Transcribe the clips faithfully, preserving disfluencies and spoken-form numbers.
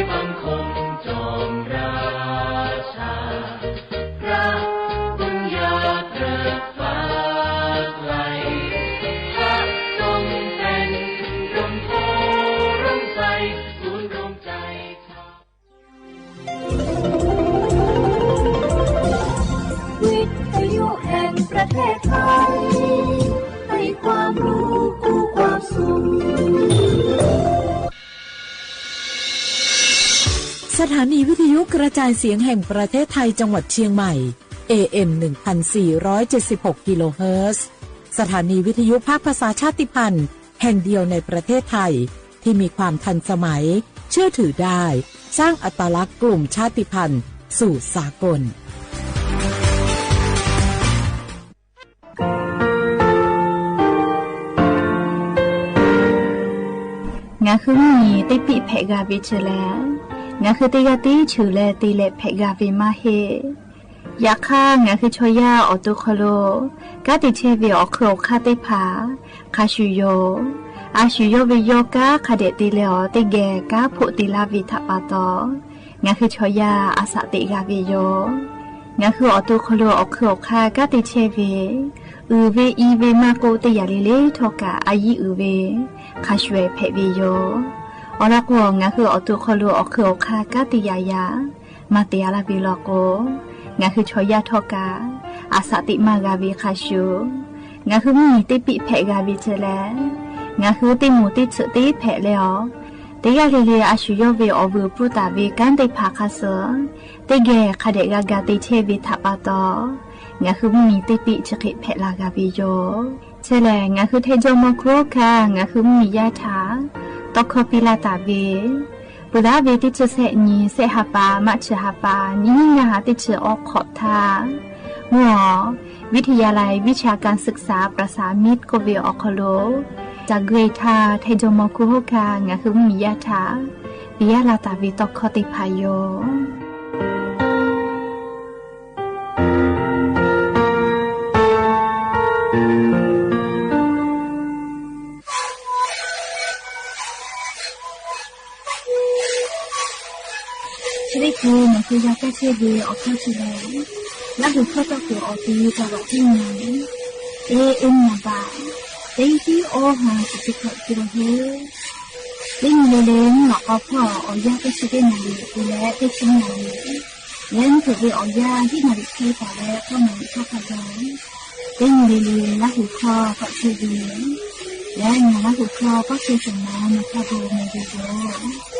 บังคมจอมราชา พระบุญญาเกริกฟ้าไกล พระทรงเป็นดมโพธิ์ร่มไทร ศูนย์รวมใจชาว วิทยุแห่งประเทศไทย ให้ความรู้กู้ความสุข สถานีวิทยุกระจายเสียงแห่งประเทศไทยจังหวัดเชียงใหม่ เอเอ็ม หนึ่งพันสี่ร้อยเจ็ดสิบหก กิโลเฮิรตซ์ สถานีวิทยุภาคภาษาชาติพันธุ์แห่งเดียวในประเทศไทย ที่มีความทันสมัย เชื่อถือได้ สร้างอัตลักษณ์กลุ่มชาติพันธุ์สู่สากล ငါဃုမီၢ် တ့ပံၣ်ဖဲးဂၤဝ့ၢ်ဆၢလဲၣ်, ငါဃုတ့ဂၤတ့ဆၢလဲၣ် တ့လဲၣ်ဖဲးဂၤဝ့ၢ်မးဟ့ၣ် ယခါ ငါဃုဆီယၢ်အီၣ်တိခီလိာ် ကါတံာ်ဆဲးဝ့ၢ်အီၣ်ခုးအီၣ်ခါသ့ၣ်တဖၣ် ခါဆူၣ်ယိာ်, အါဆူၣ်ယိာ်ဝ့ၢ်ယိာ် ကါခါဒဲးတ့လဲၢ်အီၤ တ့ၢ်ဂဲၤကါဖိးတ့လါဝ့ၢ်ထးပာ်တီၤ, ငါဃုဆီယၢ်အစးသ့ၣ်ဂၤဝ့ၢ်ယိာ်, ငါဃုအီၣ်တိခီလိာ်အီၣ်ခုးအီၣ်ခါ ကါတံာ်ဆဲးဝ့ၢ် အုၣ်ဝ့ၢ်အံၤဝ့ၢ်မးကိးတ့ၢ်ယၢ်လံလ့ထီၣ်ကး အယံၤအုၣ်ဝ့ၢ် ခါဆူၣ်ဖဲးဝ့ၢ်ယိာ်, အီၤလီၤကီၢ် ငါဃုအီၣ်တိခီလိာ်အီၣ်ခုးအီၣ်ခါ ကါတ့ၢ်ယၢ်ယၢ် မၤတ့ၢ်အါလၢဝ့ၢ်လီၤကိး, ငါဃုဆီယၢ်ထီၣ်ကး အစးသ့ၣ်မၤဂၤဝ့ၢ်ခါဆူၣ်, ငါဃုမီၢ် တ့ပံၣ်ဖဲးဂၤဝ့ၢ်ဆၢလဲၣ်, ငါဃုတ့မိၢ်တ့ဆၢးတ့ဖဲးလဲၢ်အီၤ, တ့ၢ်ဂၤလံလံ အါဆူၣ်ယိာ်ဝ့ၢ်အီၣ်ဝ့ၢ်ပူၤတၢ်ဝ့ၢ်ကါသ့ၣ်တဖၣ်ခါဆၢ, တ့ၢ်ဂဲၤခါဒဲးဂၤဂၤ တ့ဆဲးဝ့ၢ်ထးပာ်တီၤ, ငါဃုမီၢ် တ့ပံၣ်ဆၢဃ့ဖဲးလၢဂၤဝ့ၢ်ယိာ် ဆၢလဲၣ် ငါဃုထဲဒိၣ်မီခိၣ်ခါ ငါဃုမီၢ်ယါထး တီခီပံလၢတၢ်ဝ့ၢ်, ပူၤလၢဝ့ၢ်တ့ဆၢဆဲးနံၤ ဆဲးဟးပာ် မးဆၢဟးပာ် နံၣ်နံၣ်နၢ်ဟးတ့ဆၢအီခီၣ်ထါ, မုၢ်အီၣ် วิทยาลัยวิชาการศึกษาประสามิตก็เวออกคโล จากเกรดทา ไทยจมอคูโฮกา งาคือมียาทา ปิยะลาตาเวตอกคอเตพายอ ชลิดกู မ့ၢ်ကယၤကဲဆ့ဂ့ၤ အီၣ်ခီၣ်ထံးလဲၣ်, လၢဟူၣ်ခီၣ်တီၢ်ကီၢ်အီၤ တံၤတၢ်ဝဲၢ်တံၤညါ, အ့ၣ် အ့ၣ် မ့ၢ်ဘၣ်, တံၤတံၤအီၣ်ဟါ စံးတံၤခီၣ်တံၤလီၤဟဲ, တံၤနံၤလၢလၢ မ့ၢ်အီၣ်အီၣ်ဖီၣ်အီၣ်ယၢ်ကဲဆ့တ့ၢ်နၤလံ အပူၤလဲၣ် တ့ၢ်ဆ့နၤလံ လၢနုာ်ဝ့ၢ်အီၣ်ယၢ် ဟံၣ်နၤလံခဲပာ်ဝဲ ကီၢ်နၤလံခီၣ်ဖးဒိၣ်, တ့ၢ်နံၤလၢလၢ လၢဟူၣ်ခီၣ်ကီၣ်ဆ့ဂ့ၤ, လၢညါလၢဟူၣ်ခီၣ်ကီၣ်ဆ့စၢၤမၤ နၤခီၣ်ဒိၣ်မ့ၢ်ဂ့ၤဒိၣ်.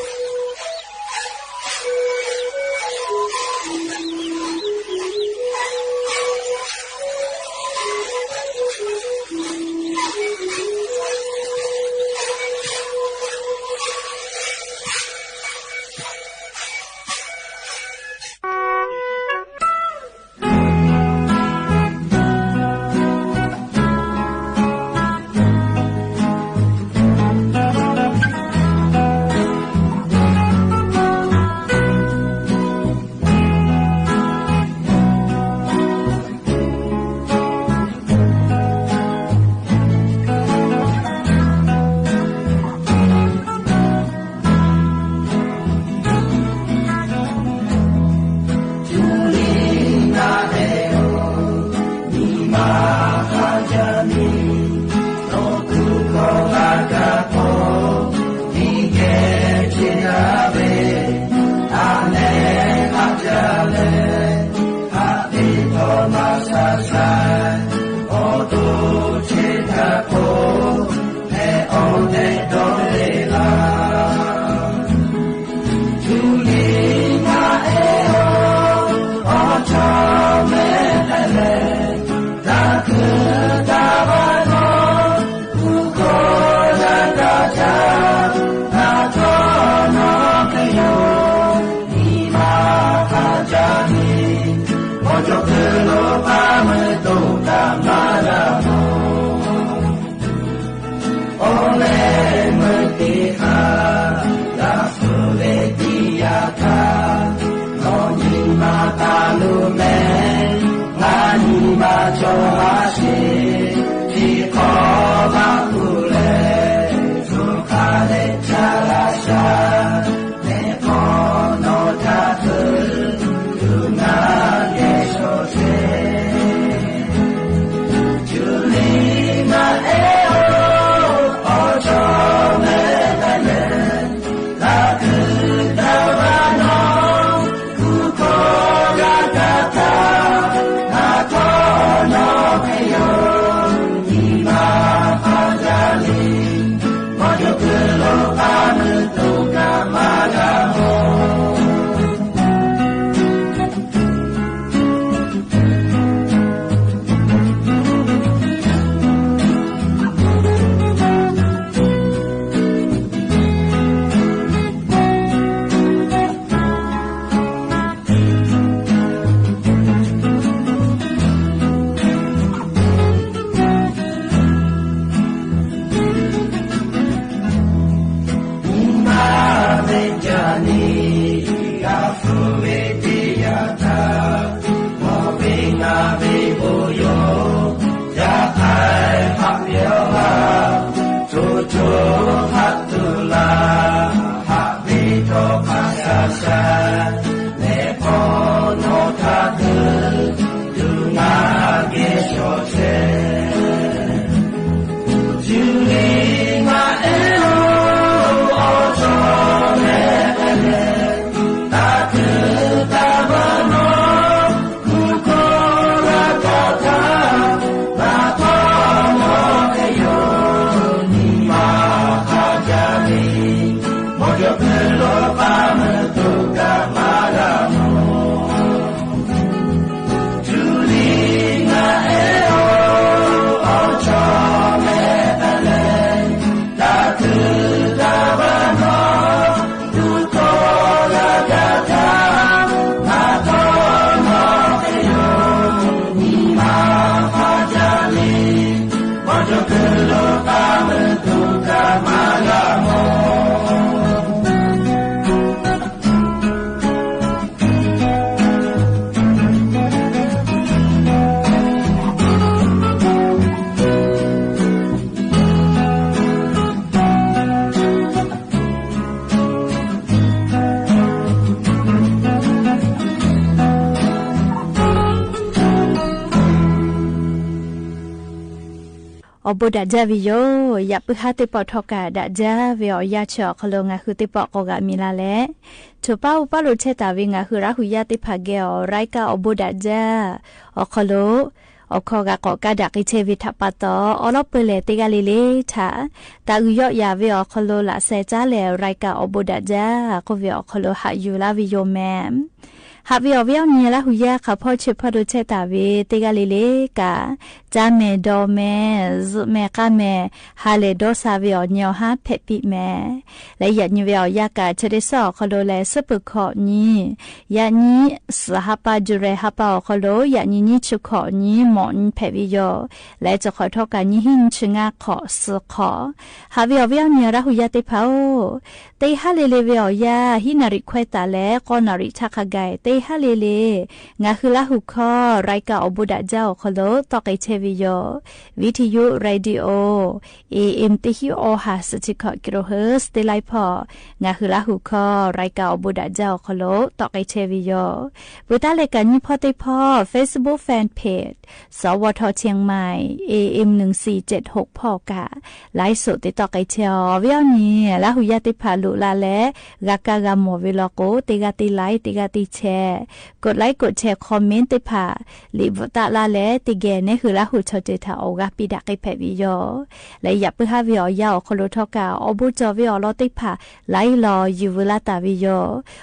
အိုဘိဒၣ်ကၠၢ်ဝီယို ယၢပ်ႇပုၢ်ဟၢ်သ့ၣ်တဖၣ်ထီၣ်ကၢ်ဒၣ်ကၠၢ်ဝီ အိယၢ်ဆၢၣ်အီၤခီလိာ် ငါဟုသ့ၣ်တဖၣ်ကိးဂၤမံၤလၢ်လၢ် ထိၣ်ပၢ်အိၣ်ပၢ်လိာ်ဆဲးတၢ်ဝံၤ ငါဟုရၣ်ဟုၣ်ယၢ်သ့ၣ်တဖၣ်ဂဲၤအီၤ ရၢၢ်ကၢ်အိုဘိဒၣ်ကၠၢ် အီၤခီလိာ် အိၣ်ခိးဂၤကိးကၢ်ဒၣ်က့ၤဆဲးဝံၤထၣ်ပာ်တီၣ် အိၣ်လီၤပၢၢ်လဲၣ်သ့ၣ်ဂၤလံလၢ်ထၣ် တၢ်အုၣ်ယီၣ်ယၤဝဲအီၤခီလိာ် လၢ်စဲးကၠၢ်လဲၣ် ရၢၢ်ကၢ်အိုဘိဒၣ်ကၠၢ် ကိးဝဲအီၤခီလိာ် ဟးယူၤလၢ်ဝံၤယိုမ့ၢ် ဟးဝံၤအီၤဝဲအီၤနံၤ ရၣ်ဟုၣ်ယၢ်ခီဖီ ဆၢဖီဒိၣ်ဆဲးတၢ်ဝံၤသ့ၣ်ဂၤလံလၢ်ကၢ် ကၠၢ်မဲာ်ဒီးမဲာ် စုးမဲာ်ကၢ်မဲာ် ဟးလဲၣ်ဒီးစၢ်ဝဲအီၤ ညိးဟါဖဲးပံးမဲာ် လၢယၢ်နံၤဝဲအီၤယၢ်ကၢ် ဆၢဒ့းစၢ်အီၤခီလိာ်လၢ စၢပၢၢ်ခီၣ်နံၤ ယၢ်နံၤ စၢ်ဟါပၢ် ယူၤရဲၣ်ဟါပၢ်အီၤခီလိာ် ယၢ်နံၤနံၤဆူၣ်ခီၣ်နံၤ မီၣ်နံၤဖဲးဝံၤယို လၢစၢဃိးထီၣ်ကၢ်နံၤ ဟံၣ်နံၤဆူၣ်ငါခီၣ် စၢဃိး ဟးဝံၤအီၤဝဲအီၤနံၤ ရၣ်ဟုၣ်ယၢ်သ့ၣ်တဖၣ်အိၣ် သ့ဟးလ့လ့ဝဲအီၤယၢ် ဟံးနၣ်ရံၣ်ခွဲးသးလၢ ဃိးနၣ်ရံၣ်ဆၣ်ခါဂၤ သ့ဟးလ့လ့ ငါဟုလၢဟုၣ်ခီ ရၢၢ်ကၢ်အိုဘိဒၣ်ကၠၢ်အီၤခီလိာ် သီၣ်က့ၤဆဲးဝံၤယို ဝံထယု ရေဒီယို အေဢၢ်မ် တဆံ အီဟၣ် စံးဆံခီၣ် ကံရိၣ်ဟၢၣ် သ့လါဖီၣ် ငါဟုလၢဟုၣ်ခီ ရၢၢ်ကၢ်အိုဘိဒၣ်ကၠၢ်အီၤခီလိာ် သီၣ်က့ၤဆဲးဝံၤယို ပှၤတၢ်လဲၤကၢ်နံၤဖီသ့ၣ်တဖၣ် Facebook Fan Page စဝထ เชียงใหม่ เอเอ็ม หนึ่งสี่เจ็ดหก ဖီၣ်ကၢ် ไลฟ์สด သ့ၣ်သီၣ်က့ၤဆဲးအီၤ ဝဲအီၤနံၤ ရၣ်ဟုၣ်ယၢ်သ့ၣ်တဖၣ်လိၣ်လၢ်လၢ ဂၤကၢ်ဂၤမီၣ်ဝံၤလီၤကိး သ့ၣ်ဂၤသ့ၣ် like သ့ၣ်ဂၤသ့ၣ် share กดไลค์ กดแชร์ comment သ့ၣ်တဖၣ် လံာ်ဘိးသးလၢ်လၢ သ့ၣ်ဂဲၤနဲဟုၣ်လၢဟုၣ်ဆီၣ်တ့ၢ်ထၣ် အိၣ်ဂၤပံးဒၣ်က့ၤဖဲးဝံၤယို လၢယၢပ်ၢ်ပုၢ်ဟၢ်ဝဲအီၤယၢ်အီၤခီလိာ်ထီၣ်ကၢ် အိၣ်ဘူးကၠီဝဲအီၤလီၤသ့ၣ်တဖၣ် လၢအံၤလီၤ ယူၤဝဲလၢတၢ်ဝံၤယို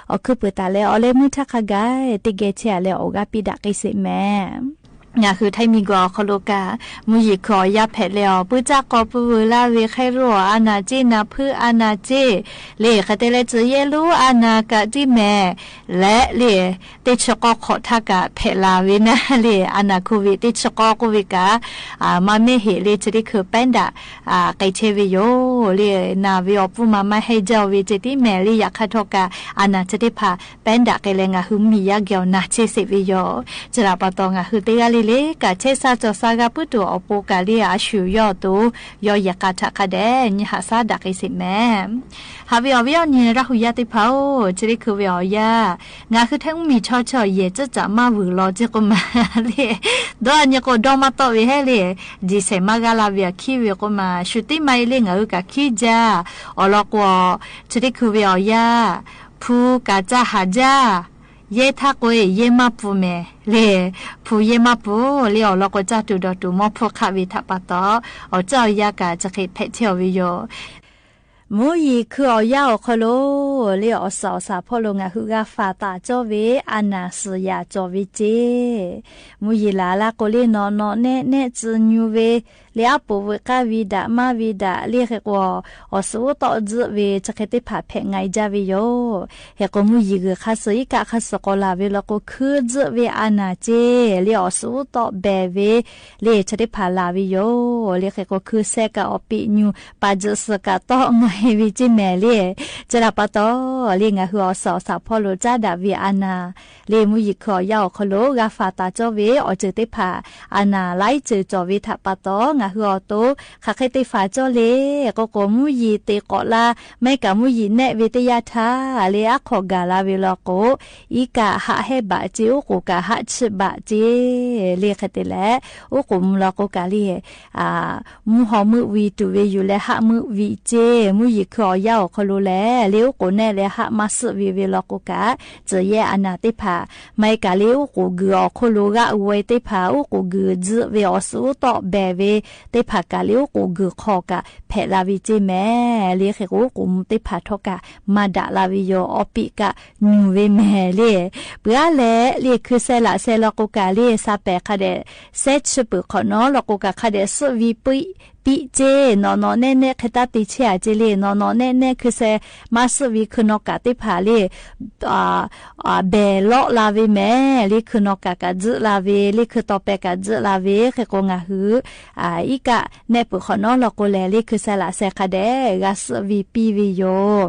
အီၤခုၣ်ပှဲၤသးလၢ အီၤလၢမုၢ်ထၣ်ခါဂၤ သ့ၣ်ဂဲၤဆဲးအီၤလၢ အိၣ်ဂၤပံးဒၣ်က့ၤစ့ၢ်ကီးမ့ၢ် ငါဟုထံမံၤကွီၢ်အီၤခီလိာ်ကၢ် မူယံၤခုၣ်အီၤယၢ်ဖဲးလဲၣ်အီၤ ပုၢ်စၢ်ကီၢ်ပုၢ်ဝဲၢ်လၢ်ဝဲ ခဲရိၣ်အီၤ အာဏာရှင် နၢ်ဖု အာဏာရှင် လံာ်ဃဲတဲလဲၣ် ကၠၢ်ယဲၢ်လူ အာဏာ ကၢ်ဒ်မဲာ် လဲၣ်လံာ် သ့ၣ်ဆၢကီၢ်ခိၣ်ထၢၣ်ကၢ်ဖဲးလၢ်ဝဲနၤ လံာ် အာဏာ โควิด သ့ၣ်ဆၢကီၢ်ကိးဝဲကၢ် မၤမ့ၢ်ဟ့ၣ်လံာ် ကၠၢ်သ့ၣ်ခုၣ် ပဲၣ်ဒၣ် က့ၤဆဲးဝံၤယို လံာ် နာ်ဝဲအီၤပုၢ်မၤမၤဟဲကၠီဝဲကၠၢ်သ့ၣ်မဲာ် လံာ် ယၢ်ခါထီၣ်ကၢ် အာဏာ ကၠၢ်သ့ၣ်တဖၣ် ပဲၣ်ဒၣ်က့ၤလၢ ငါဟုမံၤယၢ်က့ၤအီၤနၤဆ့စ့ၢ်ဝံၤယို ကၠၢ်လၢပှၤတီၢ် ငါဟုသ့ၣ်ဂၤလံလံ ကၢ်ဆဲးစၢ်ကၠီၤစၢ်ဂၤပုၢ်တိၢ်အီၤပိာ်ကၢ်လံ အဆူၣ်ယီၣ်တိၢ် ယီၣ်ယဲၢ်ကၢ်ထၣ်ခါဒဲး ညၣ်ဟးဆါဒၣ်က့ၤစ့ၢ်ကီးမ့ၢ် ဟးဝံၤအီၤဝဲအီၤနံၤ ရၣ်ဟုၣ်ယၢ်သ့ၣ်တဖၣ်အိၣ် ကၠၢ်သ့ၣ်ခုၣ်ဝဲအီၤယၢ် ငါဟုထံမံၤဆီဆီယဲၢ် ကၠၢ်ကၠၢ်မၤဝုၤလီၤကၠၢ်ကိးမး လံာ် ဒီးအညိကိးဒီမၤတီၢ်ဝဲဟဲလံာ် ဒ်ဆဲးမၤဂၤလၢ်ဝဲအခံဝဲကိးမး ဆူၣ်သံမၤအံၤလံာ် ငါဟုကၢ်ခံကၠၢ် အီၤလီၤကွီၢ် ကၠၢ်သ့ၣ်ခုၣ်ဝဲအီၤယၢ် ဖုကၢ်ကၠၢ်ဟးကၠၢ် ယဲၢ်ထၢၣ်ကွီၢ် ယဲၢ်မၤပူၤမ့ၢ် လံာ် ဖုယဲၢ်မၤပူၤ လံာ် အီၤလီၤကွီၢ်ကၠၢ်တူၢ်ဒီးတူၢ် မီၢ်ဖုခးဝဲထၣ်ပာ်တီၢ် အီၤကၠၢ်အီၤယၢ်ကၢ် ကၠၢ်ဃ့ဖဲးဆဲးအီၤဝဲယို မူယံၤခုၣ်အီၤယၢ်အီၤခီလိာ် လံာ် အီၣ်စၢ်အီၣ်စၢ်ဖီၣ်လိာ် ငါဟုဂၤဖးသးကၠီဝဲ အာဏာ စၢ်ယၢ်ကၠီဝဲကၠၢ် မူယံၤလၢ်လၢ်ကိးလံာ် နီၢ်နီၢ်နဲၣ်နဲၣ် စုညူဝဲ လံာ် အပူၤဝဲကၢ်ဝံၤဒၣ်မၤဝံၤဒၣ် လံာ် ဃ့ကွီၢ် အီၣ်ဆူၣ်အိၣ်တီၢ်ဒုးဝဲ ကၠၢ်ဃ့သ့ၣ်တဖၣ်ဖဲးငါယၢ်ဝဲယို ဃ့ကိးမူယံၤဂုာ်ခါဆၢ ယံကၣ်ခါဆၢကိးလၢ်ဝဲလီၤကိး ခုဒုးဝဲ အာဏာ ကၠၢ် လံာ် အီၣ်ဆူၣ်အိၣ်တီၢ်ဘဲဝဲ လံာ် ကၠၢ်သ့ၣ်တဖၣ်လၢ်ဝဲယို လံာ် ဃ့ကိးခုဆဲးကၢ်အီၤ ပံာ်ညူ ပာ်စုးစၢၤကၢ်တီၢ်ငါဝဲကၠၢ်မဲာ် လံာ် ကၠၢ်လၢ်ပာ်တီၢ် လံာ် ငါဟုအီၣ်စၢ်အီၣ်စၢ်ဖီၣ်လိာ် ကၠၢ်ဒၣ်ဝဲ အာဏာ လံာ် မူယံၤခုၣ်အီၤယၢ်အီၤခီလိာ် ဂၤဖးသးကၠီဝဲ အီၣ်ကၠၢ်သ့ၣ်တဖၣ် အာဏာ လၢအံၤကၠၢ်ကၠီဝဲထၣ်ပာ်တီၢ် အႁိုဝ် အီၤတိ ၶႃၣ်ဃ့တ့ၢ်ဖးကၠီလ့ ကိးကိး မူယံၤတ့ၢ်ကိးလၢ မ့ၢ်ကၢ်မူယံၤနဲၣ်ဝဲတယၢ်ထါလၢ အခိၣ်ဂာ်လၢ်ဝဲလီၤကိး အံၤကၢ်ဟးဟဲဘၣ်စ့ အိၣ်ကိးကၢ်ဟးဆှၢဘၣ်စ့ လၢခံတ့ၢ်လၢ အိၣ်ကိးမူလီၤကိးကၢ်လံ မူဟီၣ်မုၢ်ဝံၤတုၤဝဲယူၢ်လၢဟးမုၢ်ဝံၤစ့ မူယံၤခုၣ်အီၤယၢ်အီၤခီလိလၢ လၢအိၣ်ကိးနဲၣ်လၢဟးမၤစၢၤဝဲလီၤကိးကၢ် စၢၤယဲၢ်အနၢ်တ့ၢ်ဖး မ့ၢ်ကၢ်လၢအိၣ်ကိးဂုၢ်အီၤခီလိ ဂာ်အူဝဲတ့ၢ်ဖး အိၣ်ကိးဂုၢ်ဒုးဝဲအီၤစုအိၣ်တီၣ်ဘဲဝဲတ့ၢ်ဖး ကၢ်လၢအိၣ်ကိးဂုၢ်ခီၣ်ကၢ် ဖဲးလၢ်ဝဲစ့မဲာ် လၢခံကိးအိၣ်ကိးမူတ့ၢ်ဖးထီၣ်ကၢ် မၤဒၣ်လၢ်ဝဲယိာ် အီပံးကၢ်ညူၢ်ဝဲမဲာ်လံ ပှၤလဲၣ်လၢခုစဲလၢ်စဲလီၤကိးကၢ်လံ စးပဲာ်ခါဒဲး စဲဆၢပၢၢ်ခီၣ်နီၤလီၤကိးကၢ်ခါဒဲး စုဝံၤပံးစ့ နီၢ်နီၢ်နဲၣ်နဲၣ် ခ့တၢ်တံးဆဲးအစ့လံ နီၢ်နီၢ်နဲၣ်နဲၣ် ခုစဲမၤစၢၤဝံၤခုနီၢ်ကၢ်တ့ၢ်ဖးလံ ဘဲၣ်လီၤလၢ်ဝဲမဲာ် လၢခုနီၢ်ကၢ်ကၢ်ဒုးလၢ်ဝဲ လၢခုတီၤပဲာ်ကၢ်ဒုးလၢ်ဝဲ ခံကိး ငၢ်ဟု အံၤကၢ်နဲၣ်ပၢၢ်ခီၣ်နီၤလီၤကိးလဲၣ် လၢခုစဲလၢ်စဲခါဒဲး ဂၤစုဝံၤပံးဝဲယိာ်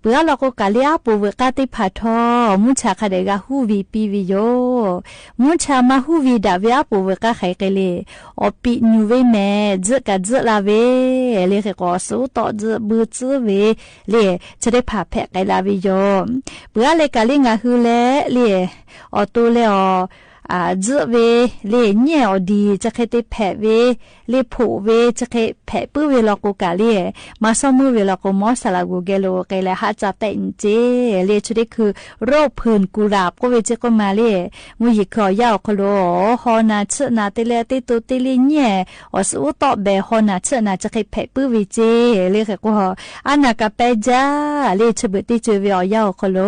ပှၤလီၤကိးကၢ်လၢအပူၤဝဲၢ်ကၢ်တ့ၢ်ဖးထီၣ် မူဆၣ်ခါဒဲး ဂၤဟူးဝံၤပံးဝဲယိာ် မူဆၣ်မၤဟူးဝံၤဒၣ်ဝဲအပူၤဝဲၢ်ကၢ်ဃဲက့ၤလံ အီပံးညူၢ်ဝဲမဲာ် ဒုးကၢ်ဒုးလၢ်ဝဲ လၢခံကိး စုအိၣ်တီၣ်ဒုးဘုးစုဝဲလံ ဆၢတ့ၢ်ဖးဖဲးကဲလၢ်ဝဲယိာ် ပှၤလဲၣ်ကၢ်လၢ ငၢ်ဟု လဲၣ်လံ အီၤတိလဲၣ်အီၤ ဒုးဝဲလံ ညဲၣ်အီၤဒံး ဆၢဃ့တ့ၢ်ဖဲးဝဲ လၢဖှိၣ်ဝဲ ဆၢဃ့ဖဲးပုၢ်ဝဲလီၤကိးကၢ်လံ မၤစီမုၢ်ဝဲလီၤကိး မီစၢ်လၢ်ဂူၤကဲလိာ်ကဲလဲၣ် ဟးစးတဲာ်နံၤစ့ လၢဆၢတ့ၢ်ခုၣ် ရိၣ်ဖုၣ်ကူလၢ် ကိးဝဲစ့ကိးမးလံ မူယံၤခုၣ်အီၤယၢ်အီၤခီလိ ဟီၣ်နၢ်ဆၢၣ်နၢ်တ့လၢတ့တိၤတ့လံညဲၣ် အီၤစုအိၣ်တီၣ်ဘဲ ဟီၣ်နၢ်ဆၢၣ်နၢ် ဆၢဃ့ဖဲးပုၢ်ဝဲစ့ လၢခံကိး အနၢ်ကပၢ်ကၢ် လၢဆၢဘုးတ့ၢ်စၢၤဝဲအီၤယၢ်အီၤခီလိ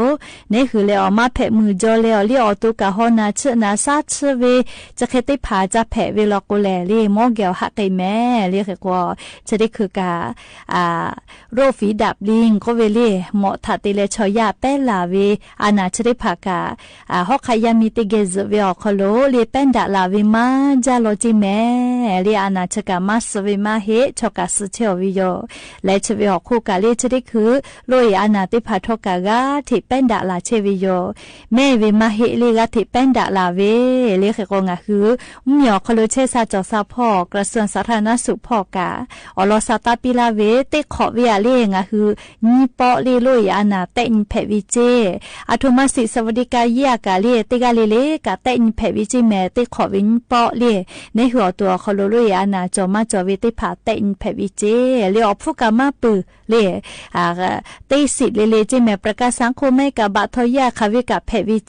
နဲၣ်ဟုလဲၣ်အီၤ မၤဖဲးမုၢ်ကၠီလဲၣ်အီၤ လၢအီၤတိကၢ်ဟီၣ်နၢ်ဆၢၣ်နၢ် စးဆၢဝဲ ဆၢဃ့တ့ၢ်ဖးစးဖဲးဝဲလီၤကိးလဲၣ် လၢမီၢ်ကဲၤအီၤဟးက့ၤမဲာ် လၢခံကိး ဆၢတ့ၢ်ခုၣ်ကၢ် ရိၣ်ဖံးဒၢပ်ႈလံ ကိးဝဲလံ မီၣ်ထးတ့လၢဆီၣ်ယၢ်ပဲလၢ်ဝဲ အနၢ်ဆၢတ့ၢ်ဖးကၢ် ဟီၣ်ခါယၢ်မံတ့ၢ်ဂဲၤစုာ်ဝဲအီၤခီလိ လၢပဲဒၣ်လၢ်ဝဲမၤဒ်လီၤက့ၤမဲာ် လၢအနၢ်ဆၢကၢ်မၤစၢၤဝဲမၤဟ့ၣ် ဆီၣ်ကၢ်စုဆဲအီၤဝဲယိာ် လဲၤဆၢဝဲဟီၣ်ခိၣ်ကၢ်လၢဆၢတ့ၢ်ခုၣ် ရိၣ်အံၤအနၢ်တ့ၢ်ဖးထီၣ်ကၢ် ဂၤထံးပဲဒၣ်လၢ်ဆဲဝဲယိာ် မ့ၢ်ဝဲမၤဟ့ၣ်လၢဂၤထံးပဲဒၣ်လၢ်ဝဲ လၢခံကိး ငၢ်ဟု မ့ၢ်အီၤခီလိ ဆဲစးစီၤစးဖီၣ် กระทรวงสาธารณสุข ဖီၣ်ကၢ် အီၣ်လီၤစးတၢ်ပံးလၢ်ဝဲ တ့ၢ်ခိးဝဲအလံ ငၢ်ဟု ညံပီၣ်လံ ရိၣ်အံၤအနၢ်တဲာ်နံၤဖဲးဝဲစ့ အထူအမါစံး สวัสดิการ ယဲၢ်ကၢ်လံ တ့ၢ်ဂၤလံလၢကၢ်တဲာ်နံၤဖဲးဝဲစ့မဲာ် တ့ၢ်ခိးဝဲညံပီၣ်လံ နဲၣ်ဟုအီၤတိၤအီၤခီလိ ရိၣ်အံၤအနၢ်ကၠီၤမၤကၠီၤဝဲတ့ၢ်ဖးတဲာ်နံၤဖဲးဝဲစ့ လၢအီၣ်ဖှိၣ်ကၢ်မၤပၢၢ်လံ တ့ၢ်စံးလံလံစ့မဲာ် ประกันสังคม မ့ၢ်ကၢ်ဘၣ်ထီၣ်ယဲၢ်ခါဝဲကၢ်ဖဲးဝဲစ့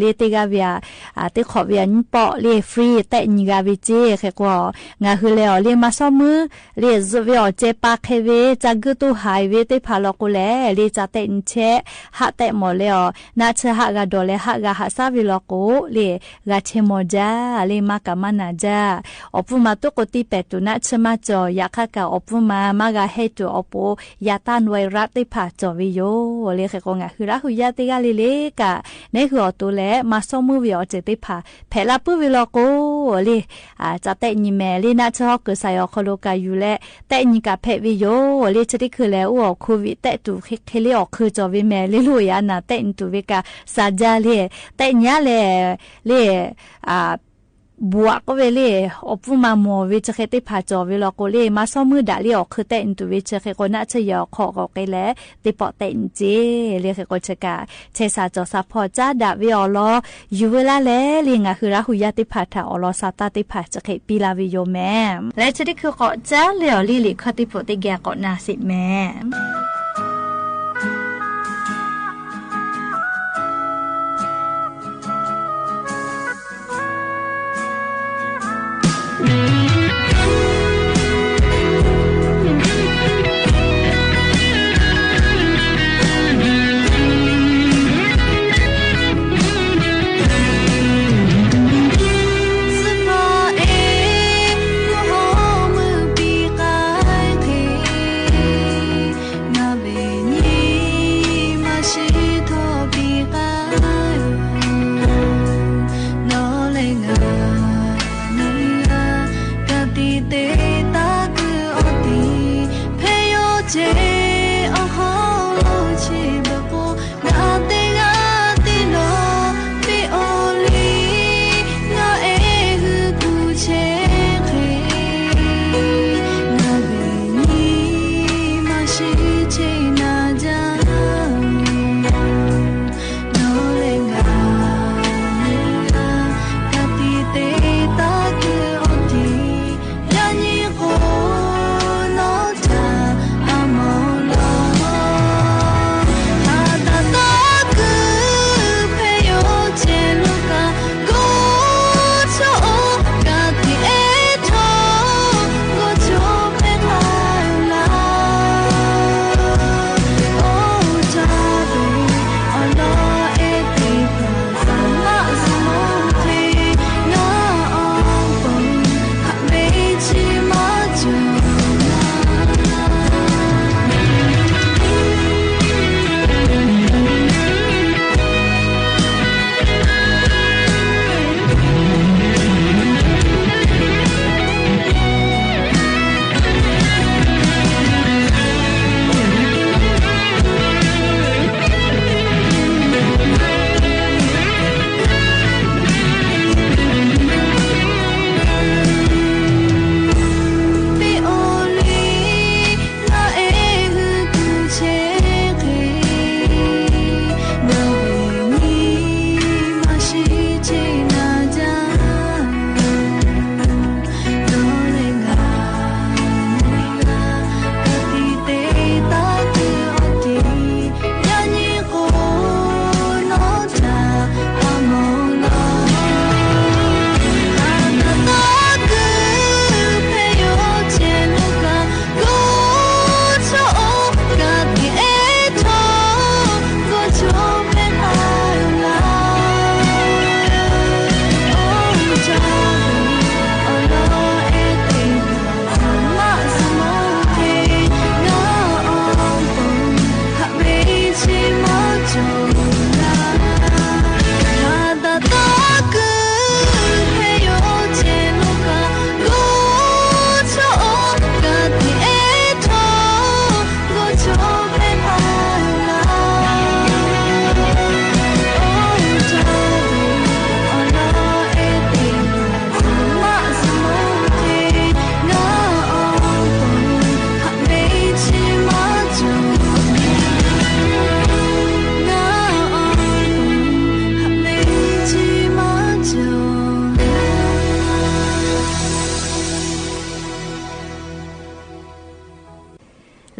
လၢတ့ၢ်ဂၤဝဲ တ့ၢ်ခိးဝဲအညံပီၣ်လံ free တဲာ်နံၤဂၤဝဲစ့ ခံကိး ငၢ်ဟုလဲၣ်အီၤလၢမၤစီမုၢ် လၢစုာ်ဝဲအီၤစဲပာ်ခဲဝဲ စးဂုာ်တူၢ်ဟးဝဲတ့ၢ်ဖးလီၤကိးလဲၣ် လၢစးတဲာ်နံၤဆဲ ဟးတဲာ်မီၣ်လဲၣ်အီၤ နးဆၢဟးဂၤဒီးလဲၣ် ဟးဂၤဟးဆါဝဲလီၤကိးလၢ ဂၤဆဲမီၣ်ဒၣ် လၢမၤကၢ်မၤနၢ်ဒၣ် အီၣ်ပူၤမး တိၢ်ကိးတံၢ်ပဲာ်တူာ် နးဆၢမၤကၠီၤ ယခါကၢ်အီၣ်ပူၤမး မၤဂၤဟဲတုၤအီၣ်ပူၤ ယၤတၢ်နွဲရးတ့ၢ်ဖးကၠီၤဝဲယိာ် လၢခံကိး ငၢ်ဟုရးဟူယါတ့ၢ်ဂၤလံလၢကၢ် နဲၣ်ဟုအီၤတိၤလဲၣ် မၤစီမုၢ်ဝဲအီၤစဲတ့ၢ်ဖး ဖဲးလၢ်ပုၢ်ဝဲလီၤကိးလၢ စးတဲာ်နံၤမဲာ်လံ နးဆၢဟီၣ်ကၢၢ်စးအီၤခီလိကၢ်ယူၢ်လဲၣ် တဲာ်နံၤကၢ်ဖဲးဝဲယိာ် လၢဆၢတ့ၢ်ခုၣ်လဲၣ် အိၣ်အီၤ โควิด တဲာ်တူာ်ဃ့လၢအီၣ်ခုးကၠီၤဝဲမဲာ် လၢရိၣ်အံၤအနၢ်တဲာ်နံၤတူာ်ဝဲကၢ် စးဒၣ်လံ တဲာ်နံၤလဲၣ် လၢ ဘှးကိးဝဲလံ အီၣ်ပူၤမးမီၣ်ဝဲဆဲဃဲတ့ၢ်ဖးကၠီၤဝဲလီၤကိးလၢ မၤစီမုၢ်ဒၣ်လံအီၣ်ခုးတဲာ်နံၤတူာ်ဝဲဆဲဃဲကိး နးဆၢယဲၢ်အီၤခီၣ်ဂီၤက့လဲၣ် တ့ၢ်ပိာ်တဲာ်နံၤစ့ လၢခံကိးဆဲကၢ် ဆဲစးကၠီၤစးဖီၣ်ကၠၢ်ဒၣ်ဝဲအီၤလီၤ ယူၢ်ဝဲလၢ်လဲၣ်လံ ငၢ်ဟုရးဟူယါတ့ၢ်ဖးထၢၣ် အီၣ်လီၤစးတၢ်တ့ၢ်ဖးဆဲဃဲပံလၢ်ဝဲယိာ်မဲာ် လၢဆၢတ့ၢ်ခုၣ်ကိးကၠၢ်လၢအီၤလံလံ ခီၣ်တံၢ်ဖိးတ့ၢ်ဂဲၤကိးနၢ်စံးမဲာ်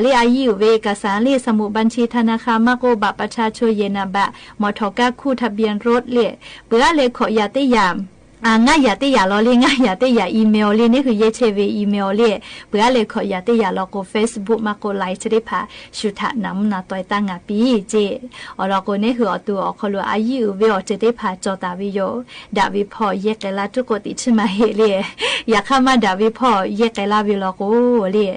เล่อายี่อยู่เวเอกสารเล่สมุดบัญชีธนาคาร มากกว่าบัตรประชาชน เยนามบัตร มอเตอร์ การ์ด คู่ทะเบียนรถเล่ เปื้อเล่ขออย่าเต๊อะยาม အၢ ငါယၢ်တ့ယၢ်လီၤလံ ငါယၢ်တ့ယၢ် email လံ န့ၣ်ဃု ယဲၢ်ဆဲးဝ့ email လံ ပှၤလၢခီၣ်ယၢ်တ့ယၢ်လီၤကိး Facebook မၤကိး Line သ့ၣ်တဖၣ် ဆူၣ်ထးနၢ်မူနၢ်တီၢ်တၢ်ငၢ်ပံ က့ၢ် အီၤလီၤကိး န့ၣ်ဃု အီၤတူၢ်အီၤခီလိာ် အယုၢ်အုၣ်ဝ့ အီၤတ့ၢ်သ့ၣ်တဖၣ် ကၠီၣ်တၢ်ဝ့ယိာ် ဒၣ်ဝ့ဖီၣ် ယဲၢ်ကဲလါ တြူၢ်ကိးသံး ဆံမးဟ့ၣ်လံ ယၤခါမး ဒၣ်ဝ့ဖီၣ် ယဲၢ်ကဲလါဝ့လီၤကိး လံ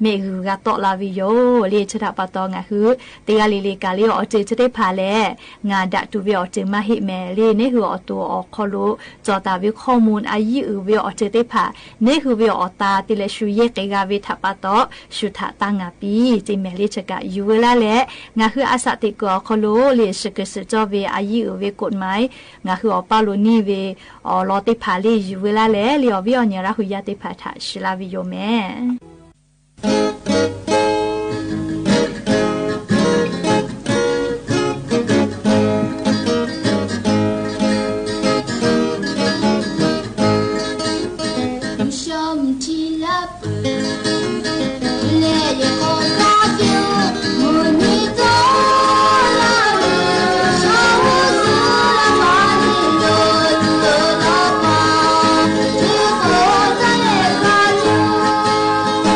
မ့ၢ်ဂုၤဂၤတီလါဝ့ယိာ် လံ ဆၢထၢၣ်ပာ်တီၢ် ငၢ်ဃု တဂၤလံၤလံၤကၤလံ အီၤတ့ၢ်သ့ၣ်တဖၣ်လဲၣ် ငါဒၣ်တူၢ်ဝ့အီၤတ့ၢ်မးဟ့ၣ်မဲာ် လံ န့ၣ်ဃု အီၤတူၢ်အီၤခီလိာ် ကၠီၣ်တၢ်ဝ့ ข้อมูล အယုၢ်အုၣ်ဝ့ အီၤတ့ၢ်သ့ၣ်တဖၣ် န့ၣ်ဃုဝ့အီၤတ့ၢ် တ့ၢ်လၢဆူ ယဲၢ်ကဲဂၤဝ့ ထးပာ်တီၢ် ဆူၣ်ထးတၢ်ငၢ်ပံ တ့ၢ်မဲာ်လံ ဆၢကၣ် ယူၤဝ့လၢလဲၣ် ငၢ်ဃုအစးသ့ၣ်ကုၢ်အီၤခီလိာ် လံ စဲးကၢးစဲးကၠီဝ့ အယုၢ်အုၣ်ဝ့ กฎหมาย ငၢ်ဃုအီၤပာ်လိာ်န့ၢ်ဝ့ အီၤလီၤသ့ၣ်တဖၣ်လံ ယူၤဝ့လၢလဲၣ် လံ အီၤဝံၤအီၤညါ ရၣ်ဃုာ်ယါသ့ၣ်တဖၣ် ထးဆှုလါဝ့ယိာ်မဲ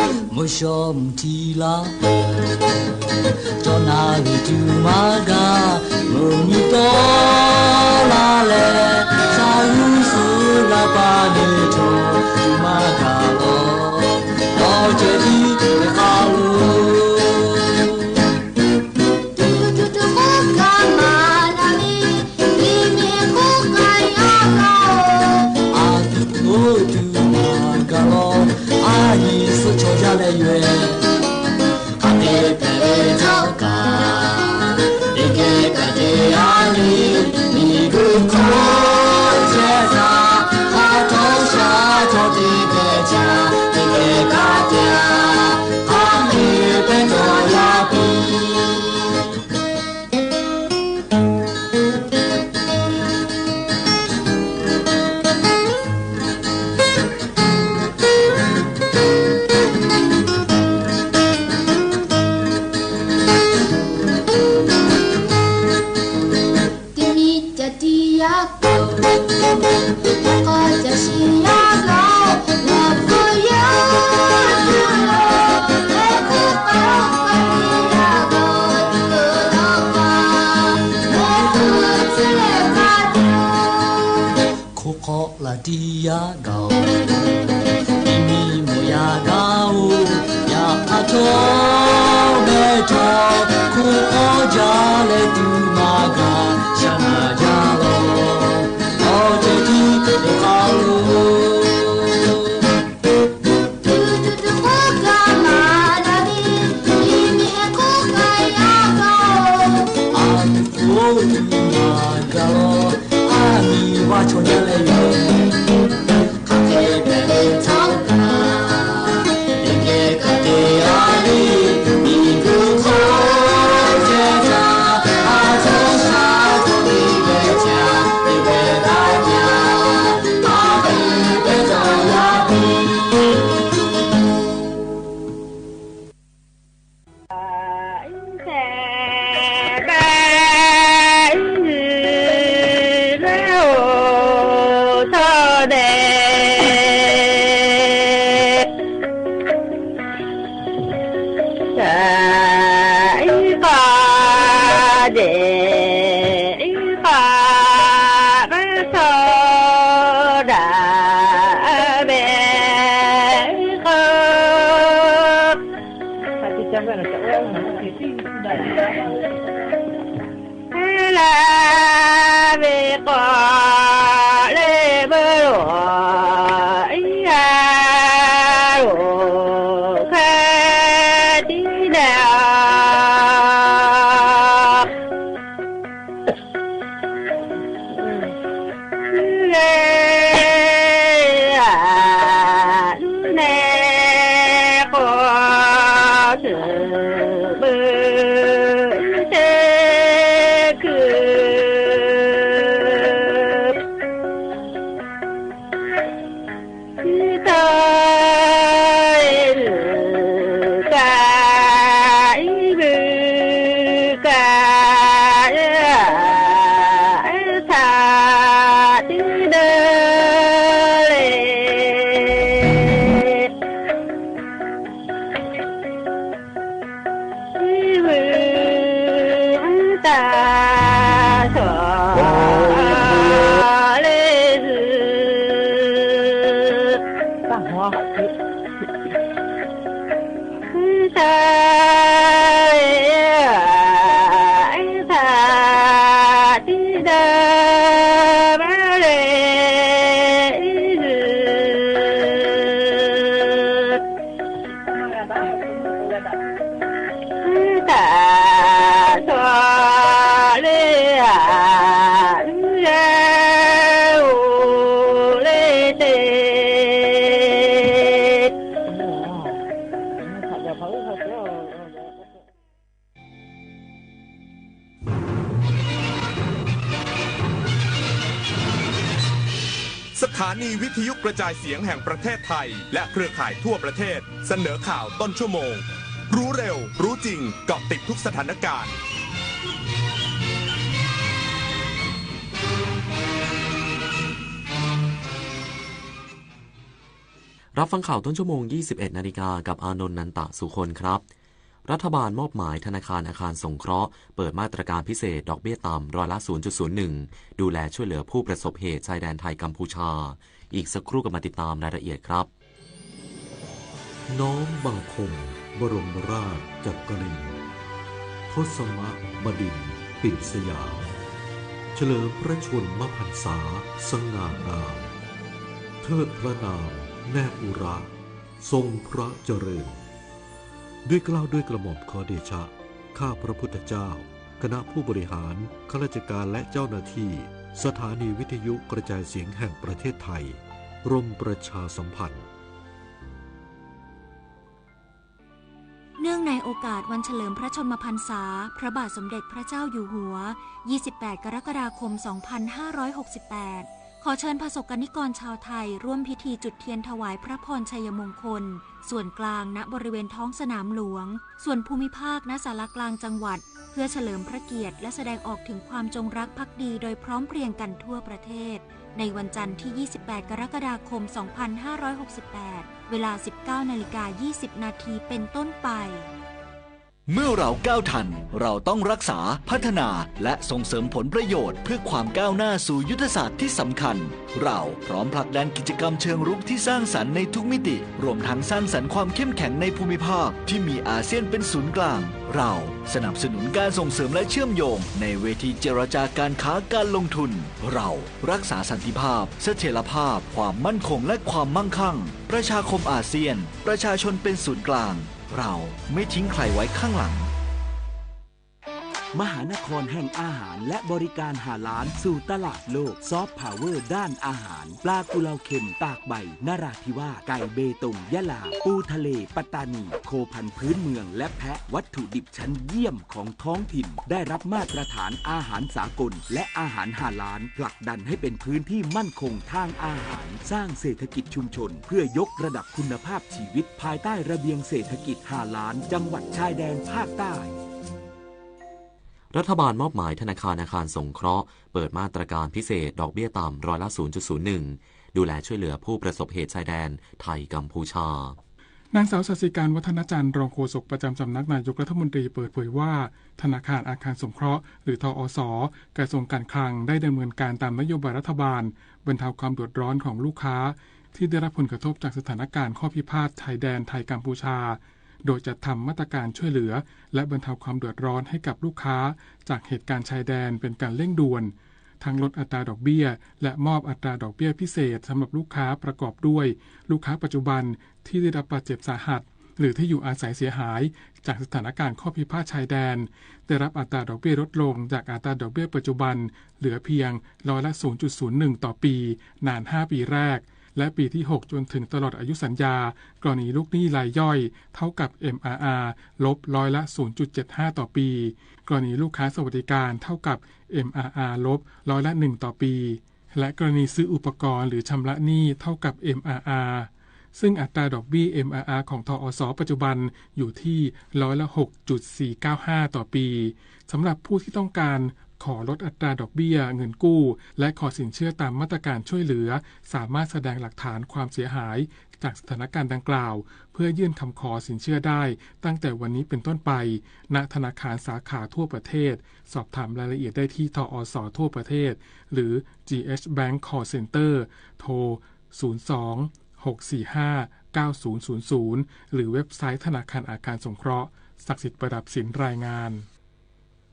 ာ် မုၢ်ဆှီမုၢ်ထံလါ ကၠီၣ်နၢ်ဂ့ၤတုၤမၤကၤ မုၢ်နံၤတီလါလဲၣ် သးဂုာ်ဆူလၢပၢ်န့ၣ်ထီၣ် တုၤမၤကၤလီၤ အီၣ်ကဲဒံးတခါလီၤ အသုအိၣ်တုၤမၤကၤလီၤ အဟံၣ်ဆူၣ်ဆီၣ်ယါလဲၣ်ယွဲၣ် ခါသ့ၣ်ဖဲးလၢထီကၤ တကဲကးတ့အါလံ မံၤဂုၢ်ခီၣ်ဆဲးသး ခီၣ်ထီၣ်ဆှါထီၣ်တကဲကး တကဲကးတ့ ခါသ့ၣ်ဖဲးထီၣ်ယါပံ တမံၤတတံၤယါကီၢ် ခီၣ်တဆံယါကီၢ် လီၤဖိယါကီၢ် ခိၣ်ခီၣ်လၢတံၢ်ယါကီၢ် အံၤမံၤမိၢ်ယါကီၢ် ယါဖးထီၣ်မဲထီၣ် ခိၣ်ခီၣ်ယါလဲၣ်တုၤမၤကၤ ဆၢနၤယါလီၤ အီၣ်ကဲဒံးတခါလီၤ အသုအိၣ်တုၤမၤကၤလီၤ အမံၤဝါဆီၣ်ယါလဲၣ်ယွဲၣ် လၢဝ့ၢ်ကီၢ်လၢဘိအံၤ အအိၣ်ခါဒ်လဲၣ် လၢအနဲၣ်ကီၢ် သုးဘုသ့ၣ်ခု ตาสอเลสือ ตั้งหัว ตาเอ ตา ติดา บาเลสือ ตาสอเลอาเลเต สถานีวิทยุกระจายเสียงแห่งประเทศไทย และเครือข่ายทั่วประเทศ เสนอข่าวต้นชั่วโมง รู้เร็ว รู้จริง เกาะติดทุกสถานการณ์ รับฟังข่าวต้นชั่วโมง ยี่สิบเอ็ดนาฬิกา กับอานนท์ นันตะสุคนครับ รัฐบาลมอบหมายธนาคารอาคารสงเคราะห์ เปิดมาตรการพิเศษดอกเบี้ยต่ำร้อยละศูนย์จุดศูนย์หนึ่ง ดูแลช่วยเหลือผู้ประสบเหตุชายแดนไทยกัมพูชา อีกสักครู่กลับมาติดตามรายละเอียดครับ น้อมบังคมบรมราชจักรินทร์ ทศมบดินทร์ปิ่นสยาม เฉลิมพระชนมพรรษาสง่างาม เทิดพระนามแนบอุระ ทรงพระเจริญ ด้วยเกล้าด้วยกระหม่อมขอเดชะ ข้าพระพุทธเจ้า คณะผู้บริหาร ข้าราชการและเจ้าหน้าที่ สถานีวิทยุกระจายเสียงแห่งประเทศไทย กรมประชาสัมพันธ์ เนื่องในโอกาสวันเฉลิมพระชนมพรรษา พระบาทสมเด็จพระเจ้าอยู่หัว ยี่สิบแปด กรกฎาคม สองพันห้าร้อยหกสิบแปด ขอเชิญผสกนิกรชาวไทยร่วมพิธีจุดเทียนถวายพระพรชัยมงคล ส่วนกลาง ณ บริเวณท้องสนามหลวง ส่วนภูมิภาค ณ ศาลากลางจังหวัด เพื่อเฉลิมพระเกียรติ และแสดงออกถึงความจงรักภักดีโดยพร้อมเพรียงกันทั่วประเทศ ในวันจันทร์ที่ ยี่สิบแปด กรกฎาคม สองพันห้าร้อยหกสิบแปด เวลา สิบเก้านาฬิกายี่สิบนาทีเป็นต้นไป เมื่อเราก้าวทัน เราต้องรักษา พัฒนา และส่งเสริมผลประโยชน์ เพื่อความก้าวหน้าสู่ยุทธศาสตร์ที่สำคัญ เราพร้อมผลักดันกิจกรรมเชิงรุกที่สร้างสรรค์ในทุกมิติ รวมทั้งสร้างสรรค์ความเข้มแข็งในภูมิภาคที่มีอาเซียนเป็นศูนย์กลาง เราสนับสนุนการส่งเสริมและเชื่อมโยงในเวทีเจรจาการค้าการลงทุน เรารักษาสันติภาพ เสถียรภาพ ความมั่นคง และความมั่งคั่ง ประชาคมอาเซียน ประชาชนเป็นศูนย์กลาง เราไม่ทิ้งใครไว้ข้างหลัง มหานครแห่งอาหารและบริการฮาลาลสู่ตลาดโลก ซอฟต์พาวเวอร์ด้านอาหาร ปลากุเลาเค็มตากใบนราธิวาส ไก่เบตงยะลา ปูทะเลปัตตานี โคพันธุ์พื้นเมือง และแพะ วัตถุดิบชั้นเยี่ยมของท้องถิ่น ได้รับมาตรฐานอาหารสากล และอาหารฮาลาล ผลักดันให้เป็นพื้นที่มั่นคงทางอาหาร สร้างเศรษฐกิจชุมชน เพื่อยกระดับคุณภาพชีวิต ภายใต้ระเบียงเศรษฐกิจฮาลาล จังหวัดชายแดนภาคใต้ รัฐบาลมอบหมายธนาคารอาคารสงเคราะห์ เปิดมาตรการพิเศษดอกเบี้ยต่ำร้อยละศูนย์จุดศูนย์หนึ่ง ดูแลช่วยเหลือผู้ประสบเหตุชายแดนไทยกัมพูชา นางสาวสัตย์ศรีการ วัฒนจันทร์ รองโฆษกประจำสำนักนายกรัฐมนตรีเปิดเผยว่า ธนาคารอาคารสงเคราะห์ หรือ ทออส กระทรวงการคลังได้ดำเนินการตามนโยบายรัฐบาล บรรเทาความเดือดร้อนของลูกค้า ที่ได้รับผลกระทบจากสถานการณ์ข้อพิพาทชายแดนไทยกัมพูชา โดยจัดทำมาตรการช่วยเหลือ และบรรเทาความเดือดร้อนให้กับลูกค้า จากเหตุการณ์ชายแดนเป็นการเร่งด่วน ทั้งลดอัตราดอกเบี้ย และมอบอัตราดอกเบี้ยพิเศษสำหรับลูกค้าประกอบด้วย ลูกค้าปัจจุบันที่ได้รับบาดเจ็บสาหัส หรือที่อยู่อาศัยเสียหายจากสถานการณ์ข้อพิพาทชายแดน ได้รับอัตราดอกเบี้ยลดลงจากอัตราดอกเบี้ยปัจจุบัน เหลือเพียงร้อยละศูนย์จุดศูนย์หนึ่งต่อปี นานห้าปีแรก และปีที่หกจนถึงตลอดอายุสัญญา กรณีลูกหนี้รายย่อย เท่ากับ เอ็มอาร์อาร์ ลบร้อยละศูนย์จุดเจ็ดห้าต่อปี กรณีลูกค้าสวัสดิการ เท่ากับ เอ็มอาร์อาร์ ลบร้อยละหนึ่งต่อปี และกรณีซื้ออุปกรณ์หรือชำระหนี้เท่ากับ เอ็มอาร์อาร์ ซึ่งอัตราดอกเบี้ย เอ็มอาร์อาร์ ของ ทออส ปัจจุบันอยู่ที่ร้อยละหกจุดสี่เก้าห้าต่อปี สำหรับผู้ที่ต้องการ ขอลดอัตราดอกเบี้ยเงินกู้ และขอสินเชื่อตามมาตรการช่วยเหลือ สามารถแสดงหลักฐานความเสียหายจากสถานการณ์ดังกล่าว เพื่อยื่นคำขอสินเชื่อได้ตั้งแต่วันนี้เป็นต้นไป ณ ธนาคารสาขาทั่วประเทศ สอบถามรายละเอียดได้ที่ ทอส ทั่วประเทศ หรือ จีเอช Bank Call Center โทร ศูนย์สอง หกสี่ห้า เก้าศูนย์ศูนย์ศูนย์ หรือเว็บไซต์ธนาคารอาคารสงเคราะห์ ศักดิ์สิทธิ์ ประดับศิลป์ รายงาน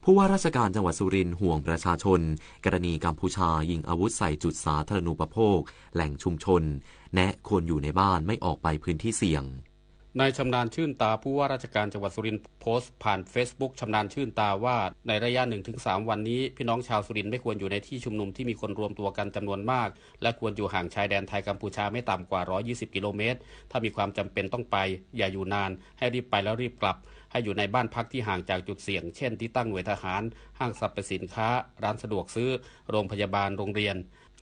ผู้ว่าราชการจังหวัดสุรินทร์ห่วงประชาชน กรณีกัมพูชายิงอาวุธใส่จุดสาธารณูปโภค แหล่งชุมชน แนะควรอยู่ในบ้านไม่ออกไปพื้นที่เสี่ยง นายชำนาญชื่นตา ผู้ว่าราชการจังหวัดสุรินทร์ โพสต์ผ่านเฟซบุ๊ก ชำนาญชื่นตา ว่าในระยะหนึ่งถึงสามวันนี้ พี่น้องชาวสุรินทร์ไม่ควรอยู่ในที่ชุมนุมที่มีคนรวมตัวกันจำนวนมาก และควรอยู่ห่างชายแดนไทยกัมพูชาไม่ต่ำกว่าร้อยยี่สิบกิโลเมตร ถ้ามีความจำเป็นต้องไป อย่าอยู่นาน ให้รีบไปแล้วรีบกลับ ให้อยู่ในบ้านพักที่ห่างจากจุดเสี่ยง เช่น ที่ตั้งหน่วยทหาร ห้างสรรพสินค้า ร้านสะดวกซื้อ โรงพยาบาล โรงเรียน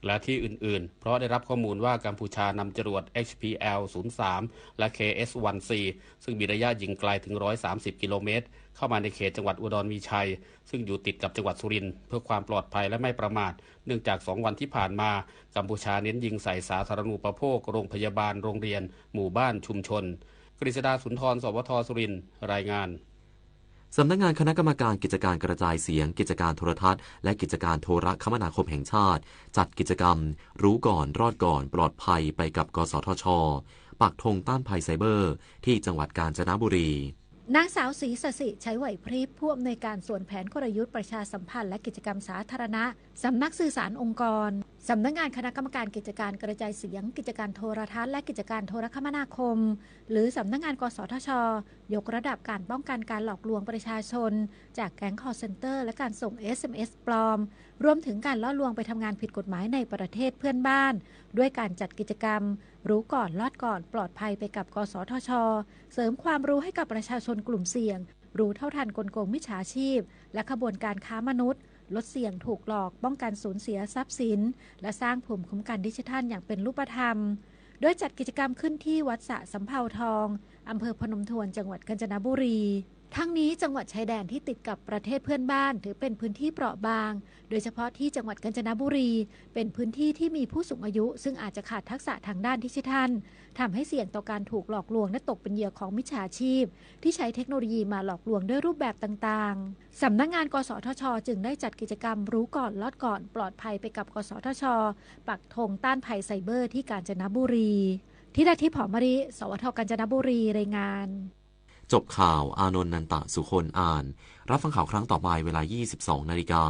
และที่อื่นๆ เพราะได้รับข้อมูลว่ากัมพูชานำจรวด เอช พี แอล ศูนย์สาม และ เค เอส วัน ซี ซึ่งมีระยะยิงไกลถึงร้อยสามสิบกิโลเมตร เข้ามาในเขตจังหวัดอุดรมีชัย ซึ่งอยู่ติดกับจังหวัดสุรินทร์ เพื่อความปลอดภัยและไม่ประมาท เนื่องจากสองวันที่ผ่านมา กัมพูชาเน้นยิงใส่สาธารณูปโภค โรงพยาบาล โรงเรียน หมู่บ้าน ชุมชน กฤษดา สุนทร สวท สุรินทร์ รายงาน สำนักงานคณะกรรมการกิจการกระจายเสียง กิจการโทรทัศน์ และกิจการโทรคมนาคมแห่งชาติ จัดกิจกรรม รู้ก่อน รอดก่อน ปลอดภัยไปกับ กสทช ปักธงต้านภัยไซเบอร์ ที่จังหวัดกาญจนบุรี นางสาวศรีสสิ ใช้ไหวพริบ ผู้อำนวยการส่วนแผนกลยุทธ์ประชาสัมพันธ์และกิจกรรมสาธารณะ สำนักสื่อสารองค์กร สำนักงานคณะกรรมการกิจการกระจายเสียง กิจการโทรทัศน์ และกิจการโทรคมนาคม หรือสำนักงาน กสทช ยกระดับการป้องกันการหลอกลวงประชาชน จากแก๊ง call center และการส่ง เอสเอ็มเอส ปลอม รวมถึงการล่อลวงไปทำงานผิดกฎหมายในประเทศเพื่อนบ้าน ด้วยการจัดกิจกรรม รู้ก่อน รอดก่อน ปลอดภัยไปกับ กสทช เสริมความรู้ให้กับประชาชนกลุ่มเสี่ยง รู้เท่าทันกลโกงมิจฉาชีพ และขบวนการค้ามนุษย์ ลดเสี่ยงถูกหลอก ป้องกันสูญเสียทรัพย์สิน และสร้างภูมิคุ้มกันดิจิทัลอย่างเป็นรูปธรรม โดยจัดกิจกรรมขึ้นที่วัดสระสำเภาทอง อำเภอพนมทวน จังหวัดกาญจนบุรี ทั้งนี้จังหวัดชายแดนที่ติดกับประเทศเพื่อนบ้าน ถือเป็นพื้นที่เปราะบาง โดยเฉพาะที่จังหวัดกาญจนบุรี เป็นพื้นที่ที่มีผู้สูงอายุ ซึ่งอาจจะขาดทักษะทางด้านดิจิทัล ทำให้เสี่ยงต่อการถูกหลอกลวงและตกเป็นเหยื่อของมิจฉาชีพ ที่ใช้เทคโนโลยีมาหลอกลวงด้วยรูปแบบต่างๆ สำนักงาน กสทช จึงได้จัดกิจกรรมรู้ก่อน รอดก่อน ปลอดภัยไปกับ กสทช ปักธงต้านภัยไซเบอร์ที่กาญจนบุรี ธิดาทิพย์ หอมมะลิ สวท กาญจนบุรี รายงาน จบข่าว อานนท์ นันตะสุคน อ่าน รับฟังข่าวครั้งต่อไปเวลายี่สิบสองนาฬิกา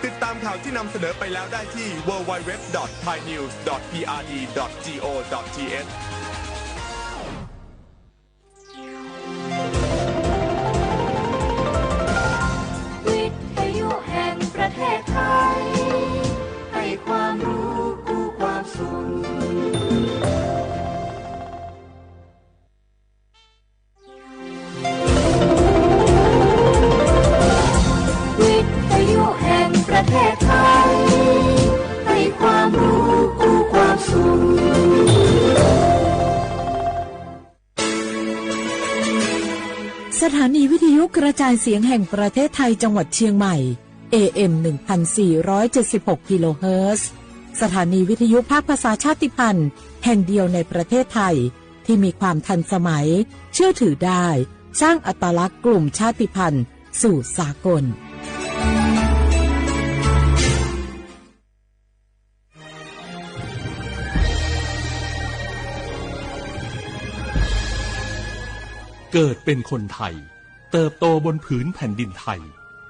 ติดตามข่าวที่นำเสนอไปแล้วได้ที่ ดับเบิลยู ดับเบิลยู ดับเบิลยู ดอท ไทยนิวส์ ดอท พีอาร์ดี ดอท จี โอ ดอท ที เอช วิทยุแห่งประเทศไทย ให้ความรู้คู่ความสุข วิทยุแห่งประเทศไทย ให้ความรู้คู่ความสุข สถานีวิทยุกระจายเสียงแห่งประเทศไทยจังหวัดเชียงใหม่ เอ เอ็ม หนึ่งพันสี่ร้อยเจ็ดสิบหก กิโลเฮิรตซ์ สถานีวิทยุภาคภาษาชาติพันธุ์แห่งเดียวในประเทศไทย ที่มีความทันสมัย เชื่อถือได้ สร้างอัตลักษณ์กลุ่มชาติพันธุ์สู่สากล เกิดเป็นคนไทย เติบโตบนผืนแผ่นดินไทย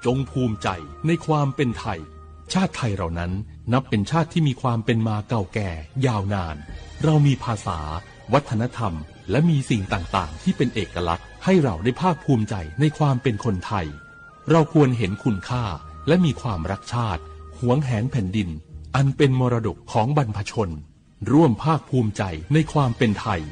จงภูมิใจในความเป็นไทย ชาติไทยเรานั้นนับเป็นชาติที่มีความเป็นมาเก่าแก่ยาวนาน เรามีภาษา วัฒนธรรม และมีสิ่งต่างๆ ที่เป็นเอกลักษณ์ ให้เราได้ภาคภูมิใจในความเป็นคนไทย เราควรเห็นคุณค่า และมีความรักชาติ หวงแหนแผ่นดิน อันเป็นมรดกของบรรพชน ร่วมภาคภูมิใจในความเป็นไทย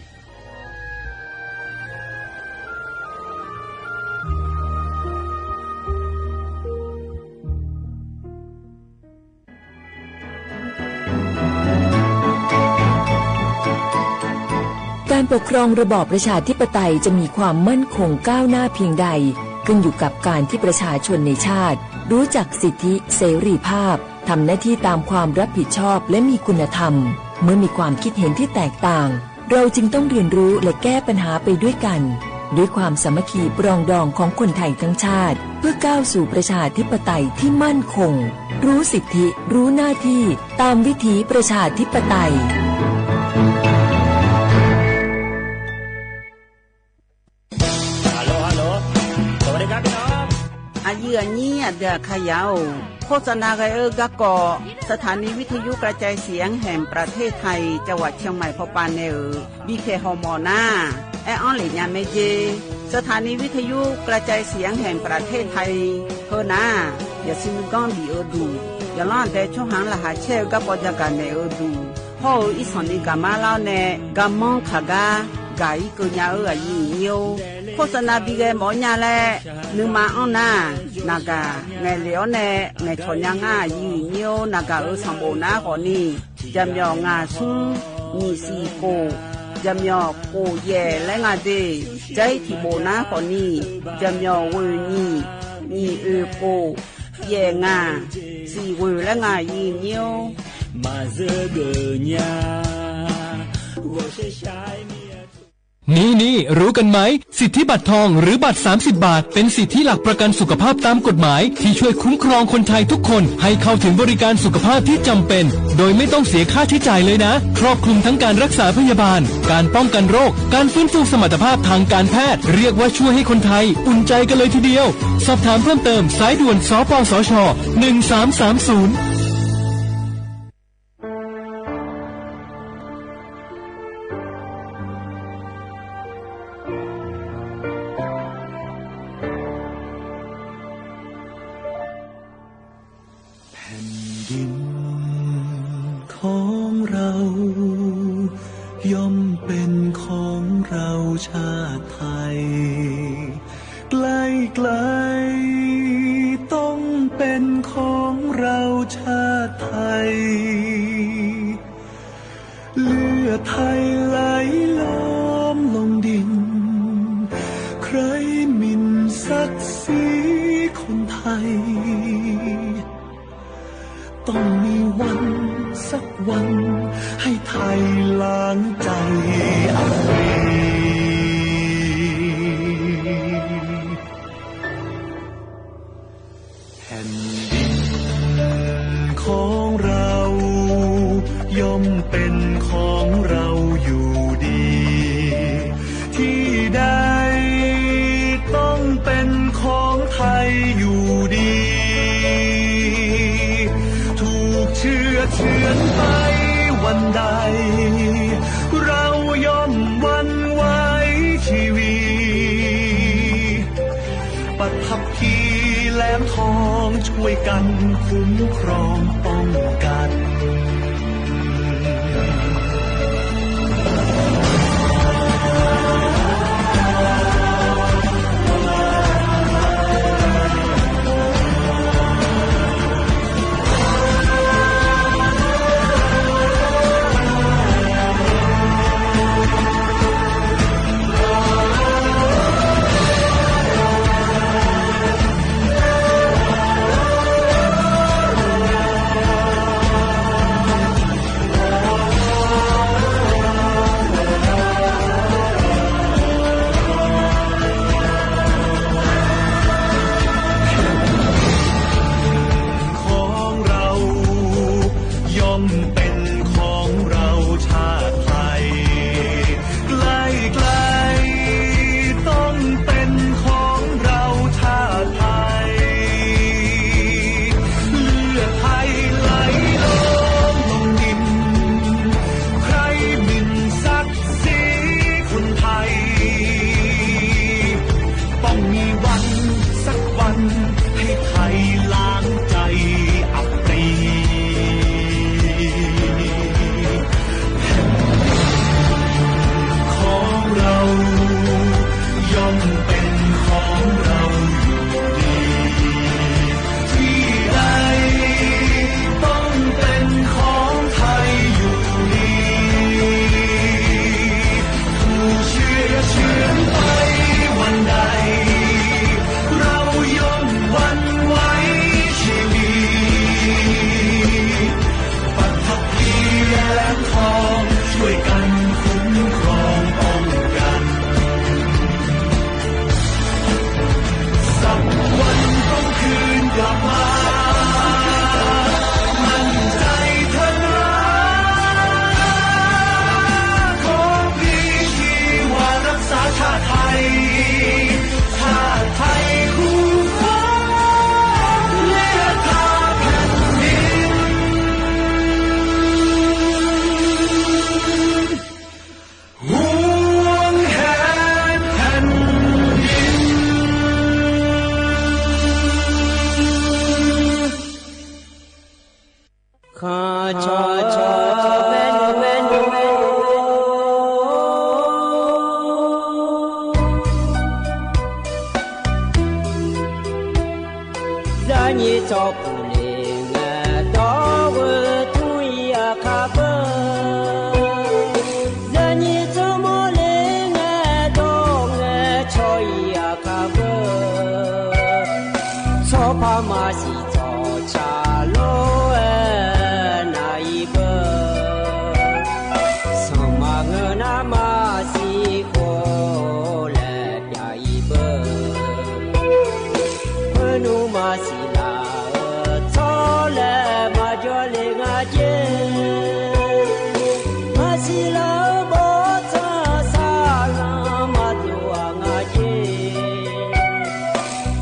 การปกครองระบอบประชาธิปไตยจะมีความมั่นคงก้าวหน้าเพียงใด ขึ้นอยู่กับการที่ประชาชนในชาติรู้จักสิทธิเสรีภาพ ทำหน้าที่ตามความรับผิดชอบและมีคุณธรรม เมื่อมีความคิดเห็นที่แตกต่าง เราจึงต้องเรียนรู้และแก้ปัญหาไปด้วยกัน ด้วยความสามัคคีปรองดองของคนไทยทั้งชาติ เพื่อก้าวสู่ประชาธิปไตยที่มั่นคง รู้สิทธิ รู้หน้าที่ ตามวิถีประชาธิปไตย ฮัลโหล ฮัลโหล สวัสดีครับพี่น้อง อะยื้ออะยี้ อะเดือดขยาว โฆษณากั๋นเออ กะเกาะ สถานีวิทยุกระจายเสียงแห่งประเทศไทย จังหวัดเชียงใหม่ พอปานแน่เอ๋อ บีเค ฮอมอนา แออั้นเหละยาแม่เย สถานีวิทยุกระจายเสียงแห่งประเทศไทย เฮอนา อย่าซิมก้องดีเออดู อย่าล่อนแต่ช่วงหางรหัสแช่กะปอจะกั๋นแน่เออดู พ่อเอ๋ย อีสองนี้กะมาเล่าแน่ กะมองขากา กาอี้เกยาเอ๋ย อะยื้ออะยี้ โฆษณาบีแกหมอญาแล นึ่งมาอ้อนา นากา ไงเหลียวแน่ ไงถอนยาง่า อะยื้ออะยี้ นากาเอ๋ย สองโบหน้าขอนี้ จะเหมียวงาชุ้ง หยี่สี่โก จะเหมียวโกแย่และงาเด ใจ๊ถี่โบหน้าขอนี้ จะเหมียวเวยหยี่ หยี่เอยโก แย่งา สี่เวยและงา อะยื้ออะยี้ นี่ นี่ รู้กันไหม สิทธิบัตรทองหรือบัตรสามสิบบาท เป็นสิทธิหลักประกันสุขภาพตามกฎหมาย ที่ช่วยคุ้มครองคนไทยทุกคนให้เข้าถึงบริการสุขภาพที่จำเป็น โดยไม่ต้องเสียค่าใช้จ่ายเลยนะ ครอบคลุมทั้งการรักษาพยาบาล การป้องกันโรค การฟื้นฟูสมรรถภาพทางการแพทย์ เรียกว่าช่วยให้คนไทยอุ่นใจกันเลยทีเดียว สอบถามเพิ่มเติม สายด่วน สปสช หนึ่งสามสามศูนย์ แผ่นดินของเรา ย่อมเป็นของเราชาติไทย ใกล้ๆ ต้องเป็นของเราชาติไทย เลือดไทยไหลล้อมลงดิน ใครหมิ่นศักดิ์ศรีคนไทย ต้องมีวันสักวัน ให้ไทยล้างใจอเวร แผ่นดินของเรา ย่อมเป็นของเราอยู่ดี ที่ใดต้องเป็นของไทยอยู่ดี ถูกเฉื่อยเฉือนไปวันใด เราย่อมหวั่นไหวชีวี ปัทภีแหลมทองช่วยกันคุ้มครองป้องกัน နံၣ်ထီၣ်ပူၤလ့ငဲ ဒီးဝဲထူယၤခါဘၢ လၢနံၣ်ထီၣ်မီၢ်လ့ငဲ ဒီးငဲထီၣ်ယၤခါဘၢ ထီၣ်ဖးမၤစံၣ်ထီၣ်ဆၣ်လိာ်ဝဲနၤအံၤဘၢ ဆၣ်မၤငၢၢ်နၤမၤစံၣ်ဃိလဲၣ် ပၠးအံၤဘၢ ဖၢနုာ်မၤစံၣ်လၢအၢ ထီၣ်လဲၣ်မၤယီၤလ့ငါက့ မၤစံၣ်လၢအၢဘီထီၣ် ဆၣ်လၢမၤတိၢ်အါငါက့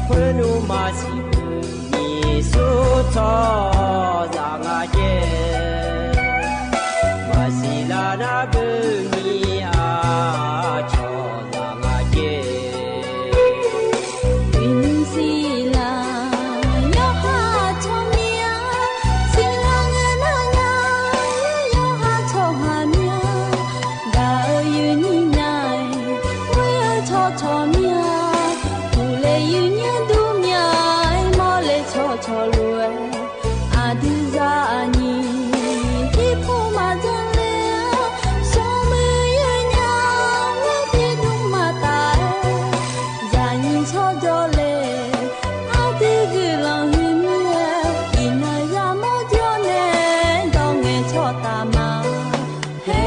ဖၢနုာ်မၤစံၣ် မံၤဆူထီၣ်စၢ်ငါက့ မၤစံၣ်လၢနၤဘုးမံၤအါ ထီၣ်စၢ်ငါက့ မံၤစံၣ်လၢ ယီၤဟးထီၣ်မံၤအါ စံၣ်လၢငဲနၤညါ ယီၤဟးထီၣ်ဟးမံၤအါ ဒၣ်အၢယုၢ်နံၤနၤ ဝဲအၢထီၣ်ထီၣ်မံၤအါ ပူၤလဲၣ်ယုၢ်ညါဒူမံၤအါ မီၢ်လဲၣ်ထီၣ်ထီၣ်လိာ်ဝဲ အဒုးစၢ်အနံၤ ဟံၣ်ဖိမၤဒ်လဲၣ် စီၤမုၢ်ယုၢ်ညါ ဝဲသ့ၣ်ဒုးမၤတၢ် ယၤနံၤထီၣ်ဒီးလဲၣ် အဒုးဂုာ်လီၤဟုမံၤ အံၤနၤယၤမီၢ်ဒီးနဲ ဒီးငဲထီၣ်တၢ်မၤ ဟဲ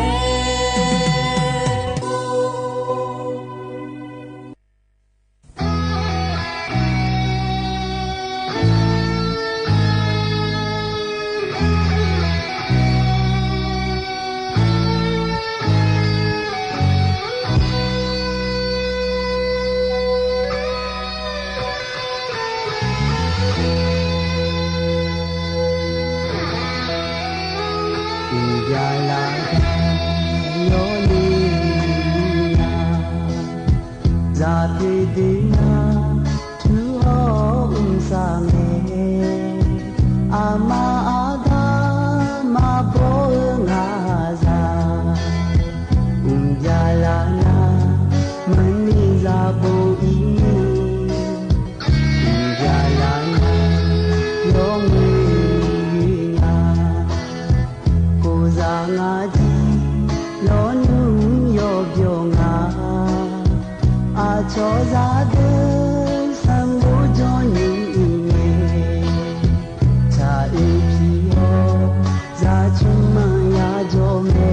ယၤလၢယီၤန့ၣ် စၢ်ဖံးဒုးနၤ ထုးအီၣ်အုၣ်သးမဲ အမါအဒါ မၤဘီအၢငါစၢ် ယၤလၢနၤ မ့ၢ်န့ၢ်စၢ်ဘိအံၤန့ၣ် ယၤလၢနၤ ယီၤမုၢ်ယုၢ်ညါ ကိးစၢ်ငါဒ် လီၤနုာ်ယီၤဘျီၣ်ငါ အထီၣ်စၢ်ဒၢ ဆၣ်ဘိကၠီနံၤအံၤန့ၣ် ဆၣ်အုၣ်ဖံးအီၣ် စၣ်ဆူမၤယၤကၠီမဲ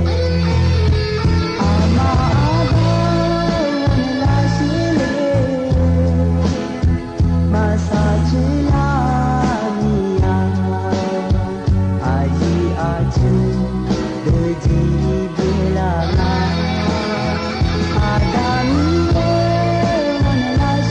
အမါအဒါ နလၢဆံလ့ မၤစၢ်ဆူလၢ မံၤယၤ အယံၤအထူ ဒုးဒံးဘျဲလၢ်နၤ အဒါမံၤဝဲ နလၢ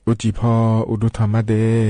အိၵ်းၸီး ၽွင်း ဢုတု ထမ်ႇမတေး ဢယေး ၼိမိၵ်ႈ ၶွင်ယႃ ယေႃးႁၼ် ၼႃႇလူႇ ၼႆ ယေး ၼဵဝ် ဢႃႇ ၼုမ်ႇၸီႇ ဢိူဝ်ႇ ၵႃႈတူႇ ၼႃႇ ၸွၼ်ႉၼႃႇ ၸိူဝ်း ၵူဝ်ႇ ၼင်ႇၼၼ် ၼေႃႈ ၸႃႇလႃႇ မႄႈ ယေး ၼဵဝ် လေႃး ဝၼ်းသဝ် ငႄႈၼွင်ႉ ငႃးတေး ယေး ၼဵဝ် တေး ထိုင်မီးၼႆ လေႃး ၼုမ်ႇၸီႇ ၼႃႇ ငၢႆးၼႄ ဢႃႇယု ၶျႃႉမိုဝ်းၼႄ တီႈၶေႃႈလူၺ်ႈ ၸွၼ်ႉတႃႇမႃး ယေး ၼဵဝ် ယေး ၼဵဝ် မျၢတ်ႈၵႃႈ ၼႃႇ ၶေႃႈၼႆႉ ဢီႇၼႃႇ ၼႃႇ ၵႃႈၼႆႉ ယေႃးႁၼ် ၵႃႈ ယေႃးႁၼ် ယၢမ်ႈတႃႇ သႃႇတႃႇ ၼႆ လေႃး ယေး ၼဵဝ် ဢီႇၼုမ်ႇ ၼႃႇ ၼႃႇ ဢႃႇယႃႇ မိူဝ်ႈလႂ် ၶူဝ်း ၶျႃႉလႃႇ ၼႆ ဝႃႈၼၼ်ၼႃႇ ဢႃႇယႃႇ မိူဝ်ႈလႂ် ၶူဝ်း ၸွၼ်ႉၼႆႉ ၼႃႇ ႁႃႉ ၼႃႇ ႁႃႉ ၸွၼ်ႉ တူၺ်း လေႃး ထိုင်မီးၼႆ သႃႇတႃႇ လႄႈ တီႈၶေႃႈလူၺ်ႈ ဢႃႇ ၸွၼ်ႉတႃႇမႃး တေး ယေး ၼဵဝ် တေး ယေး ၼဵဝ် ၵႃႈႁိုဝ် ၸွၼ်ႉ လေႃး ၼႃႇ ၵႃႈလႂ် ၸွၼ်ႉ ၼႃႇ ၶေႃႈၼႆႉ ဢႃႇ ဢတိူဝ်ႇထၢႆႇ မီးၶွင်လၢႆၶူဝ်း ယေႃးႁိုဝ် ဢႃႇၼေႃႇ ထီႇၼေႃႇ လႄႈ ၽႃႉၶျႃႉလႃႇ ငႃႇ ယေး ၼႆႉ ႁိုဝ် ၼႃႇ ၵေႃႈလႄႈ ၸွၼ်ႉၼႆႉ ၸိူဝ်း ထီႇၼေႃႇ ငႄႈၼေႃႇ လေႃး ယေး ၼဵဝ် ထိုင် ဢႃႇၼၢတ်ႈ ၼီႇၶျေးယႄႇ ပႃႇရႃႇၸီႇ သေ ၼႃႇ လေႃး ယေး ၼဵဝ် ဢတိူဝ်ႇ သူမ်ႇတဵတ်ႉ ဢႃႇ ဢတိူဝ်ႇ ၽြႃးပၢတ်ႇ သူမ်ႇတဵတ်ႉ ၽြႃးၸဝ်ႈ ယူႇႁူဝ် ရႃႇၸၵၢၼ်ႇ ထီႉသိပ်း ဢႃႇယု တေႃႇလဵဝ် ၵႃႈၼိူဝ်ၵႃႈ ဢႃႇၼၢတ်ႈ ၶျႃႉလႃႇ တေး ယေး ၼဵဝ် တေး ထိုင်ၵႃႈယေႃး ၼႃႇ ၶေႃႈၼႆႉ ဢႃႇၼၢတ်ႈ ၼီႇၶျေးယႄႇ ပႃႇရႃႇၸီႇ သေ တေႃႇလဵဝ် မႄႈ ယေး ၼဵဝ် ထိုင်မီးၼႆႉ လေႃး ယေး ၼဵဝ် ရႃႇၸၵၢၼ်ႇ ဢဝ်ပႃး ဢိူဝ်ႇ ၵႃႈတူႇ ၼႃႇ သွပ်ႉၽႄႈ ငႄႈၼေႃႇ လေႃး ဢႃႇၼၢတ်ႈ ၼီႇၶျေးယႄႇ ငႄႈၼေႃႇ ဝၼ်းယုတ်ႉ ရႃႇၸၵၢၼ်ႇ လႄႈ ၶူဝ်း ပီႈၵိူဝ်ႇ ၼႆႉ ဝႃႈၼႃႇ ပီႈၼႃႇ ငႃးတေး ယေး ၼဵဝ် ယေး ၼဵဝ် ၶူဝ်း ငႄႈၼေႃႇ ၵႃႈတူႇ ၼႃႇ ၶေႃႈၼႆႉ ဢူႈသေႃးယေႃး ၼႃႇ ၼႆ လေႃး ယေး ၼဵဝ် ယေႃးႁၼ် ၼႆႉ ၼိုင်ႈၸိူင်း ႁႃႈယၢဝ်း လူၺ်ႈ လေႃး ထိုင်ၼႆႉ ၽႄႈသိုဝ်ႈ ယင်း ထေႃႇထႃႇ တိူဝ်ႉ ၼႃႇ ၶေႃႈၼႆႉ ၽႄႈသိုဝ်ႈ ယုမ်ႉ လဵဝ် ၼႆ လေႃး ဢမ်ႇယွမ်း ႁူမ်ႈမႃး တမ်ႇၼႆႉ လႄႈ ၼႆ လေႃး ယေး ၼဵဝ် ၽႄႈသိုဝ်ႈ တေႃႇ မႄႈ ၵႃႈၼႃႇ ႁႃႉ လႄႈ ၼႆ ယုမ်ႉမိုဝ်း ၸဵမ် ဢမ်ႇတႃႇ သႃႇတႃႇ ယႃႇ မႄႈ ဢႃႇယွင်ႇ ၼိူဝ်ၵႃႈ ၵႃႈတူႇ တေး လႄႈ ငႃးတေး ယေး ၼႆႉ ၼႃႇ တႃႇ ထီႇဝီႇ ပႃးမႄႈ မႃးၶေႃႈ ပႃးမႄႈ လေႃး ယႃႇၵႃႇ ယႃႇႁေႃႈ တူၺ်း ယႃႇမေႃး တူၺ်း ယေး ၼႆႉ ယင်း သၵူဝ်ႇ ႁႃႈယၢဝ်း လူၺ်ႈ ယင်း တႃႇ ယင်း မျၢတ်ႈ တီႈ ယင်း ငႃး လေႃး ယေး ၼဵဝ် ၶေႃႈၼႆႉ ယင်း ယိူဝ်ႈ ဢႃႇယႃႇ မိူဝ်ႈလႂ် ၶူဝ်း ၼႃႇ ၶေႃႈၼႆႉ လေႃး လႄႈ ယေး ဢႃႇယွင်ႇ ၵိုင်ႇလင် သႃႇၶျွၼ်ႉ ၼႆႉ ၵႃႈတူႇ လႄႈ ယႃႇ မႄႈတေး ယေး ၼဵဝ် တေး ထိုင်မီးၼႆႉ ထၢႆႇ မီးၶွင် တူၺ်း ၼႆႉ တီႈၶေႃႈလူၺ်ႈ ၵူမ်ႈၼႆႉ လေႃး ယေး ၼဵဝ် ၵိုင်ႇလင် သႃႇၶျွၼ်ႉ ၼႆႉ ယႃႇ မႄႈ ဢႃႇယွင်ႇ ယီႇပီႇ မႃး ၼႆႉ ယုမ်ႇမူႇ ၸဝ်ႈသၢင်ႇ ပီႇတူဝ်ႇ ၵႃႈတူႇ တေး လႄႈ လေႃး ယေး ၼဵဝ် ဢႃႇယွင်ႇ ၵိုင်ႇလင် ၵိုင်ႇၼႃႇ မႄႈ ဢႅတ်ႉၸီး ၶျေး ယေး ၼဵဝ် လေႃး ထိုင်ၼႆႉ ဢတိူဝ်ႇ ထၢႆႇ ၶျေႃးႁႃႇ ၵႃႈတူႇ ဢႃႇ ယုမ်ႇမူႇ ၸဝ်ႈသၢင်ႇ တူဝ် ပႃးမႄႈ မၼ်း ၸၢၵ်ႈၶေႃး တူဝ် ပႃးမႄႈ မိုဝ်း တႃႇလႃႇ ၺႃးၼီႇ လေႃး ယေး ၼဵဝ် ဢႃႇယွင်ႇ လႄႈ ၸေး ၼႆႉ မၼ်း တႃႇလႃႇ ဢိူဝ်ႈ လေႃး ယေး ၼဵဝ် ထိုင်မီး ဢႃႇယွင်ႇ ၵိုင်ႇလင် မႃး ငႄႈ ၶျေႃး လႄႈ ၵႃႈတူႇ လေႃး ဢႃႇယွင်ႇ ၵိုင်ႇလင် မႄႈ ဢႅတ်ႉၸီး ၶျေး ၵႃႈတူႇ လေႃး ၶူဝ်း လေႃး ဢိူဝ်ႈ ၵိုင်ႇလင် သၢင်ႇ ၺႃး မႄႈတေး ယေး ႁႃႉ ၼႆႉ ၼိုင်ႈၸိူင်း ႁႃႈယၢဝ်း လူၺ်ႈ တေး ယေး ၼဵဝ် တေး ဢႃႇ ၼုမ်ႇၸီႇ ၵႃႈတီႈၶေႃႈလူၺ်ႈလႄႈ ၸွၼ်ႉတႃႇမႃး ယေး ၼဵဝ် ဢီႇၼႃႇ ၸွၼ်ႉၼႃႇ ၸိူဝ်း ၵူဝ်ႇ ၼင်ႇၼၼ် ၼင်ႇၵႃႈလႃႇ ဢိူဝ်ႈ မီးၼႆႉ လေႃး ယေး ၼဵဝ် ယွမ်းယႃႇ ၶေႃႈၼႆႉ ယွမ်းသႃႇသႃႇလႄႈ ၼႃႇႁႃႉ လူၺ်ႈ လူၺ်ႈ ထိုင်မီးၼႆႉ လေႃး ၵႃႈၵေႃႈ ယေး ယေး ထႅင်ႈလူၺ်ႈ ယေး မႃးယႃႇၼႃႇ ယုမ်ႇမူႇ ၸဝ်ႈသၢင်ႇ တူဝ် ၵႃႈၵေႃႈ လူၺ်ႈ လႄႈ လေႃး ယေး ၼဵဝ် ထိုင် ယေး ၼဵဝ် ၵႃႈတွၼ်ႈၶျူဝ်း ၵႃႈၵေႃႈ လူၺ်ႈ ဢတိူဝ်ႇ ဢၶႃႇ ဢိူဝ်ႈ ၵႃႈၵေႃႈ လူၺ်ႈ လႄႈ ယေး ၼဵဝ် ၽွင်းၼႆႉ ပီႈၼႃႈႁႃႈ တႃႇမႃးတေး ထိုင်မီးၼႆႉ ၶႃႈၼေႃႈ ယေး ၼႆႉ ၸၢင်ႈထႅင်ႈၼႆႉ ၼႃႈႁႃႈ တႃႇၺႃးမႄႈ ယေး ၼႆႉ ၼႆႉ ၼုမ်ႇၸီႇ ဢၵႃး ငၢႆးၼႆႉ လႅမ်ထၢႆႇ ယေး ၼႆႉ ၼႃႈၵႃႈတွၼ်ႈၶျူဝ်း လေႃး ယုမ်ႇမူႇ ၸဝ်ႈသၢင်ႇ တူဝ် ၵႃႈၵေႃႈ လေႃး ယေး ၼဵဝ် ဢႃႇ လႅမ်ထၢႆႇလႄႈ ယေး ၼႆႉ မႃးရဵင်ႇ လႄႈ ၶူဝ်း ၼႃႈၵေႃႈ ထိုမ်ႇလေႃး ဢႃႇ ယေး ၼႆႉ ပဵၼ်လႃႈ ၵႃႈတူႇငႃး ဢႃႇ ယေး ဢႃႇ ထိုင် ႁဵတ်းယေး ႁဵတ်းယေး တေႃႇ ႁဵတ်းယေး ယေးၸႃႇ ႁဵတ်းယေး ယေးယုမ်ႇၼႃႇ လေႃး ယေး ၼႆႉ ယေး ယေး မႃးလဵၼ်ႈ ပဵၼ်လႃႈ ၺႃးငႃး ၼႃႈ ယူႇလူၺ်ႈ ယေး ၺႃးၽႃႇငႃး လႄႈ ၸႃႇၵႃႇ ဢႅၵ်ႉၵႃႇ တႃႇၼႆႉ မႃး ယေး ၼႆႉ ယုမ်ႇၼႃႇ ထၢႆႇ မီးၶွင်တႄႉ မၢင်ၵေႃႉ မီးၶွင်တူၺ်းၼႆႉ မႃးလဵၼ်ႈ ၼႃႈၵေႃႈ သႃႇလူႇ မီးၼႆႉ လေႃး ယေး ၼဵဝ် ဢိူဝ်ႈ ထိုင်မီးၼႆႉၵေႃႈ ၵေႃႈယွၼ်းၼႃႇ လူၺ်ႈ ယေး ၺႃး ၽၢႆႇလႄႈ ၸႃႇၵႃႇ ဢႅၵ်ႉၵႃႇ တႃႇၼႆႉ ပီႇသီႇပီႇ ၵႃႇ ၺႃးတေး ယေး ၼဵဝ် တေး ထိုင်မီးၼႆႉ ယေး ၼႆႉ ၾဵတ်ႉသ်ပုၵ်ႉ ပႃးၼႆႉ ၼႃႈႁႃႈ လူၺ်ႈၼႃႇ ၵူတ်းလၢႆႉ ၵူတ်းသျႄး ဢိူဝ်ႈ ထိုင် ၸိူင်ႉၼႆ ၺႃးမႄႈတေး ယေး ၼဵဝ် တေး ဢႃႇ ႁိုဝ်ၵႃႈၼႆႉၼႃႇ ယေး ၼဵဝ် ဢၼ်ၼေႃႈ ၸႃႇမႄႈ ၸႃႇၵႃႇ ဢႅၵ်ႉၵႃႇ တႃႇၼႆႉ မႃးတေး ယေး ၼဵဝ် ဢႃႇ ၼုမ်ႇၸီႇ ႁိုဝ်ၵႃႈ ယေး ၼႆႉၼႃႇ ထွင်ႇၸွႆႈလေႃး ဢႃႇ တေႃႇ ဢၶႃႇ ဢၼ်ၼၼ်ႉၼႃႇ ယေး ၼဵဝ် ဢိူဝ်ႇ ၼုမ်ႇၸီႇ ၼႃႇ ၶေႃႈၼႆႉ ဢၼ်ၼၼ်ႉၼႃႇ မဵဝ်း ထီႇၼွင်ႉ ၶျႃႉလႃႉ ငႃးတေး ယေး ၼဵဝ် တေး ပႃႇရႃႇသီႇ ၼႃႇ သီႇ သီႇ ဢၶူဝ်ႇ ၼႃႇ သႅတ်ႉ ထီႇၶူဝ်ႇ ယေး ၼဵဝ် ထၢႆႇ ဢၼ်ၼၼ်ႉၼႃႇ ဢီႇၼႃႇ ဝၼ်းသဝ် ဢၼ်ၼၼ်ႉ ၼီႇၶျေးၵူဝ်ႇ ပႃႇရႃႇသီႇ ၼႃႇ ၵရၵတႃႇ ၶူမ်း လႄႈ ၶူဝ်းသီႇတေး ဢၶူဝ်ႇ ၼႃႇ ၼီႇၽႃႇ ငႃးယႃႇ ၵူဝ်ႇ ၶျေးယႄႇ ယေး ၼဵဝ် လေႃႇ ႁႂ်ႈၼႃႇ ၶူဝ်း တူဝ်လႃႇတူဝ် ယေး ၼဵဝ် ၼႃႇ ထွၼ်ၸွႆႈ ဢႃႇ ၼုမ်ႇၸီႇ ဢႃႇယႃႇ မိူဝ်ႈလႂ် ၶူဝ်း ယေး ၼဵဝ် ဢိုမ်း ႁိုဝ်ၵႃႈၼႆႉၼႃႇ တေႃႇၶျႃႉ ၸီႇပျုမ်းလႄႈ ၼႃႇႁႃႉ တႃႇမႃးတေး ယေး ၼဵဝ် တေး ဢႃႇယု ပုတ်ႉထေႃး ၼႄၶျႃႉ တေႃႇၶျႃႉ ငႃး ယေး ၼႆႉ တီႈၶေႃႈလ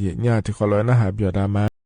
ူၺ်ႈ ၼႃႇႁႃႉ ပျေႃႇတႃႇမႃး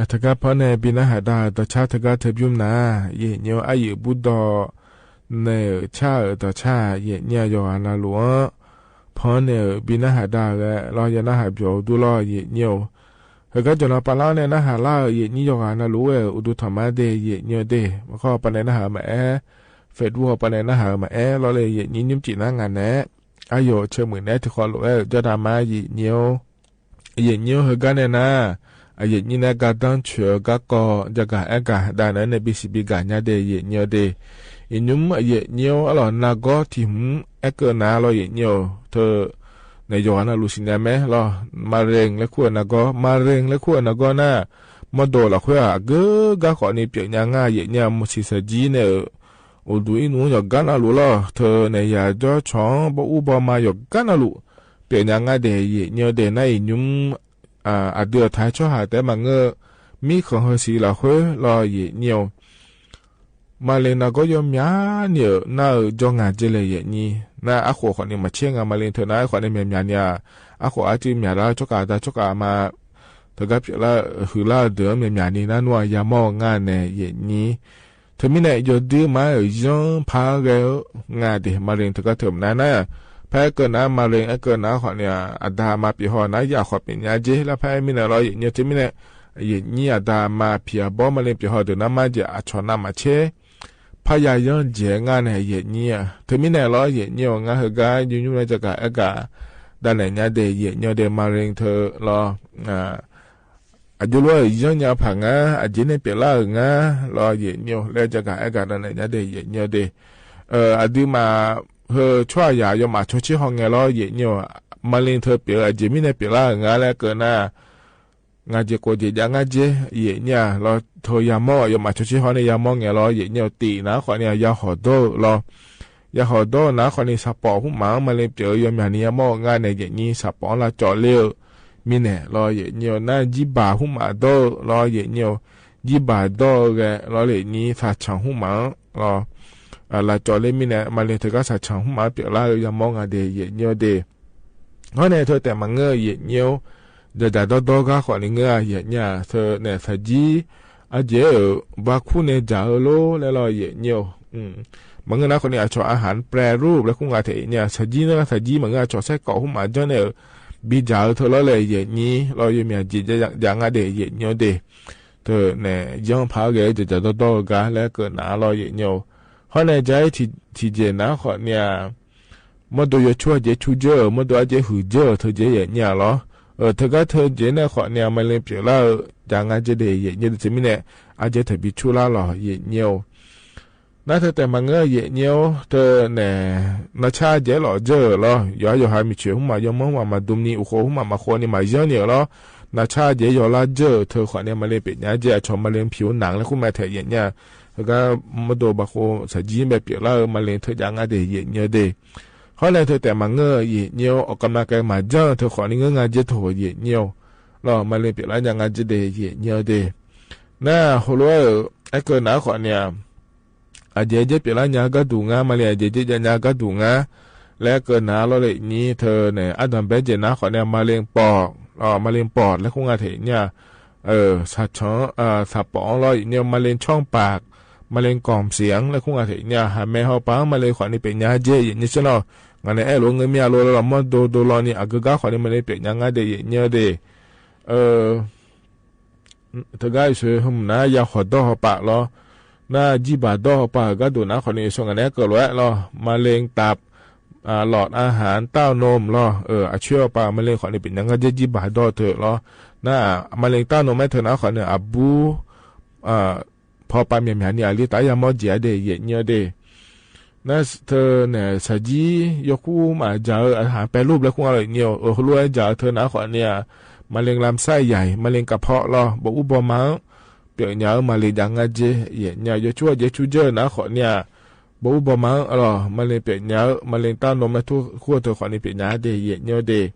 အတဂၤ ဖီန့ၣ် ဘိနၢဟးဒါ တၢ်ဆါတဂၤ တဘျုးနၤ ယဲၢ်ညိ အယုၢ်ဘူးဒီး နဲၣ်ဧိၤဆၣ်ဧိၤ တၢ်ဆါ ယဲၢ်ညိ ယီၢ်ဂၤနၤလူၤဧၢ ဖီန့ၣ်ဧိၤ ဘိနၢဟးဒါဧိၤ လီၤ ယနၢဟးပျီၣ်အိၣ်ဒူလီၤ ယဲၢ်ညိ ဟဲကါ ကၠီၣ်နီၤပၤလါန့ၣ် နၢဟးလၢဧိၤ ယဲၢ်ညိ ယီၢ်ဂၤနၤလူၤဝဲ အိၣ်ဒူထီၣ်မါဒဲး ယဲၢ်ညိဒဲး မခီပၤန့ၣ် နၢဟးမအဲၣ် Facebook ပၤန့ၣ် နၢဟးမအဲၣ် လီၤလၢ ယဲၢ်ညိ ညွှန်းကြည့် နၤ ငါနဲၣ် အယိာ်ဆၢမုၢ်နဲ တခီလိာ်ဝဲ ကၠီဒါမါ ယဲၢ်ညိ ယဲၢ်ညိ ဟဲကါ နဲၣ်နၤ အယဲၢ်ညိန့ၣ် ကါတၢ်ဆၢ ကါကီၢ် ယကၤအဲၣ်ကၤ ဒၣ်နဲၣ်န့ၣ် ဘံစံးဘံကၤညါဒဲး ယဲၢ်ညိဒဲး ယညွှန်း ယဲၢ်ညိ အလီၢ်နၤဂီၢ်ထံၣ်မူ အဲၣ်ကၢနၤလီၤ ယဲၢ်ညိ ထဲန့ၣ် ယီၢ်ဂၤနၤလူၤ စံးနၤမဲလီၤ မၤရ့ၣ်လၢခူၣ်နၤဂီၢ် မၤရ့ၣ်လၢခူၣ်နၤဂီၢ်နၤ မီၢ်ဒိၣ်လီၤခွဲး အဂ့ၤဂၤ ဃိးနံၣ်ပၠးညါ ငါ ယဲၢ်ညိ မုၢ်ဆံး ဆၢကၠံ န့ၣ် အိၣ်ဒူအံၤနူ ယီၢ်ဂၤနၤလူၤလီၤ ထဲန့ၣ် ယၤကၠီဆီ ဘီအူဘီမါ ယီၢ်ဂၤနၤလူၤ ပၠးညါ ငါဒဲး ယဲၢ်ညိဒဲး နၢ် ယညွှန်း အဒုးအထါ ဆီဟးတဲ မၤငၢၢ် မံဃီၤဟၢဆံးလီၤခွဲးလီၤ ယဲၢ်ညိ မၤရ့ၣ်နၤဂီၢ် ယီၢ်မၠးနံၣ်ဧိၤ နၢ်ဧိၤ ယီၢ်ငါကဲလဲၣ် ယဲၢ်ညိ နၢ် အဃိးဃိးနံၣ် မၤဆဲး ငါ မၤရ့ၣ် ထဲနၤ ဃိးနံၣ်မၠးမၠးနံၣ်ဧါ အဃိးအါတံၢ်မၠးလၢ ဆီကၤတၢ် ဆီကၤမါ တဂၤပၠးလၢ ဟုးလၢဒၢး မၠးမၠးနံၣ် နၢ်နွံ ယၤမီၢ် ငါနဲၣ် ယဲၢ်ညိ ထဲမံၤန့ၣ် ယီၢ်ဒုးမးဧိၤ ယီၢ်ဖးဂဲၤဧိၤ ငါဒဲး မၤရ့ၣ် တဂၤထဲနၤနၤ ဖဲအဲၣ်ကၢနၤ မၤရ့ၣ် အဲၣ်ကၢနၤ ဃိးနံၣ် အဒါမါပျးဟီၣ်နၤ ယၤဃီးပၠးညါကဲ လၢဖဲမံၤန့ၣ်လီၤ ယဲၢ်ညိ ထဲမံၤန့ၣ် ယဲၢ်ညိ အဒါမါပျးဘီ မၤရ့ၣ် ပျးဟီၣ်ဒုးနၤ မၤကဲ အဆီၣ်နၤမၤဆဲး ဖးယၤယီၢ်ကဲ ငါနဲၣ် ယဲၢ်ညိဧါ ထဲမံၤန့ၣ်လီၤ ယဲၢ်ညိ ငါဟဲကါ ယညွှန်း ယကၤအဲၣ်ကၤ ဒၣ်နဲၣ်ညါဒဲး ယဲၢ်ညိဒဲး မၤရ့ၣ် ထဲလီၤ အယိလီၤ ယီၢ်ညါဖး ငါ အကဲန့ၣ် ပၠးလၢဧိၤ ငါ လီၤ ယဲၢ်ညိ လၢယကၤအဲၣ်ကၤ ဒၣ်နဲၣ်ညါဒဲး ယဲၢ်ညိဒဲး အဒုးမး ဟဲ ဆီၣ်ယၤ ယီၢ်မးဆီဆံဟီၣ်ငဲလီၤ ယဲၢ်ညိ မၤရ့ၣ် ထဲပၠး အကဲမံၤန့ၣ် ပၠးလၢဧိၤ ငါ လၢအဲၣ်ကၢနၤ ငါကဲ ကိးကဲ ယၤ ငါကဲ ယဲၢ်ညိလီၤ ထဲယၤမီၢ် ယီၢ်မးဆီဆံဟီၣ်န့ၣ် ယၤမီၢ်ငဲလီၤ ယဲၢ်ညိ တံၢ်နၤ ဃိးနံၣ် ယၤဟီၣ်ဒီလီၤ ယၤဟီၣ်ဒီနၤ ဃိးနံၣ် ဆၣ်ပီၣ်ဟုမး မၤရ့ၣ် ပၠး ယီၢ်မၠးနံၣ် ယၤမီၢ် ငါနဲၣ် ယဲၢ်ညိ ဆၣ်ပီၣ် လၢကၠီၣ်လ့ဧိၤ မံၤနဲၣ်လီၤ ယဲၢ်ညိ နၢ် ယံၢ်ဘၣ်ဟုမးဒီလီၤ ယဲၢ်ညိ ယံၢ်ဘၣ်ဒီဂဲၤလီၤ ယဲၢ်ညိ သးဆၣ်ဟုမးလီၤ လၢကၠီၣ်လ့ မံၤနဲၣ် မၤရ့ၣ် ထဲကါ သးဆၣ်ဟုမး ပၠးလၢဧိၤ ယၤမီၢ် ငါဒဲး ယဲၢ်ညိဒဲး ဃိးနံၣ် ထဲတဲမၤငၢၢ် ယဲၢ်ညိ ဒ်ဒ်ဒီဒီဂၤ ဃိးနံၣ် ငၢၢ် ယဲၢ်ညိ ထဲနဲၣ် ဆၢကၠံ အကဲဧိၤ ဘၣ်ခူၣ်န့ၣ် ကၠးဧိၤလီၤ လဲၤလီၤ ယဲၢ်ညိ မၤငၢၢ် နၤ ဃိးနံၣ် အဆီၣ် อาหารแปรรูป လၢခူၣ် ငါထဲ ယဲၢ်ညိ ဆၢကၠံ နၤ ဆၢကၠံ မၤငၢၢ် အဆီၣ် ไส้กรอก ဟုမး ကၠီၣ်န့ၣ်ဧိၤ ဘၣ်ကၠးဧိၤ ထဲလီၤလဲၣ် ယဲၢ်ညိလီၤ ယီၢ်မၠးကဲ ယၤ ငါဒဲး ယဲၢ်ညိဒဲး ထဲနဲၣ် ယီၢ်ဖးဂဲၤ ဒ်ဒ်ဒီဒီဂၤ လၢအဲၣ်ကၢနၤလီၤ ယဲၢ်ညိ ဃိးနံၣ် ကၠါ ထံၣ်ကၠဲ နၤ ဃိးနံၣ် မီၢ်ဒိၣ် ယီၢ်ဆူၣ် အကဲဆူၣ်ကၠၢဧိၤ မီၢ်ဒိၣ် အကဲဟုၣ်ကၠၢဧိၤ ထဲကၠဲ ယဲၢ်ညိလီၤ ထဲကါ ထဲကၠဲန့ၣ် ဃိးနံၣ် မၤရ့ၣ် ပၠးလၢဧိၤ ယၤ ငါကဲဒဲး ယဲၢ်ညိ ဒ်သိးမံၤန့ၣ် အကဲ ထဲဘၣ်ဆူၣ်လၢလီၤ ယဲၢ်ညိ နၤ ထဲတဲမၤငၢၢ် ယဲၢ်ညိ ထဲနဲၣ် နဆၣ် ကဲလီၤကၠၢဧိၤလီၤ ယွၤ ယွၤဟးမုၢ်ဆ့ၣ် ဟုမး ယီၢ်မီၢ် ဟုမး မၤဒိၣ်နံၤ အိၣ်ဃိ ဟုမး မၤဃိ နံၤမး ယီၢ်န့ၣ်လီၤ နဆၣ် ကဲ ယီၢ်လၢကၠၢဧိၤ ထဲ ဃိးနံၣ် မၤရ့ၣ် ပၠးညါကဲ အဆီၣ် မၤရ့ၣ် ผิวหนัง လၢခူၣ် ငါထဲ ယဲၢ်ညိ ထဲကါ မီၢ်ဒိၣ် ဘၣ်ဃိ ဆၢကၠံ ဘၣ်ပၠးလၢဧိၤ မၤရ့ၣ် ထဲ ယၤ ငါဒဲး ယဲၢ်ညိဒဲး ဃိးနံၣ် ထဲတဲမၤငၢၢ် ယဲၢ်ညိ ออกกำลังกาย မၤကၠၢ ထဲ ဃိးနံၣ် ငၢၢ် ငါကဲ ထဲ ယဲၢ်ညိလီၤ မၤရ့ၣ် ပၠးလၢယၤ ငါကဲဒဲး ယဲၢ်ညိဒဲး နၤ ဟိလိ အဲၣ်ကၢနၤ ဃိးနံၣ် အကဲ ကဲပၠးလၢညါ ကၢဒူၣ် ငါ မၤရ့ၣ် အကဲ ကဲ ယၤ ငါ ကၢဒူၣ် ငါ လၢအဲၣ်ကၢနၤလီၤ လၢညိ ထဲနဲၣ် အါဒံၣ်ဘဲ ကဲ နၤ ဃိးနံၣ် မၤရ့ၣ် ပီၣ် မၤရ့ၣ် ပီၣ် လၢခူၣ် ငါထဲ ယဲၢ်ညိ သးဆၣ် သးပီၣ်လီၤ ယဲၢ်ညိ မၤရ့ၣ် ช่องปาก မၤရ့ၣ် กล่องเสียง လၢခူၣ် ငါထဲ ယဲၢ်ညိ ဟးမဲဟီၣ်ပၢ် မၤရ့ၣ် ဃိးနံၣ် ပၠးညါကဲ ယဲၢ်ညိ ဆ့ၣ်နီၤ ငါန့ၣ် အဲၣ်လိာ် ငၢမံအလိာ်လီၤ မီၢ်ဒိၣ်ဒိၣ်လီၤ နံၤ အဂ့ၤဂၤ ဃိးနံၣ် မၤရ့ၣ် ပၠးညါ ငါဒဲး ယဲၢ်ညိဒဲး ထဲကါ ယဆိ ဟၢမုၢ်နၤ ယၤဟီၣ်ဒီဟီၣ်ပၢ်လီၤ နၤ ယံၢ်ဘၣ်ဒီဟီၣ်ပၢ် ဂၤဒိၣ် နၤ ဃိးနံၣ် ယဆိ ငါန့ၣ် အဲၣ်ကၢလီၤလီၤ မၤရ့ၣ် ตับ หลอดอาหาร เต้านม လီၤ အဆၢဟီၣ်ပၢ် မၤရ့ၣ် ဃိးနံၣ် ပၠးညါ ငါဒဲး ယံၢ်ဘၣ်ဒီ ထဲလီၤ နၤ မၤရ့ၣ် เต้านม မ့ၢ်ထဲ နၤ ဃိးနံၣ် အဘူး ဖီပၢ် မၠးမၠးနံၤ အလံတၢ်ယၤမီၢ် ကဲ ဒဲး ယဲၢ်ညိဒဲး နၤ ထဲနဲၣ် ဆၣ်ကၠံ ယီၢ်ခူၣ်မး ကၠးဧိၤ อาหารแปรรูป လၢခူၣ် ငါလၢညိ ဟိလိ ကၠးဧိၤ ထဲ နၤ ဃိးနံၣ် မၤရ့ၣ် ลำไส้ใหญ่ မၤရ့ၣ် กระเพาะ လီၤ ဘၣ်အူဘီမါ ပၠးညါဧိၤ မၤရ့ၣ် ယၤ ငါဒဲး ယဲၢ်ညိ ယီၢ်ဆူၣ် ယဲၢ်ဆူၣ်ကၠၢ နၤ ဃိးနံၣ် ဘၣ်အူဘီမါလီၤ မၤရ့ၣ် ပၠးညါဧိၤ မၤရ့ၣ် เต้านม လၢခူၣ် ထဲ ဃိးနံၣ် ပၠးညါဒဲး ယဲၢ်ညိဒဲး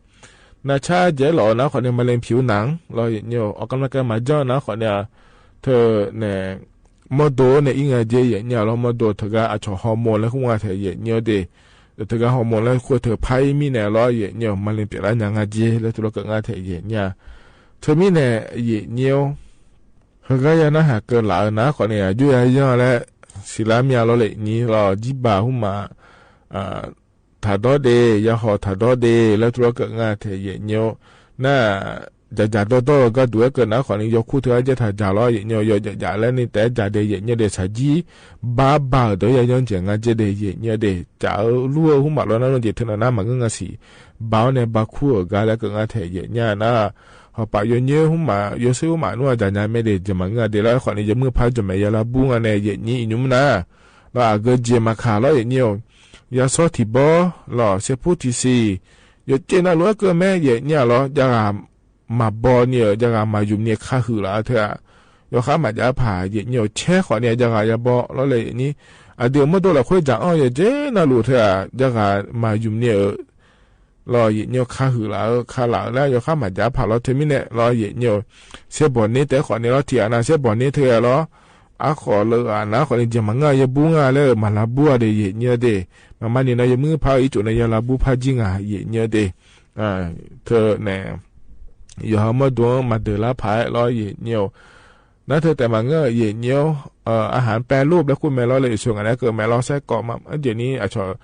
နဆၣ် ကဲလီၤ နၤ ဃိးနံၣ် မၤရ့ၣ် ผิวหนัง လီၤ ယဲၢ်ညိ ออกกำลังกาย မၤကၠၢ နၤ ဃိးနံၣ် ထဲနဲၣ် မီၢ်ဒိၣ်န့ၣ် အံၤ ငါဒဲး ယဲၢ်ညိလီၤ မီၢ်ဒိၣ် ထဲကါ အဆီၣ် ဟီၣ်မူၣ် လၢခူၣ် ငါထဲ ယဲၢ်ညိဒဲး ထဲကါ ဟီၣ်မူၣ် လၢခူၣ် ထဲ ဖးအံၤ မံၤနဲၣ်လီၤ ယဲၢ်ညိ မၤရ့ၣ် ပၠးလၢညါ ငါဒဲး လၢထူလီၤကၢး ငါထဲ ယဲၢ်ညိ ထဲမံၤနဲၣ် ယဲၢ်ညိ ပကယၤနၢ်ဟးကၢလးနၢ်ဃိးန့ၣ် အယုၢ်ယါယီၢ်လၢ စံးလၢမံၤအလီၢ်လၢနံၤလီၤ ဒံးဘၣ်ဟူမး တၢ်ဒီဒ့ၣ် ယဟီၣ်တၢ်ဒီဒ့ၣ် လၢတြီကၢၣ်ငါထဲယဲၣ်ညိ န ယၤယၤဒီဒီကၢဒူၣ်ဝဲကၢၢ်နၢ်ဃိးန့ၣ် ယီၤခူၣ်ထၢၣ်အါကဲထၢၣ်ယၤလီၤ ယဲၣ်ညိ ယီၤယၤယၤလၢန့ၣ် တၢ်ယၤဒ့ၣ် ယဲၣ်ညိဒ့ၣ် သးကံ ဘါဘၣ်ဒီး ယၤယီၢ်ကဲငါကဲဒ့ၣ် ယဲၣ်ညိဒ့ၣ် ကၢ်အၢလူၢ်ဧၢ ဟူမးလီၤနၢ်နီၢ်ကဲထၢၣ်နၢ် မၤငၢၢ်ငါဆံး ဘၣ်အီၤန့ၣ် ဘၣ်ခူၣ်အဂၤလၢကၢၣ်ငါထဲယဲၣ်ညိနၢ် ဟီၣ်ပာ်ယိၤညိဟူမး ယိၤစ့ဟူမး နအိၣ်ယၤယၤမ့ၢ်ဒ့ၣ် ယမၤငၢၢ်ဒ့ၣ်လီၤ အဃိန့ၣ် ယမုၢ်ဖးယမဲာ်ယၤလၤဘူငါန့ၣ် ယဲၣ်ညိအံၤညိမနၤ လီၤအဂ့ၢ်ယဲၣ်မၤခးလီၤ ယဲၣ်ညိဧိၤ ယၤစီထံၣ်ဘီ လီၤ စဲးဖိထံၣ်စံၣ် ယက့နၢ်လိၤအကၢၢ်မဲ ယဲၣ်ညိလီၤ ယၤဂၤမၤဘီန့ၣ်ဧိၤ ယၤဂၤမၤယုမ်ၣ်န့ၣ်ခါဟုၣ်လီၤ အထဲ ယီၤဃါမၤဒၣ်ဖး ယဲၣ်ညိ ဆဲးဃိးန့ၣ် ယၤဂၤယၤဘီ လီၤလၢယဲၣ်ညိ အဒုးမ့ၢ်ဒိလၢခွဲးယၤအီၣ် ယက့နၢ်လိၤထဲ ယၤဂၤမၤယုမ်ၣ်န့ၣ်ဧိၤ လီၤယဲၣ်ညိ ခါဟုၣ်လီၤဧိၤ ခါလီၤလၢ ယီၤဃါမၤဒၣ်ဖးလီၤ ထဲမံၤန့ၣ် လီၤယဲၣ်ညိ စဲးဘီၣ်န့ၢ်တဲဃိးန့ၣ်လီၤ ထံၣ်အနၢ် စဲးဘီၣ်န့ၢ်ထဲလီၤ အဃိးလၢအနၢ်ဃိးန့ၣ် ယမၤငၢၢ်ယဘူငါလၢ မၤလၤဘူအဒ့ၣ် ယဲၣ်ညိဒ့ၣ် မၤမၤန့ၣ်နၢ် ယမုၢ်ဖးအံၤကၠိန့ၣ် ယၤလၤဘူဖးကံငါ ယဲၣ်ညိဒ့ၣ် ထဲန့ၣ် ယီၤဟးမီၢ်ဒိၣ်မၤဒၢးလၢဖးလီၤ ယဲၣ်ညိ နၢ်ထဲတဲမၤငၢၢ် ယဲၣ်ညိ อาหารแปรรูป လၢခိၣ်မဲာ်လီၤလၢ ယဆိကမိၣ်န့ၣ် ကၢၣ်မဲာ်လီၤ ไส้กรอก မး အဒ်န့ၣ် အဆီၣ်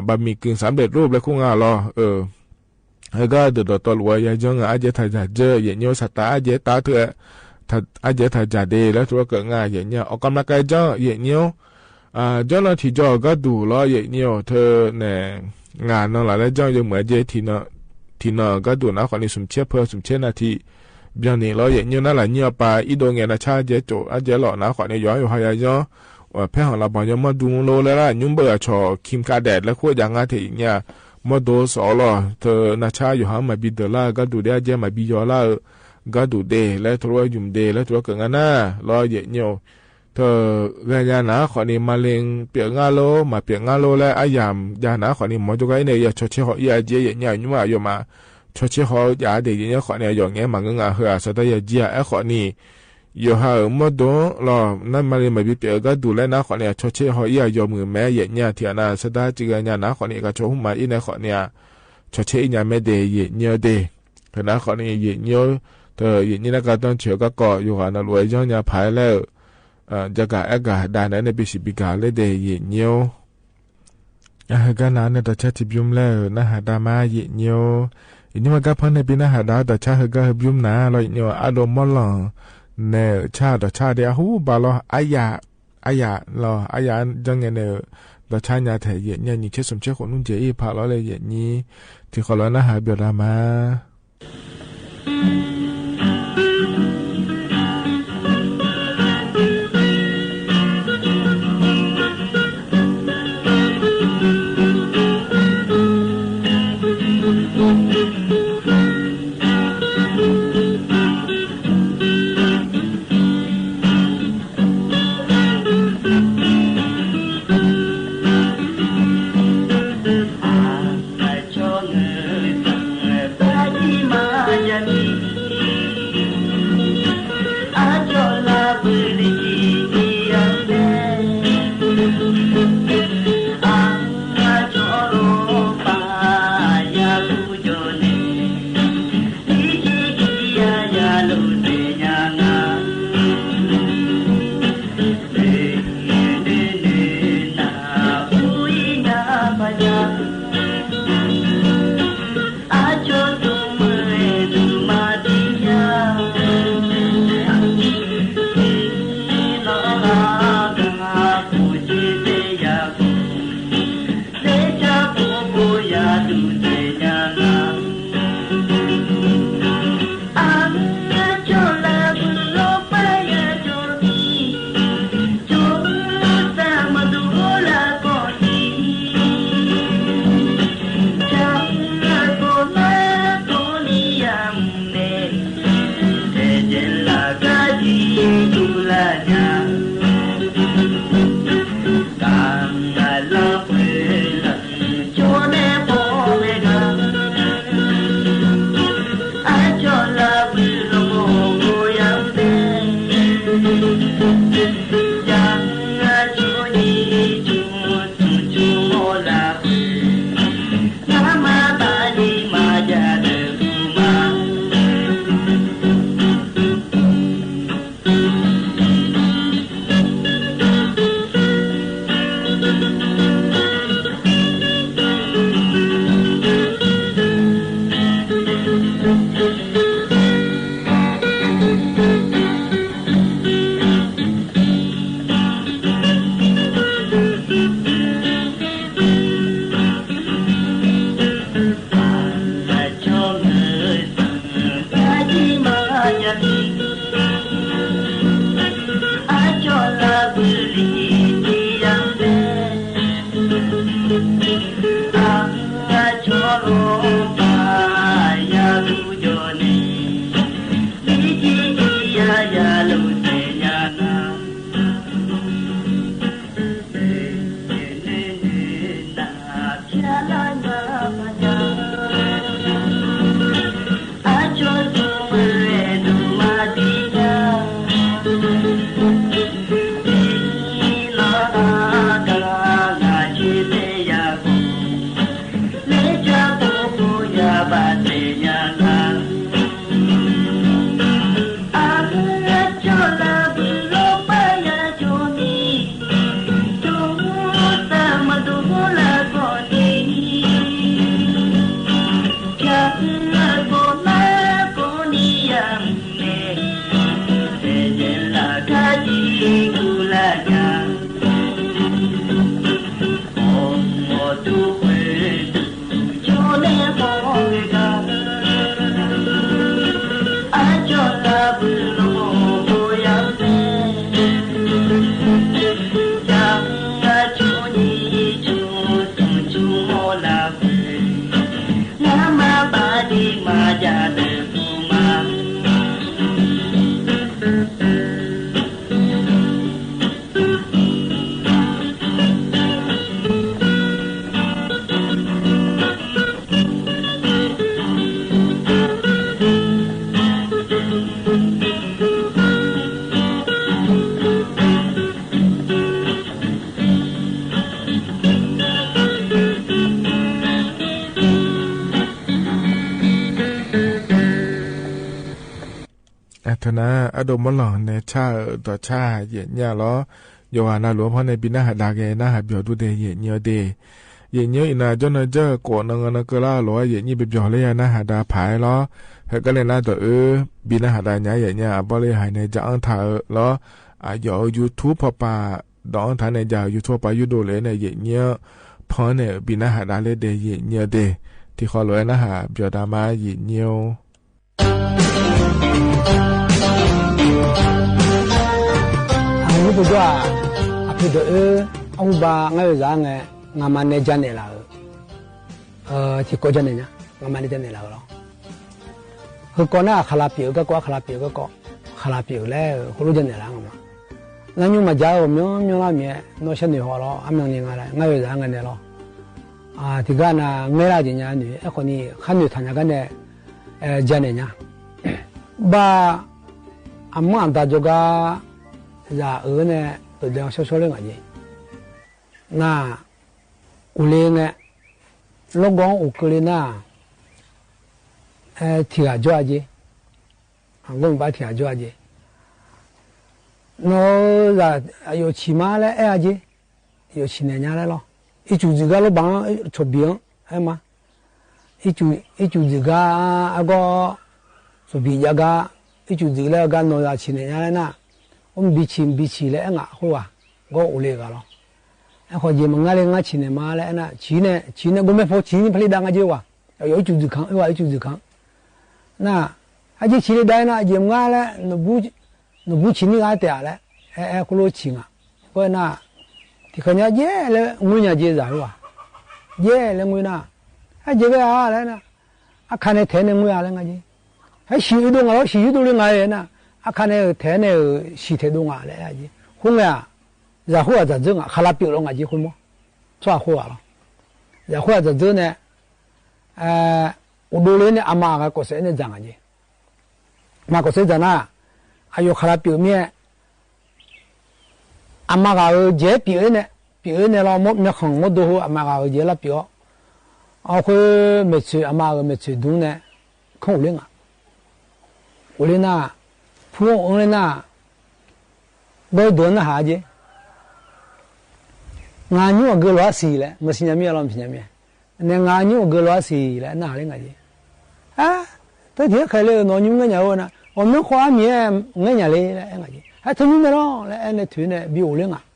บะหมี่กึ่งสำเร็จรูป လၢခိၣ်ငါလီၤ အဂၤဒၢးဒီးတီလိာ်ဝဲ ယၤယီၢ်ငါ အါကဲထၢၣ်ယၤကၢၢ် ယဲၣ်ညိ စးတၢ်အါကဲတၢ်ထဲ အါကဲထၢၣ်ယၤဒ့ၣ် လၢတြီကၢၣ်ငါ ယဲၣ်ညိ အီၣ်ကီမကါယီၢ် ယဲၣ်ညိ ယီၢ်နီၢ်ထံၣ်ယီၢ်အဂၤဒူၣ်လီၤ ယဲၣ်ညိ ထဲန့ၣ် ငါနီၢ်လၢ်လၢယီၢ် ယမုၢ်အကဲ ထံၣ်နီၢ်အဂၤဒူၣ်နၢ်ဃိးန့ၣ် သုးဆဲးဖၢ သုးဆဲးနၢ်ထံၣ် ဘၣ်န့ၣ်လီၤ ယဲၣ်ညိ နၢ်လၢ်ညိအပၢ် အံၤဒိးငဲၤနၤဆါ အကဲကၠိ အကဲလီၤနၢ်ဃိးန့ၣ် ယီၤယီၤဟါယၤယီၢ် ဖဲဟီၣ်လၤဘီယီၤမီၢ်ဒိၣ်လီၤလၢ ညိၣ်ဘၢၣ်အဆီၣ် Kim Kardashian လၢခိၣ်ယၤငါထဲအံၤညါ မီၢ်ဒိၣ်စီၤလီၤ ထဲနၤဆါ ယီၤဟါမၤဘံဒၢးလၢအဂၤဒူၣ်ဒ့ၣ် အကဲမၤဘံယီၤလၢအဂၤဒူၣ်ဒ့ၣ် လၢတြီယုမ်ၣ်ဒ့ၣ် လၢတြီကၢၣ်ငါနၢ်လီၤ ယဲၣ်ညိ ထဲဂၤညါနၢ်ဃိးန့ၣ် မၤလ့ၣ်ပျဲးငါလိၤ မၤပျဲးငါလိၤလၢအယၢ် ယၤနၢ်ဃိးန့ၣ် မ်ယိကါအံၤန့ၣ် ယဆီၣ်ဆဲးဟီၣ်အံၤအကဲ ယဲၣ်ညိ ညိၣ်မးယီၤမး ဆီၣ်ဆဲးဟီၣ်ယၤဒ့ၣ် ယဲၣ်ညိ ဃိးန့ၣ် ယီၤငဲၤမၤငၢၢ်ငါ ဟၢအစးတၢ်ယၤကၠံအဃိးန့ၣ် ယီၤဟးမီၢ်ဒိၣ်လီၤ နၢ်မၤလ့ၣ်မၤဘံပျဲးအဂၤဒူၣ်လၢနၢ်ဃိးန့ၣ် ဆီၣ်ဆဲးဟီၣ်အံၤအယီၤမုၢ်မဲ ယဲၣ်ညိ ထံၣ်အနၢ် စးတၢ်ကၠံဂၤညါနၢ်ဃိးန့ၣ် ကဆီၣ်ဟူမးအံၤန့ၣ်ဃိးန့ၣ် ဆီၣ်ဆဲးအံၤညါမဲဒ့ၣ် ယဲၣ်ညိဒ့ၣ် ထဲနၢ်ဃိးန့ၣ် ယဲၣ်ညိ ထဲယဲၣ်ညိ နၢ်ကါတၢ်ဆၢကီၢ်ကီၢ် ယိၤဂၤနၢ်လိၤဝဲယီၢ်ညါဖးလၢ ယၤဂၤအဲၣ်ဂၤဒၣ်နၢ်န့ၣ် ပ့ၣ်စံးဘံၣ်ဂၤလၢဒ့ၣ် ယဲၣ်ညိ အဟၢဂၤနၤန့ၣ် ဒီးဆၢထံၣ်ဘျုးလၢ နၢ်ဟးဒါမး ယဲၣ်ညိ ယဲၣ်ညိ မ့ၢ်ဂၤဖၢန့ၣ် ပနၢ်ဟးဒါ ဒီးဆၢဟၢဂၤဟၢဘျုးနၤလီၤ ယဲၣ်ညိ အါဒိၣ်မီၢ်လီၤ နဲၣ် ဆၣ်ဒီးဆၣ်ဒ့ၣ် အဟူဘၣ်လီၤ အါယၤ အါယၤလီၤ အါယၤ ယီၢ်ငဲၤန့ၣ် ဒီးဆၣ်ညါထဲ ယဲၣ်ညိ နံၣ်ဆံသုးဆံဃိးနံၣ် ယဲၣ်အံၤဖးလီၤလၢ ယဲၣ်ညိ ထံၣ်ဃီလၢနၢ်ဟးဘျီဒါမး ထွဲနၢ် အဒိုမီၣ်လီၢ် နဲဆၣ်ဧၢ ဒီးဆၣ်ယဲၢ်ညၣ်လီၤ. ယွၤနၢ်လိၤဖီန့ၣ် ဘံနၢ်ဟဒါက့ၤ နၢ်ဟးဘျီၣ်ဒူဒဲး ယဲၢ်ညၣ်ဒဲး ယဲၢ်ညၣ်အံၤနၤ ကၠီၣ်နၢၤကၢၢ် ကိးနၢၤနၢၤကၢၢ်လၢအလိၤ ယဲၢ်ညၣ်ဘျီၣ်လၢယၤ နၢ်ဟဒါဖးလီၤ. ဟဲကလဲၤနၢ်ဒီးအၢ ဘံနၢ်ဟဒါညါ ယဲၢ်ညၣ်အဘီၣ်လၢယဟဲန့ၣ် ယအၢၣ်ထါအၢလီၤ. အယီၤအၢ YouTube ဖီပာ် ဒီးအၢၣ်ထါန့ၣ် ယၤ YouTube ဖီပာ် ယိၣ်ဒိၣ်လၢန့ၣ် ယဲၢ်ညၣ်ဖီန့ၣ် ဘံနၢ်ဟဒါလၢဒဲး ယဲၢ်ညၣ်ဒဲး ထံၣ်ဃီလိာ်ဝဲ နၢ်ဟးဘျီၣ်ဒါမါ ယဲၢ်ညၣ် အမုၢ်ပဒွၣ် အဖုဒီးအၢ အဟူဘါ ငါယွၤစံးန့ၣ် ငါမါနဲကၠီၣ်နဲၣ်လၢအၢ ထံကီၢ်ကၠီၣ်နဲၣ်ညါ ငါမါနဲကၠီၣ်နဲၣ်လၢအၢလီၤ. ဟဲကီးနၢ် ခလးပျိးကီး ခလးပျိးကီး ခလးပျိးလဲၣ် ဃိလိၣ်ကၠီၣ်နဲၣ်လၢ ငါမါ နၢ်ညိမးကၠီၣ် မၠီမၠီလၢမံၤ နီၢ်ဆၢၣ်နုာ်ဟီလီၤ အမံၤန့ၣ်ငါလဲၣ် ငါယွၤစံးန့ၣ်လီၤ. ထံကီၢ်နၤ ငဲဒၣ်ကၠီၣ်ညါနုာ် အဃိန့ၣ် ခါနုာ်ထါညါကၠီၣ်နဲၣ် ကၠီၣ်နဲၣ်ညါ ဘၣ် အမုၢ်အဒါကၠီၣ်ကၢ် ယၤအၢန့ၣ် ပဒဲအီၤဆှီဆှီလၢငါကၠီၣ် နၢ် အိၣ်လၢန့ၣ် လီၢ်ကီအိၣ်ကၢလၢနၢ် ထံဂၤကၠီၣ်အကၠီၣ် အဂီၢ်ဘၣ်ထံဂၤကၠီၣ်အကၠီၣ် နီၢ် ယအိၣ်ဆံးမးလၢအဲၣ်အကၠီၣ် ယအိၣ်ဆံးနဲၣ်ညါလဲၣ်လီၤ. အံၤကူၣ်စုကါလီၤဘၣ် ဆိဘံၣ် အဲၣ်မး အံၤကူၣ်စုကါအဂီၢ် ဆိဘံၣ်ယါကါ အံၤကူၣ်စုလၢအဂၤနီၢ်ယၤဆံးနဲၣ်ညါလဲၣ်နၢ် အိၣ်ဘံဆံးဘံဆံးလၢအဲၣ်ငါအဃိဝဲ ဂီၢ်အိၣ်လၢဂၤလီၤ. အဲၣ်ဃီယဲမးငါလၢငါဆံးနဲၣ်မးလၢအဲၣ်နၢ် ဆံးနဲၣ် ဆံးနဲၣ် ဂီၢ်မဲၣ်ဖိဆံးန့ၣ် ဖဲလံဒၣ်ငါကၠီၣ်ဝဲ အံၤကူၣ်စုကါ အံၤကူၣ်စုကါ နၢ် အကၠီၣ်ဆံးလံဒၣ်နၢ် ယဲမးငါလၢ နဘူးဆံးန့ၢ်ဂၤတဲလဲၣ် အဲၣ်အဲၣ်ဃိလိၣ်ဆံးနၢ် ဂီၢ်နၢ် ထံခါညါယဲၢ်လၢငွေညါကၠီၣ်စၢ်ဝဲ ယဲၢ်လၢငွေနၢ် ဟဲကၠီၣ်ဝဲဧါလဲၣ်နၢ် အခါန့ၣ်ထဲန့ၣ်ငွေဧါလဲၣ်ငါကၠီၣ် ဟဲဆံးဒိၣ်ငါလီၤ ဆံးယုၢ်ဒိၣ်လၢငါအံၤနၢ် အခါန့ၣ်ထဲန့ၣ် ဆံးထဲဒိၣ်ငါလဲၣ် ဃိငါ ယၤဃိအတၢ်ဒၢးငါ ခလးပျိးလီၤငါကၠီၣ် ဃိမး ထွဲဃိဂၤလီၤ ယၤဃိအတၢ်ဒၢးန့ၣ် အိၣ်ဒိၣ်လၢန့ၣ် အမါဂၤကိးစဲးန့ၣ်ဒၣ်ငါကၠီၣ် မၤကိးစဲးဒၣ်နၢ် အယိၤခလးပျိးမ့ၢ် အမါဂၤဧၢကၠီၣ်ပျိးန့ၣ် ပျိးန့ၣ်လီၤ မ့ၢ်ခီၣ်မ့ၢ်ဒိၣ်ဟိ အမါဂၤဧၢကၠီၣ်လၢပျိး အဃိ မဲာ်ဆူၣ် အမါဂၤမဲာ်ဆူၣ်ဒူန့ၣ် ခီအိၣ်လၢငါ အိၣ်လၢနၢ် ဖုအိၣ်အီလၢနၢ် ဘၣ်ဒိးနၢ်ဟးကၠီၣ် ငါညိၣ်အဂၢၢ်လီၤအစံးလဲၣ် မစံးညါမ့ၢ်လီၤ မစံးညါမ့ၢ် န့ၣ် ငါညိၣ်အဂၢၢ်လီၤအစံးလဲၣ် နၢ်ဟးလၢငါကၠီၣ် ဟဲ တထံၣ်ခဲလၢာ်နီၢ်ညိၣ်ငဲၢ်ညါဝဲနၢ် အီၤမ့ၢ်ဃီအမံၤ ငဲၢ်ညါလံလဲၣ် အဲၣ်ငါကၠီၣ် ဟဲထၢၣ်ညိၣ်မ့ၢ်လီၤလဲၣ် အဲၣ်န့ၣ်ထုးန့ၣ် ဘံအိၣ်လၢငါ ဘံ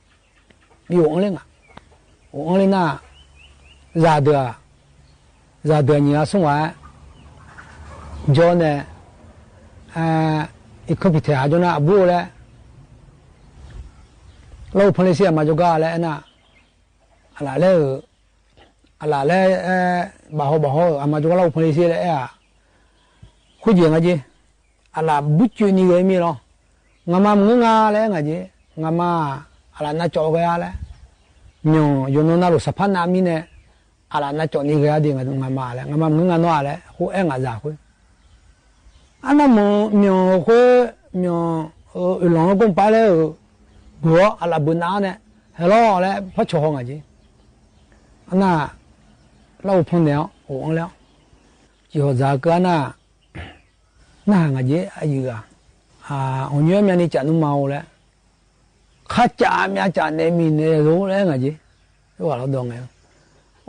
အိၣ်အီလၢငါ အိၣ်အီလၢနၢ် ယၤဒၢး ယၤဒၢးညံၤအဆိၣ်ဝဲ ကၠီၣ်န့ၣ် အံၤခီၣ်ဖံးထဲးဟးကၠီၣ်နၢ် အဘူးအိၣ်လဲၣ် လီၢ်အိၣ်ဖီလ့ၣ်စ့ အမၤကၠီၣ်ကါလဲၣ်နၢ် အလၢ်လၢ အလၢ်လၢ ဘၣ်ဟီဘၣ်ဟီ အမၤကၠီၣ်ကါလီၢ်အိၣ်ဖီလ့ၣ်စ့လဲၣ် အဲၣ် ဃုကၠီၣ်ငါကၠီၣ် အလၢ်ဘူးကၠိနံၤဂ့ၤမ့ၢ်လီၤ ငါမါမုၢ်ငါလဲၣ် အဲၣ်ငါကၠီၣ် ငါမါ အလၢ်နါကၠီၣ်ဂ့ၤလဲၣ် မ့ၢ် ယိၤနီၢ်နၢ်လိာ်စးဖးနးမံၤန့ၣ် အလၢ်နါကၠီၣ်နံၤဂ့ၤဒံး ငါမါလဲၣ် ငါမါမုၢ်ငါနီၢ်လဲၣ် ဃိအဲၣ်ငါစၢ်ဃု အနၢ်မ့ၢ် မ့ၢ်ဃိ မ့ၢ် အလီၢ်ကိၣ်ပာ်လၢ ဘုၣ်အီၤ အလၢ်ဘုၣ်နးန့ၣ် ဟဲလီၤလဲၣ် ဖီၣ်ဆီၣ်ဟီၣ်ငါကၠီၣ် အနၢ် လၢအိၣ်ဖီန့ၣ် အိၣ်အီလၢ ကၠီၣ်ဟီၣ်စၢ်ကၢအနၢ် နၢ်ဟးငါကၠီၣ် အယုၢ်ဂၤ အညိၣ်မ့ၢ်န့ၣ်ကၠးနူမါအိၣ်လဲၣ် ခါကၠးမ့ၢ်ကၠးနဲမံၤနဲသိးလဲၣ် အဲၣ်ငါကၠီၣ် ယဝဲလီၤဒီးငဲ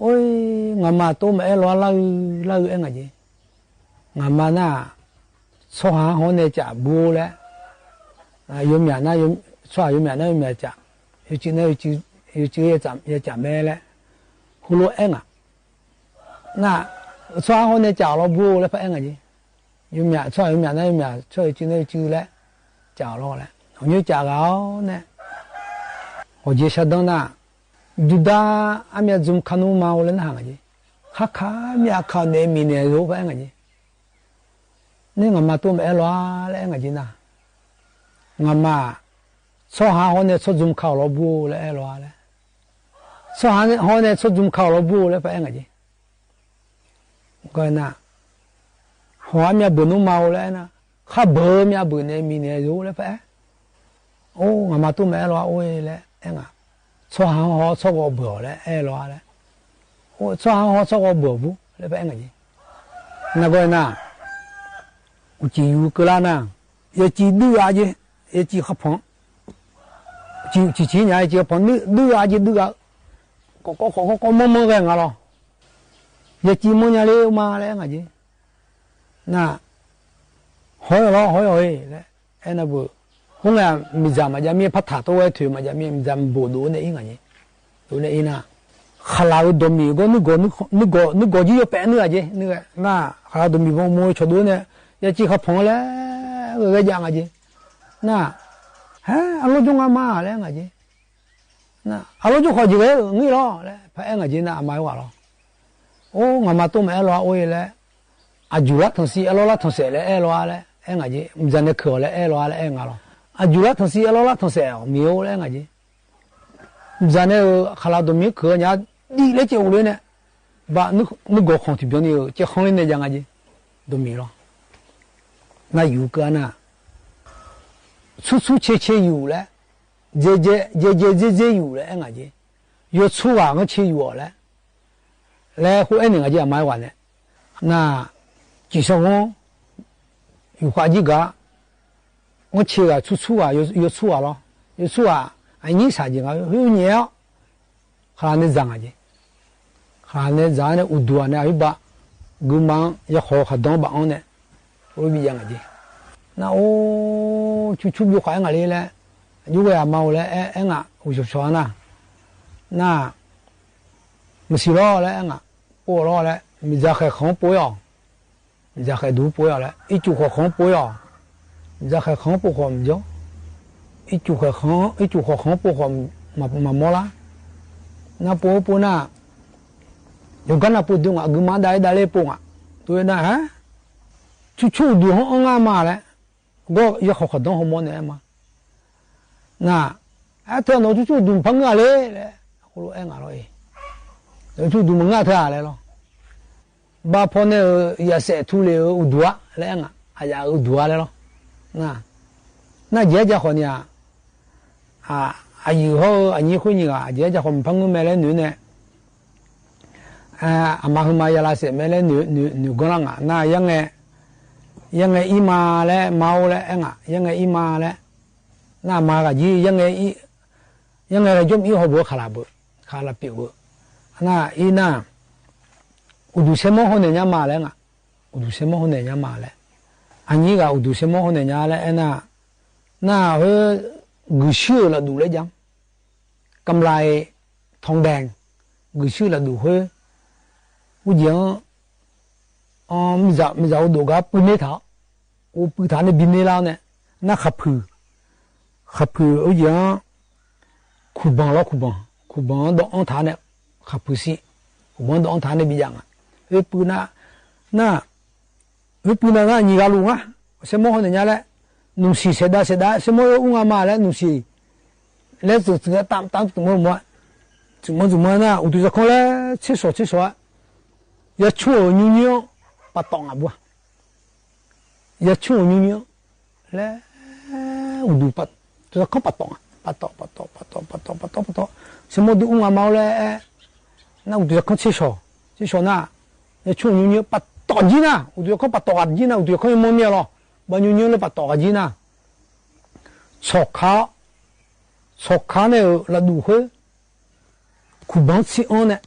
အိၣ် ငါမါတိၢ်မၤအဲၣ်လီၤလၢ လၢအဲၣ်ငါကၠီၣ် ငါမါနၢ် ဆီဟးဟီန့ၣ်ကၠးဘူးလဲၣ် ယိၤမၠးနၢ် ဆီဟးယိၤမၠးနၢ် ယိၤမၠးကၠး ယိၤစုနၢ် ယိၤစု ယိၤစု ယကၠးမဲလဲၣ် ဟူလိၣ်အဲၣ်နၤ နၢ် ဆီဟးဟီန့ၣ်ကၠးအီၤလီၤဘူးလဲၣ် ဖဲအဲၣ်ငါကၠီၣ် ယိၤမၠး ဆီဟးယိၤမၠးနၢ် ယိၤမၠး ဆီယိၤစုနၢ် ယိၤစုလဲၣ် ကၠးအီၤလီၤလဲၣ် အညိၣ်ကၠးဂၤအီၤန့ၣ် ဂီၤကၠီဆၢဒၢနၢ် ဒုၣ်ဒါ အမ့ၢ်အဇုမ်ခါနူမါအိၣ်လဲၣ် နၢ်ဟးငါကၠီၣ် ခါခါမ့ၢ်အခါနဲမံၤနဲသိး ဖဲအဲၣ်ငါကၠီၣ် န့ၣ်ငါမါတိၢ်မၤအဲၣ်လီၤလဲၣ် အဲၣ်ငါကၠီၣ်နၢ် ငါမါ ဆီဟးဟီန့ၣ် ဆီဇုမ်ခါအီၤလီၤဘူးလဲၣ် အဲၣ်လီၤလဲၣ် ဆီဟးဟီန့ၣ် ဆီဇုမ်ခါအီၤလီၤဘူးလဲၣ် ဖဲအဲၣ်ငါကၠီၣ် ကၠီၣ်နၢ် ဟီအမ့ၢ်အဘုၣ်နူမါအိၣ်လဲၣ်နၢ် ခါဘုၣ်မ့ၢ်အဘုၣ်နဲမံၤနဲသိးလဲၣ် ဖဲအဲၣ် အိၣ် ငါမါတိၢ်မၤအဲၣ်လီၤ အိၣ်လဲၣ် အဲၣ်ငါ ဆီဟးဟီ ဆီဂီၤဘုၣ်အီၤလဲၣ် အဲၣ်လီၤလဲၣ် အိၣ် ဆီဟးဟီ ဆီဂီၤဘုၣ်အီၤဘူးလဲၣ် ဖဲအဲၣ်ငါကၠီၣ် နၢ်ကၠီၣ်နၢ် အိၣ်ကၠီယူၤကၢလၢနၢ် ယကျိၣ်ဒုးဂ့ၤက့ၤ, ယကျိၣ်ဃာ်ဖီၣ်, ကျိၣ် ကျိၣ်ဆံညါ ယကျိၣ်ဃာ်ဖီၣ် ဒုး ဒုးဂ့ၤက့ၤ ဒုးဂ့ၤ, ကိး ကိး ကိး ကိး မီၢ်မီၢ်ဂ့ၤငါလီၤ. ယကျိၣ်မီၢ်ညါလၢမၤလဲၣ် အဲၣ်ငါက့ၤ. န ဟီၣ်လီၤ ဟီၣ်လီၤ ဟဲ လၢ အဲၣ်နၢ်ပၢၢ်, ဟိုး ငါ မ့ၢ်စၢ်မၤယၤမ့ၢ်ဖးထၣ်တိဝဲထုး မၤယၤမ့ၢ် မ့ၢ်စၢ်ဘိၣ်ဒိၣ်န့ၣ် အဲၣ်ငါက့ၤ, ဒိၣ်န့ၣ် အဲၣ်နၤ. ခလၢ်ဧၢ ဒိၣ်မံၤဂီၢ် နုၢ်ဂီၢ် နုၢ်ဂီၢ် နုၢ်ဂီၢ် ယိယိပၢၢ်နုၢ်ဂၤက့ၤ နုၢ်ဂၤ န ခလၢ်ဒိၣ်မံၤ ဘီမိၢ်ဆီၣ်ဒိၣ်န့ၣ် ယကျိၣ်ဃာ်ဖီၣ်လဲၣ် ဂ့ၤဂ့ၤယၤ အဲၣ်ငါက့ၤ. န ဟဲ အလိၣ်ကၠိငါမၤလဲၣ် အဲၣ်ငါက့ၤ. န အလိၣ်ကၠိဃီၤယံၤဂ့ၤ ဂ့ၤလီၤ လၢ ဖဲအဲၣ်ငါက့ၤ န အမါဝဲလီၤ. အိၣ် ငါမၤတိၢ်မၤအဲၣ်လီၤ အိၣ်အံၤလၢ အယူၢ်လါထီၣ်စံ အလီၢ်လါထီၣ်စဲးလၢအဲၣ်လီၤလၢ အဲၣ်ငါက့ၤ, မ့ၢ်စၢ်န့ၣ်ခုၣ်အီၤလၢအဲၣ်လီၤလၢ အဲၣ်ငါလီၤ. အယူၢ်လါထီၣ်စံ အလီၢ်လါထီၣ်စဲး မ့ၢ်အိၣ်လၢအဲၣ်ငါက့ၤ. မ့ၢ်စၢ်န့ၣ် ခလၢ်ဒိၣ်မံၤခုၣ်ညါ ဒ်လဲၣ်ကဲအိၣ်လၢန့ၣ် ဘၣ် နုၢ်ဂီၢ်ဃီၤထံၣ်ပျီန့ၣ် ကဲဃီၤလၢန့ၣ် ယၤ အဲၣ်ငါက့ၤ ဒိၣ်မံၤလီၤ. နယူၢ်ကနၣ် ဆူၣ်ဆူၣ်ဆ့ဆ့ယူၢ်လၢ ယဲယဲ ယဲယဲ ယဲယဲယူၢ်လၢ အဲၣ်ငါက့ၤ, ယိၤဆူၣ်ဂၤ ကဆ့ယူၢ်အီၤလၢ လၢဃိအဲၣ်န့ၣ် ငါက့ၤ အမါဝဲန့ၣ် န ကံၢ်စီၤဝီ ယူၢ်ဃာ်ယံၤဂၤ ကဆ့ဂၤ ဆူၣ်ဆူၣ်ဂၤ ယိၤဆူၣ်ဂၤလီၤ. ယိၤဆူၣ်ဂၤ အညိစၢ်က့ၤဂၤ ဟဲညဲအီၤ ခလၢ်န့ၣ်စၢ် အဲၣ်ငါက့ၤ. ခလၢ်န့ၣ်စၢ်န့ၣ် အိၣ်ဒူၣ်ဧါန့ၣ် အဟံၣ်ဘၣ် ဂုၤမၤ ယဲၢ်ဃီၤဃာ်ဒီဘၣ်အီၤန့ၣ် အိၣ်ဘံယၤ အဲၣ်ငါက့ၤ. နအိၣ် ဆူၣ်ဆူၣ် ယူၢ်ဃာ်အဲၣ်ငါလံလၢ ယူၢ်ဝဲအမါအိၣ်လၢ အဲၣ် အဲၣ်ငါ အိၣ်ဆီဆီနၤ န မစံးလီၤလၢ အဲၣ်ငါ ပိာ်လီၤလၢ မ့ၢ်စၢ်ဃဲၤဃီပိာ်အီၤ မ့ၢ်စၢ်ဃဲၤဒူပိာ်အီၤလၢ အ့ၣ်ကူၣ်ဃီၤဃီပိာ်အီၤ, မ့ၢ်စၢ်ဃဲၤဃီပိာ်ဃီမ့ၢ်ယီၤ, အ့ၣ်ကူၣ်ဃီၤဃီ အ့ၣ်ကူၣ်ဃီၤဃီပိာ်ဃီ မၤ မၤမီလၢ နပိာ်ပိာ်နၤ ယကနၣ်ပိာ်ဒုး အဂုၤမၤဒၣ်အံၤဒၣ်လဲာ်ပိာ်မး တုၤနၤဟဲ ဆူၣ်ဆူၣ်ဒူဟီၣ်အီၣ်ငါမးလဲၣ် ဂီၢ်ယဲၢ်ဃီၤဃာ်ဒီဟီၣ်မီန့ၣ်မး န အဲၣ်ထၢၣ်နီၢ်ဆူၣ်ဆူၣ်ဒူမဖါငၢၢ်လဲၣ် လၢ အဃိလၢအဲၣ်ငါလီၤအံၤ နီၢ်ဆူၣ်ဆူၣ်ဒူမငၢၢ်ထၢၣ်လဲၣ်လီၤ ဘၣ်ဖီန့ၣ်ဧၢ ယစဲးထူလ့ၤဧၢ အိၣ်ဒူဧါ လၢအဲၣ်ငါ အယၤအိၣ်ဒူဧါလဲၣ်လီၤ န နယဲၢ်ကၢ်ဃီၤန့ၣ်ဧါ အ အယုၢ်ဟီၣ်ဧၢ အညိဃိညိဂၤ အယဲၢ်ကၢ်ဃီၤမဖါငၢၢ်မ့ၢ်လၢနုာ်န့ၣ် အ အမၤဟုမၤယၤလၢစဲးမ့ၢ်လၢနုာ် နုာ် နုာ်ကီလၢ်ငါ နယဲၢ်ငဲ ယဲၢ်ငဲအံၤမးလၢ မၤအိၣ်လၢအဲၣ်ငါ ယဲၢ်ငဲအံၤမးလၢ နမၤဂၤယံၤ ယဲၢ်ငဲအံၤ ယဲၢ်ငဲလၢယိၣ်မံၤအံၤဟီၣ်ဘိခးလၢ်ဘိ ခးလၢ်ပံာ်ဘိ နအံၤနၤ အိၣ်ဒူၣ်ဆဲးမီၢ်ဟီၣ်န့ၣ်ညါမးလဲၣ် န အိၣ်ဒူၣ်ဆဲးမီၢ်ဟီၣ်န့ၣ်ညါမးလဲၣ် အညိဂၤအိၣ်ဒူၣ်ဆဲးမီၢ်ဟီၣ်န့ၣ်ညါလဲၣ် အဲၣ်နၤ နဟဲ ဂုာ်ဆူၣ်လၢဒူၣ်လၢယၤ ကမျၢၢ် ထီၣ်ဒဲး ဂုာ်ဆူၣ်လၢဒူၣ်ဃိ ဝူၣ်ယံၤ အ မ့ၢ်စၢ် မ့ၢ်စၢ်အိၣ်ဒိၣ်ဂၤပုၢ်န့ၢ်ထး အိၣ်ပုၢ်ထးန့ၣ်ဘံန့ၢ်လၢန့ၣ် နခးဖုၣ် ခးဖုၣ်အိၣ်ယံၤ ခူၣ်ဘီလီၤ ခူၣ်ဘီ ခူၣ်ဘီဒီးအီထးန့ၣ် ခးဖုၣ်စံး ခူၣ်ဘီဒီးအီထးန့ၣ်ဘံယၤ ဟဲပုၢ်နၤ န ဟဲပုၢ်နၤ နညံၤဂၤလူၤဧါ ဆဲးမီၢ်ဟီၣ်န့ၣ်ညါလဲၣ် နုၢ်စံးဆဲးဒါဆဲးဒါ ဆဲးမီၢ်ဟီၣ်အူငါမးလဲၣ် နုၢ်စံး လဲၤသုးသုးတၢ်တၢ် သုးမီၢ်မီၢ် သုးမီၢ်သုးမီၢ်နၤ အိၣ်ဒူၣ်စခီလၢ ဆ့ၣ်စီၤဆ့ၣ်စီၤ ယဆိၣ်အီၤညီညီ ပာ်တီၢ်ငါဘၣ် ယဆိၣ်အီၤညီညီ လဲၤ အိၣ်ဒူၣ်ပာ် တခီပာ်တီၢ် ပာ်တီၢ် ပာ်တီၢ် ပာ်တီၢ် ပာ်တီၢ် ပာ်တီၢ် ပာ်တီၢ် ဆဲးမီၢ်ဒုးအူငါမးလဲၣ် နအိၣ်ဒူၣ်စခီဆ့ၣ်စီၤ ဆ့ၣ်စီၤနၤ ယဆိၣ်အီၤညီညီ ပာ်တီၢ်ကံနၤ အိၣ်ဒူၣ်စခီပာ်တီၢ်ဂၤကံနၤ အိၣ်ဒူၣ်စခီယမီၢ်မ့ၢ်လီၤ ဘၣ်ညီညီလၢပာ်တီၢ်ဂၤကံနၤ ဆီၣ်ခါ ဆီၣ်ခါန့ၣ် လၢဒူၣ်ဃိ ခူၣ်ဘီဆံးအီၤန့ၣ်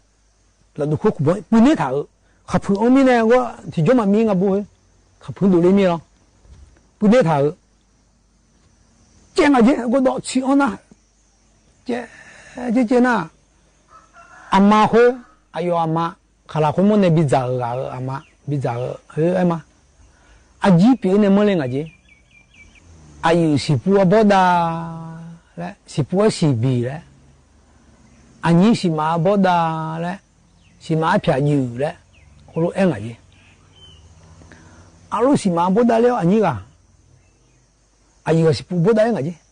လၢဒူၣ်ဃိခူၣ်ဘီ ပုၢ်န့ၢ်ထးဧၢ ခးဖုၣ်အီၤမံန့ၣ် ဂီၢ်ထံၣ်ကၠီမးမံငါဘိဧၢ ခးဖုၣ်ဒိၣ်လၢမံလီၤ ပုၢ်န့ၢ်ထးဧၢ ကဲနၤယဲၢ် ကဒီးဆံးအီၤနၤ ကဲ ကဲ ကဲနၤ အမါဃိ အယီၤအမါ ခးလၢ်ဃိမိၢ်န့ၣ် ဘံၣ်စၢ်ဧၢဂၤဧၢ အမါ ဘံၣ်စၢ်ဧၢ ဟဲ အဲၣ်မါ အယံၤပျံၤန့ၣ်မ့ၢ်လၢနၤက့ၤ အယုၢ်စံၣ်ပူၤအဘီဒၣ်လဲၣ် စံၣ်ပူၤအစံၣ်ဘံၣ်လဲၣ် အညိစံၣ်မးအဘီဒၣ်လဲၣ် စံၣ်မးအဖျၢၣ်ယုၢ်လဲၣ် အဃိလၢအဲၣ်နၤက့ၤ အလိၣ်စံၣ်မးအဘီဒၣ်လဲၣ် အညိဂၤ အယုၢ်စံၣ်ပူၤဘီဒၣ်အဲၣ်နၤက့ၤ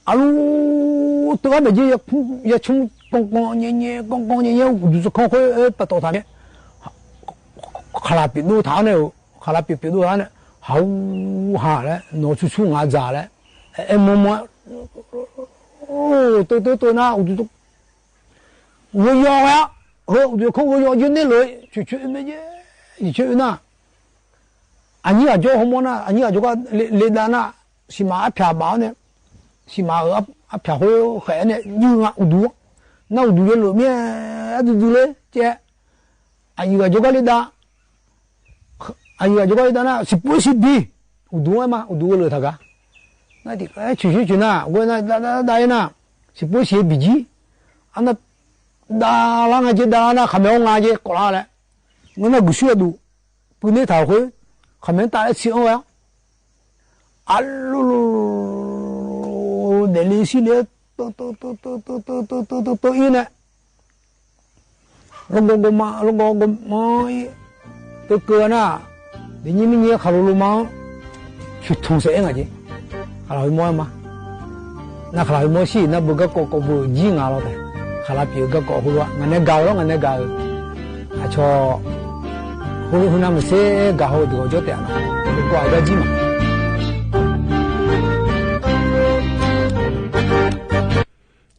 အလူ တဂၤဘၣ်ယဲ ယဆိကမိၣ်ကီကီညဲညဲ ကီကီညဲညဲ ဒူၣ်စခီဃိ ပာ်တီၢ်ထးန့ၣ် ခးလၢ်ပျံၤဒိၣ်ထးန့ၣ် ခးလၢ်ပျံၤပျံၤဒိၣ်ထးန့ၣ် ဟးဟူဟးလဲၣ် နီၢ်ဆူၣ်ဆူၣ်ငါစၢ်လဲၣ် အဲၣ်မိၢ်မိၢ် တိတိတိနၤ ဒူၣ် ဂီၤယီၤဝဲ ဒူၣ်စခီဂီၤယီၤ ယန့ၢ်လီၤ ဆူၣ်ဆူၣ်အမ့ၢ်ယဲ ယဆူၣ်အနၤ အညိအကၠီဟိမီနၢ် အညိအကၠီကလဲၤ လဲၤဒါနၢ် စံးမးအဖျးဘၣ်န့ၣ် စံးမးအဖျးဟိဃဲးန့ၣ် ယုၢ်ငါအိၣ်ဒူ နၢ်အိၣ်ဒူယဲလိာ်မ့ၢ် အဒူဒူလၢကဲ အညိအကၠီကလဲၤဒါ အညိအကၠီကလဲၤဒါနၢ် စံးပှ့ၤစံးဘံ အိၣ်ဒူဝဲမး အိၣ်ဒူဝဲလိာ်တဂၤ နၢ်ဒံး အဲ ဆူၣ်ဆူၣ်ဆူၣ်နၢ် ဝဲနၢ်ဒါဒါဒါနၢ် စံးပှ့ၤစံးဘံကံ အနၢ် ဒါလၢငါက့ ဒါလၢနၢ် ခမဲအိၣ်ငါက့ ကိးလၢလဲၣ် ငါနၢ်ဂုာ်ဆူၣ်အဒူ ပုၢ်န့ၢ်ထးဃု ခမဲတၢ်အဲၣ်ဆံးအီၣ်ဝဲ အလူလူ ဒဲးလံစံၣ်လံ တိတိတိတိတိတိတိတိတိအံၤန့ၣ် လီၤဂီၤဂီၤမး လီၤဂီၤဂီၤမးအံၤ တကၢနၢ် ဒ်ညံမ့ၢ်ညံခးလိၤလိၤမး ဆူၣ်ထူၣ်စဲအဲၣ်ငါက့ ခးလီၤဟူမီမး နၢ်ခးလီၤဟူမီဆံး နၢ်ဘၣ်ဂၤကိးကိးဘၣ်ကံၢ်ငါလီၤတဲ ခးလီၤပျံၤဂၤကိးဟူလီၤ ငါနဲဂၤလီၤ ငါနဲဂၤဧၢ အဆီ ဟူ ဟူနၢ်မုၢ်စ့ၢ်ကီးဟူတဂီၤ ကၠီတဲလီၤ တကွၢ်ဂၤကံၢ်မး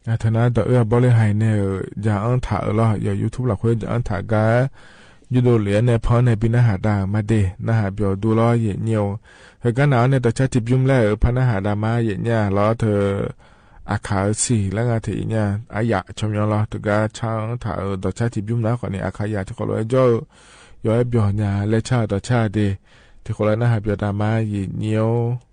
အထၢၣ်နၢ် ဒီးအၢၣ်အဘီလၢဟဲန့ၣ် ယၤအၢၣ်ထးအၢၣ်လီၤ ယ YouTube လီၤခွဲ ယၤအၢၣ်ထးဂၤ ယိၤဒိၣ်လံန့ၣ် ဖီန့ၣ် ဘံနၢ်ဟးဒါမးဒ့ၣ် နၢ်ဟးပျီၤဒူလီၤ ယံာ်ညိး ဟဲကနၣ်အီၤန့ၣ် ဒီးဆါထံဘျုးမးလၢ ဖါနၢ်ဟးဒါမး ယံာ်ညိးလီၤ ထၢၣ် အခါအၢၣ်ဆံးလၢငါထံၣ်အံၤညါ အယၣ်ခီပညီလီၤ တဂၤဆါထၢၣ်အၢၣ်ဒီးဆါထံဘျုးမးလၢဃီန့ၣ် အခါယၣ်ထံဃီလီၤ အဲၣ်ကၠီဧၢ ယွၤအဲၣ်ပျီၤညါလၢဆါဒီးဆါဒ့ၣ် ထံဃီလၢနၢ်ဟးပျီၤတၢ်မး ယံာ်ညိး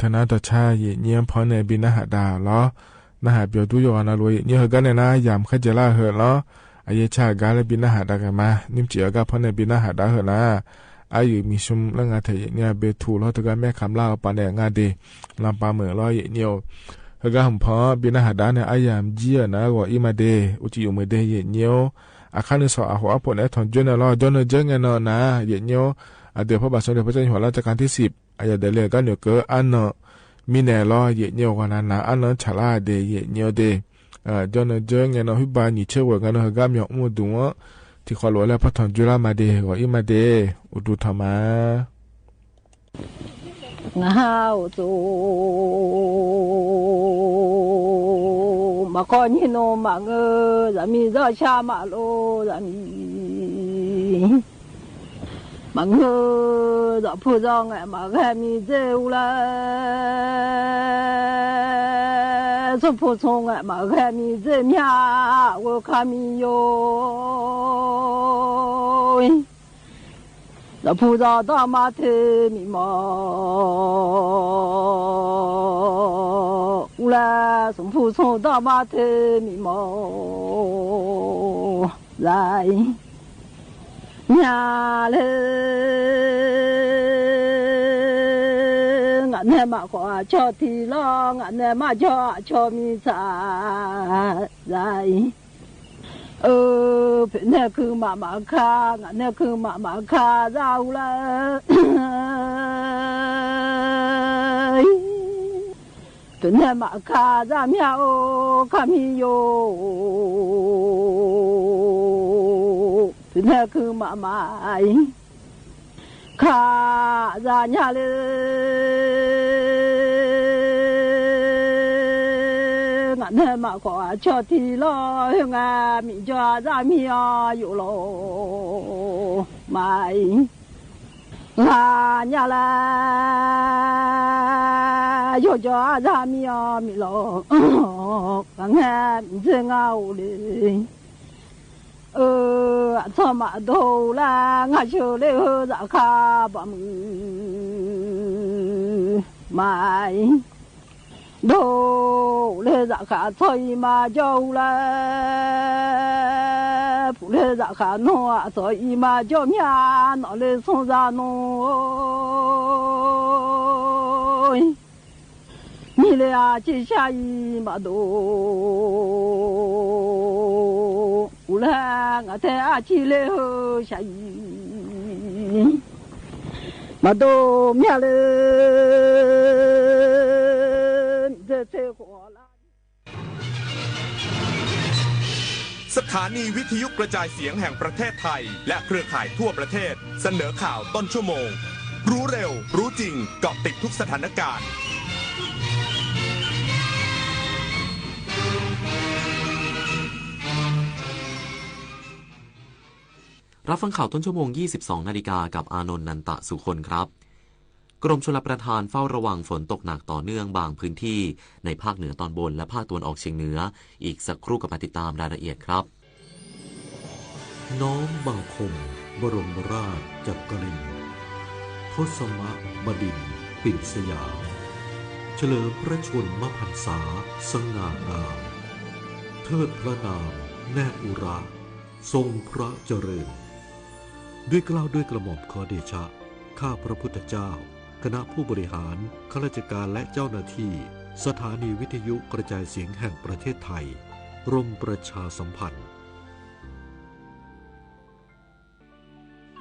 ထနာ်တော်ချၢ် ယ့ၣ်ညိၣ် ဖီၣ်န့ၢ်ဘိးနၢ်ဟးဒါလီၤ. နၢ်ဟးပျီၤတူၢ်ယိာ်ဂီၤနၤလီၤ ယ့ၣ်ညိၣ် ဟဲကါန့ၣ်နၤ ယၢမ်ၢ်ခဲကဲလၢဟဲလီၤ. အယဲၢ်ဆၢ်ဂၤလၢဘိးနၢ်ဟးဒါကမး နံၣ်စံးအဂၤ ဖီၣ်န့ၢ်ဘိးနၢ်ဟးဒါဟဲနၤ. အါယုၢ်မံၤဆူၣ်လၢငါထဲယ့ၣ်ညိၣ် ဘဲထူးလီၤတဂၤ မဲၣ်ခမ်းလၢ်အပၤန့ၣ် ငါဒ့ လီၤပာ်မုၢ်လီၤ ယ့ၣ်ညိၣ်. ဟဲကါဟဲဖီၣ်ဘိးနၢ်ဟးဒါန့ၣ် အယၢၢ်မံၤယံာ် နဂီၢ်အံၤမးဒ့ အိၣ်စံၣ်အိၣ်မုာ်ဒ့ ယ့ၣ်ညိၣ်. အခါနုာ်စီၤအဟိးအဖိးန့ၣ် ထွမ်ၣ်ကၠိန့ၣ်လီၤ. ကၠိနၢ်ကၠိငဲၢ်နီၢ်နၤ ယ့ၣ်ညိၣ်. အဒုးဖီၣ်ဘၣ်ဆၢဒုးဖီၣ်ကၠိဟိးလၢတကးထံၣ်စံး အယဲၢ်ဒၣ်လဲာ်ကါနုာ်ကၢ အါနီၢ်မံၤနဲၣ်လီၤ ယ့ၣ်ညိၣ် ဂီၢ်နၤနၤ အါနီၢ်ဆးလၢ်ဒ့ ယ့ၣ်ညိၣ်ဒ့. ကၠိနၢ်ကၠိငဲၢ်နီၢ် ဟုၣ်ဘါနံၣ်ဆၢဝဲ ဂၤနုာ်ဟဲကါမၠီၤအိၣ်မူဒုးဝဲ ထံၣ်ဃီလိာ်လၢဖီၣ်ထွမ်ၣ်ကၠိလၢ်မးဒ့ ဂီၢ်အံၤမးဒ့ အိၣ်ဒူၣ်ထီၣ်မး. ငါဟးအိၣ်သိး မၤကီၢ်ညိၣ်နီၢ် မၤငၢၢ် ယမံၤ စီၤဆၢ် မၤလိယမံၤ မၤငၢၢ် စီၤဖူစီၤငဲၣ် မၤဂဲၤမံၤစ့ၢ်အူလၢ စီၤဖူစီၤငဲၣ် မၤဂဲၤမံၤစ့ၢ် မၠၣ်ဝဲခါမံၤယိာ် စီၤဖူစီၤဒီးမၤထဲမံၤမီၢ် အူလၢ စီၤဖူစီၤဒီးမၤထဲမံၤမီၢ် ယၤအံၤ မၠၣ်လဲၣ် ငါနဲမၤကီၢ်အဆီၣ်ထံလီၤ ငါနဲမၤဆီၣ်အဆီၣ်မံၤဆၣ် ယၤအံၤ အၢ ဖဲနဲခုမၤမၤခါ ငါနဲခုမၤမၤခါ ယၤအူလၢ ဖဲနဲမၤခါ ယၤမၠၣ်အိၣ်ခါမံၤယိာ် ဖဲနဲခုမၤမၤအံၤ ခါ ယၤညါလဲၣ် ငါနဲမၤကီၢ်အဆီၣ်ထံလီၤ ဟ့ၣ်ငါမံၤကၠီ ယၤမံၤအီၤယိာ်လီၤ မၤအံၤ ဂၤညါလၢ ယိာ်ကၠီ ယၤမံၤအီၤမံၤလီၤ ဂၤငဲမံၤစ့ၢ် ငါအိၣ်လံ အၢ အဆီၣ်မၤဒိၣ်လၢ ငါဆှၢလၢဟၢ စးခါဘၣ်မုၢ် မၤအံၤ ဒိၣ်လၢစးခါ ဆီၣ်အံၤမၤကၠီၣ်အူလၢ ဖုးလၢစးခါနီၢ် အဆီၣ်အံၤမၤကၠီၣ် မၠၣ်နီၢ်လၢစီၤစၢ်နီၢ် မံၤလၢအစံၣ်ဆၣ်အံၤမၤဒိၣ် အူလၢ ငါထဲအစံၣ်လၢဟၢဆၣ်အံၤ မၤဒိၣ်မၠၣ်လၢ မံၤထဲဆၢဃီလၢ สถานีวิทยุกระจายเสียงแห่งประเทศไทยและเครือข่ายทั่วประเทศ เสนอข่าวต้นชั่วโมง รู้เร็ว รู้จริง เกาะติดทุกสถานการณ์ รับฟังข่าวต้นชั่วโมง ยี่สิบสองนาฬิกา กับอานนท์ นันตะสุคนครับ กรมชลประทานเฝ้าระวังฝนตกหนักต่อเนื่องบางพื้นที่ในภาคเหนือตอนบนและภาคตะวันออกเฉียงเหนือ อีกสักครู่กลับมาติดตามรายละเอียดครับ น้อมบังคมบรมราชจักรินทร์ ทศมบดินทร์ปิ่นสยาม เฉลิมพระชนมพรรษาสง่างาม เทิดพระนามแนบอุระ ทรงพระเจริญ ด้วยเกล้าด้วยกระหม่อมขอเดชะ ข้าพระพุทธเจ้า คณะผู้บริหาร ข้าราชการและเจ้าหน้าที่ สถานีวิทยุกระจายเสียงแห่งประเทศไทย กรมประชาสัมพันธ์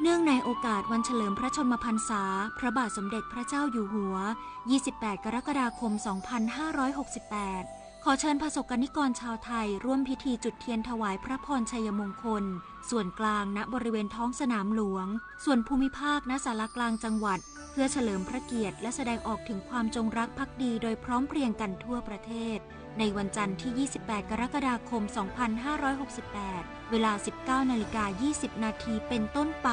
เนื่องในโอกาสวันเฉลิมพระชนมพรรษา พระบาทสมเด็จพระเจ้าอยู่หัว ยี่สิบแปด กรกฎาคม สองพันห้าร้อยหกสิบแปด ขอเชิญประสบกนิกรชาวไทยร่วมพิธีจุดเทียนถวายพระพรชัยมงคล ส่วนกลาง ณ บริเวณท้องสนามหลวง ส่วนภูมิภาค ณ ศาลากลางจังหวัด เพื่อเฉลิมพระเกียรติและแสดงออกถึงความจงรักภักดีโดยพร้อมเพรียงกันทั่วประเทศ ในวันจันทร์ที่ ยี่สิบแปด กรกฎาคม สองพันห้าร้อยหกสิบแปด เวลา สิบเก้านาฬิกา ยี่สิบนาที เป็นต้นไป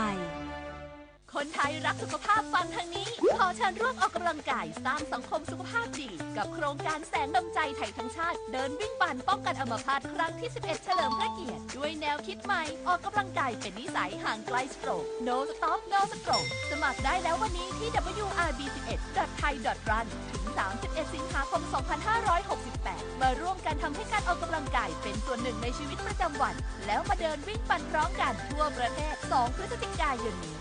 คนไทยรักสุขภาพฟังทางนี้ ขอเชิญร่วมออกกำลังกายสร้างสังคมสุขภาพดี กับโครงการแสงดวงใจไทยทั้งชาติ เดินวิ่งปั่นป้องกันอัมพาตครั้งที่ สิบเอ็ด เฉลิมพระเกียรติ ด้วยแนวคิดใหม่ ออกกำลังกายเป็นนิสัย ห่างไกลสโตรก No Stop No Stroke สมัครได้แล้ววันนี้ที่ ดับเบิลยู อาร์ บี สิบเอ็ด ดอท ไทย ดอท รัน ถึง สามสิบเอ็ด สิงหาคม สองพันห้าร้อยหกสิบแปด มาร่วมกันทำให้การออกกำลังกายเป็นส่วนหนึ่งในชีวิตประจำวัน แล้วมาเดินวิ่งปั่นพร้อมกันทั่วประเทศ สอง พฤศจิกายนนี้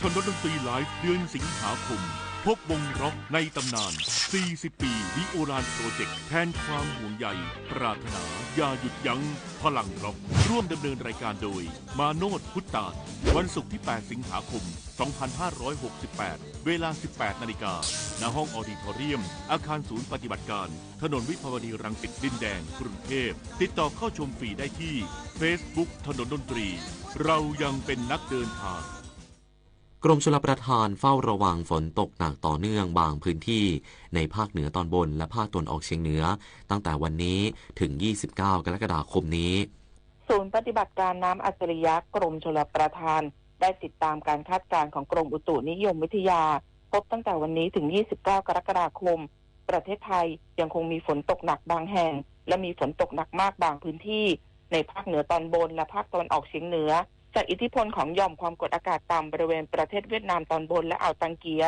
ถนนดนตรีไลฟ์ เดือนสิงหาคม พบวงร็อกในตำนาน สี่สิบ ปี The Oran Project แทนความห่วงใย ปรารถนาอย่าหยุดยั้ง พลังร็อก ร่วมดำเนินรายการโดย มาโนช พุทธาด วันศุกร์ที่ แปด สิงหาคม สองพันห้าร้อยหกสิบแปด เวลา สิบแปด นาฬิกา ณ ห้องออดิทอเรียม อาคารศูนย์ปฏิบัติการ ถนนวิภาวดีรังสิต ดินแดง กรุงเทพฯ ติดต่อเข้าชมฟรีได้ที่ Facebook ถนนดนตรี เรายังเป็นนักเดินทาง กรมชลประทานเฝ้าระวังฝนตกหนักต่อเนื่องบางพื้นที่ในภาคเหนือตอนบนและภาคตะวันออกเฉียงเหนือ ตั้งแต่วันนี้ถึง ยี่สิบเก้า กรกฎาคมนี้ ศูนย์ปฏิบัติการน้ำอัจฉริยะกรมชลประทาน ได้ติดตามการคาดการณ์ของกรมอุตุนิยมวิทยา พบตั้งแต่วันนี้ถึง ยี่สิบเก้า กรกฎาคม ประเทศไทยยังคงมีฝนตกหนักบางแห่ง และมีฝนตกหนักมากบางพื้นที่ ในภาคเหนือตอนบนและภาคตะวันออกเฉียงเหนือ จากอิทธิพลของหย่อมความกดอากาศต่ำบริเวณประเทศเวียดนามตอนบนและอ่าวตังเกีย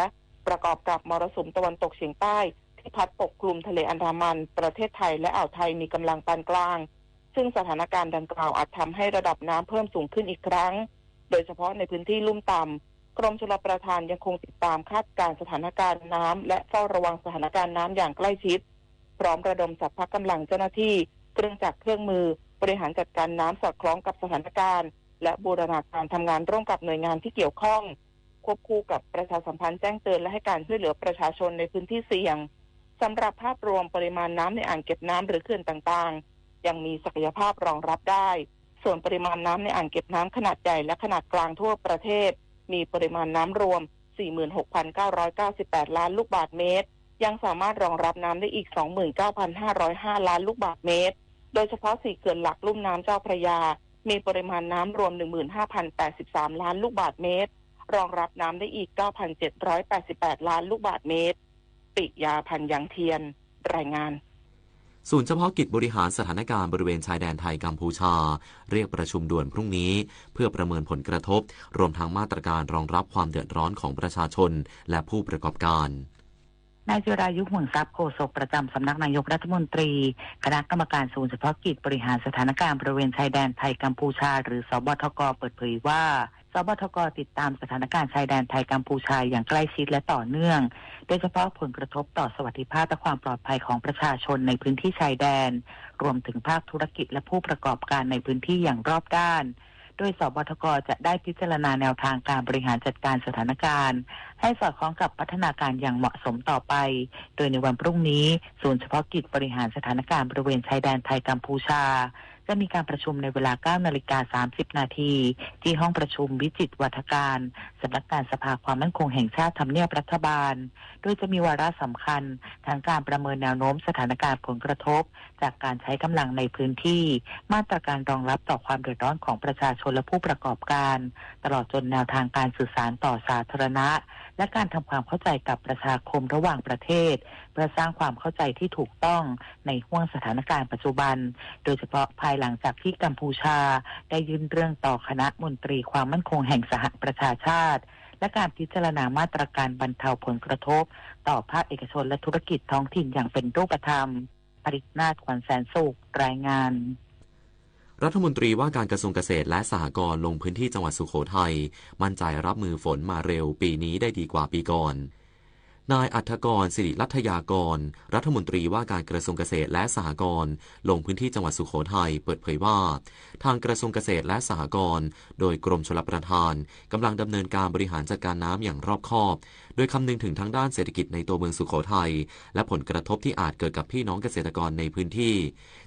ประกอบกับมรสุมตะวันตกเฉียงใต้ที่พัดปกคลุมทะเลอันดามัน ประเทศไทยและอ่าวไทยมีกำลังปานกลาง ซึ่งสถานการณ์ดังกล่าวอาจทำให้ระดับน้ำเพิ่มสูงขึ้นอีกครั้ง โดยเฉพาะในพื้นที่ลุ่มต่ำ กรมชลประทานยังคงติดตามคาดการณ์สถานการณ์น้ำและเฝ้าระวังสถานการณ์น้ำอย่างใกล้ชิด พร้อมระดมสรรพกำลังเจ้าหน้าที่ เครื่องจักรเครื่องมือ บริหารจัดการน้ำสอดคล้องกับสถานการณ์ และบูรณาการทำงานร่วมกับหน่วยงานที่เกี่ยวข้อง ควบคู่กับประชาสัมพันธ์แจ้งเตือนและให้การช่วยเหลือประชาชนในพื้นที่เสี่ยง สำหรับภาพรวมปริมาณน้ำในอ่างเก็บน้ำหรือเขื่อนต่างๆ ยังมีศักยภาพรองรับได้ ส่วนปริมาณน้ำในอ่างเก็บน้ำขนาดใหญ่และขนาดกลางทั่วประเทศ มีปริมาณน้ำรวม สี่หมื่นหกพันเก้าร้อยเก้าสิบแปด ล้านลูกบาศก์เมตร ยังสามารถรองรับน้ำได้อีก สองหมื่นเก้าพันห้าร้อยห้า ล้านลูกบาศก์เมตร โดยเฉพาะสี่เขื่อนหลักลุ่มน้ำเจ้าพระยา มีปริมาณน้ำรวม หนึ่งหมื่นห้าพันแปดสิบสาม ล้านลูกบาศก์เมตร รองรับน้ำได้อีก เก้าพันเจ็ดร้อยแปดสิบแปด ล้านลูกบาศก์เมตร ปิยา พันยังเทียน รายงาน ศูนย์เฉพาะกิจบริหารสถานการณ์บริเวณชายแดนไทยกัมพูชา เรียกประชุมด่วนพรุ่งนี้ เพื่อประเมินผลกระทบ รวมทั้งมาตรการรองรับความเดือดร้อนของประชาชน และผู้ประกอบการ นายจิรายุ ห่วงทรัพย์ โฆษกประจำสำนักนายกรัฐมนตรี คณะกรรมการศูนย์เฉพาะกิจบริหารสถานการณ์บริเวณชายแดนไทยกัมพูชา หรือ สบทก เปิดเผยว่า สบทก ติดตามสถานการณ์ชายแดนไทยกัมพูชาอย่างใกล้ชิดและต่อเนื่อง โดยเฉพาะผลกระทบต่อสวัสดิภาพและความปลอดภัยของประชาชนในพื้นที่ชายแดน รวมถึงภาคธุรกิจและผู้ประกอบการในพื้นที่อย่างรอบด้าน โดย สบทก จะได้พิจารณาแนวทางการบริหารจัดการสถานการณ์ ให้สอดคล้องกับพัฒนาการอย่างเหมาะสมต่อไป โดยในวันพรุ่งนี้ ศูนย์เฉพาะกิจบริหารสถานการณ์บริเวณชายแดนไทยกัมพูชา จะมีการประชุมในเวลา เก้านาฬิกาสามสิบนาที ที่ห้องประชุมวิจิตรวัฒการ สำนักงานสภาความมั่นคงแห่งชาติ ทำเนียบรัฐบาล โดยจะมีวาระสำคัญ ทั้งการประเมินแนวโน้มสถานการณ์ผลกระทบ จากการใช้กำลังในพื้นที่ มาตรการรองรับต่อความเดือดร้อนของประชาชนและผู้ประกอบการ ตลอดจนแนวทางการสื่อสารต่อสาธารณะ และการทำความเข้าใจกับประชาคมระหว่างประเทศ เพื่อสร้างความเข้าใจที่ถูกต้องในห้วงสถานการณ์ปัจจุบัน โดยเฉพาะภายหลังจากที่กัมพูชาได้ยื่นเรื่องต่อคณะมนตรีความมั่นคงแห่งสหประชาชาติ และการพิจารณามาตรการบรรเทาผลกระทบ ต่อภาคเอกชนและธุรกิจท้องถิ่นอย่างเป็นรูปธรรม ผลิตนาถ ขวัญแสนสุข รายงาน รัฐมนตรีว่าการกระทรวงเกษตรและสหกรณ์ลงพื้นที่จังหวัดสุโขทัย มั่นใจรับมือฝนมาเร็วปีนี้ได้ดีกว่าปีก่อน นายอัฏฐกร ศิริรัตยากร รัฐมนตรีว่าการกระทรวงเกษตรและสหกรณ์ ลงพื้นที่จังหวัดสุโขทัย เปิดเผยว่า ทางกระทรวงเกษตรและสหกรณ์ โดยกรมชลประทาน กำลังดำเนินการบริหารจัดการน้ำอย่างรอบคอบ โดยคำนึงถึงทั้งด้านเศรษฐกิจในตัวเมืองสุโขทัย และผลกระทบที่อาจเกิดกับพี่น้องเกษตรกรในพื้นที่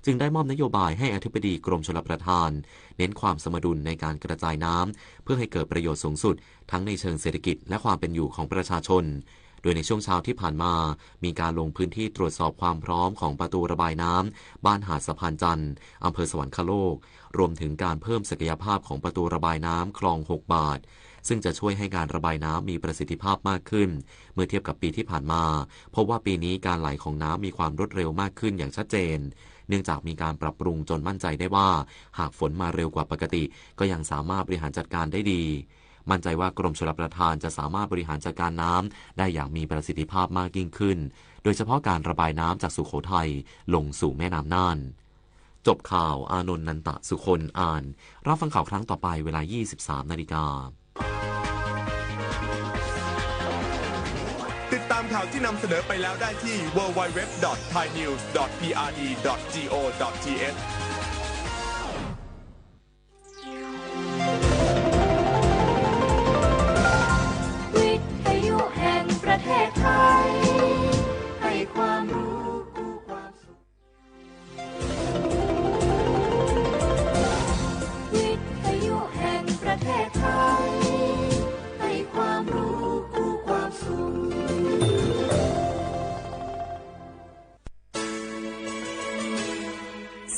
จึงได้มอบนโยบายให้อธิบดีกรมชลประทาน เน้นความสมดุลในการกระจายน้ำ เพื่อให้เกิดประโยชน์สูงสุด ทั้งในเชิงเศรษฐกิจ และความเป็นอยู่ของประชาชน โดยในช่วงเช้าที่ผ่านมา มีการลงพื้นที่ตรวจสอบความพร้อมของประตูระบายน้ำบ้านหาดสะพานจันทร์ อำเภอสวรรคโลก รวมถึงการเพิ่มศักยภาพของประตูระบายน้ำคลองหกบาท ซึ่งจะช่วยให้การระบายน้ำมีประสิทธิภาพมากขึ้น เมื่อเทียบกับปีที่ผ่านมา พบว่าปีนี้การไหลของน้ำมีความรวดเร็วมากขึ้นอย่างชัดเจน เนื่องจากมีการปรับปรุงจนมั่นใจได้ว่า หากฝนมาเร็วกว่าปกติ ก็ยังสามารถบริหารจัดการได้ดี มั่นใจว่ากรมชลประทานจะสามารถบริหารจัดการน้ำได้อย่างมีประสิทธิภาพมากยิ่งขึ้น โดยเฉพาะการระบายน้ำจากสุโขทัยลงสู่แม่น้ำน่าน จบข่าว อานนท์ นันตะสุคน อ่าน รับฟังข่าวครั้งต่อไปเวลา ยี่สิบสามนาฬิกา ติดตามข่าวที่นำเสนอไปแล้วได้ที่ ดับเบิลยู ดับเบิลยู ดับเบิลยู ดอท ไทยนิวส์ ดอท พี อาร์ ดี ดอท จี โอ ดอท ที เอช วิทยุแห่งประเทศไทย ให้ความรู้คู่ความสุข วิทยุแห่งประเทศไทย ให้ความรู้คู่ความสุข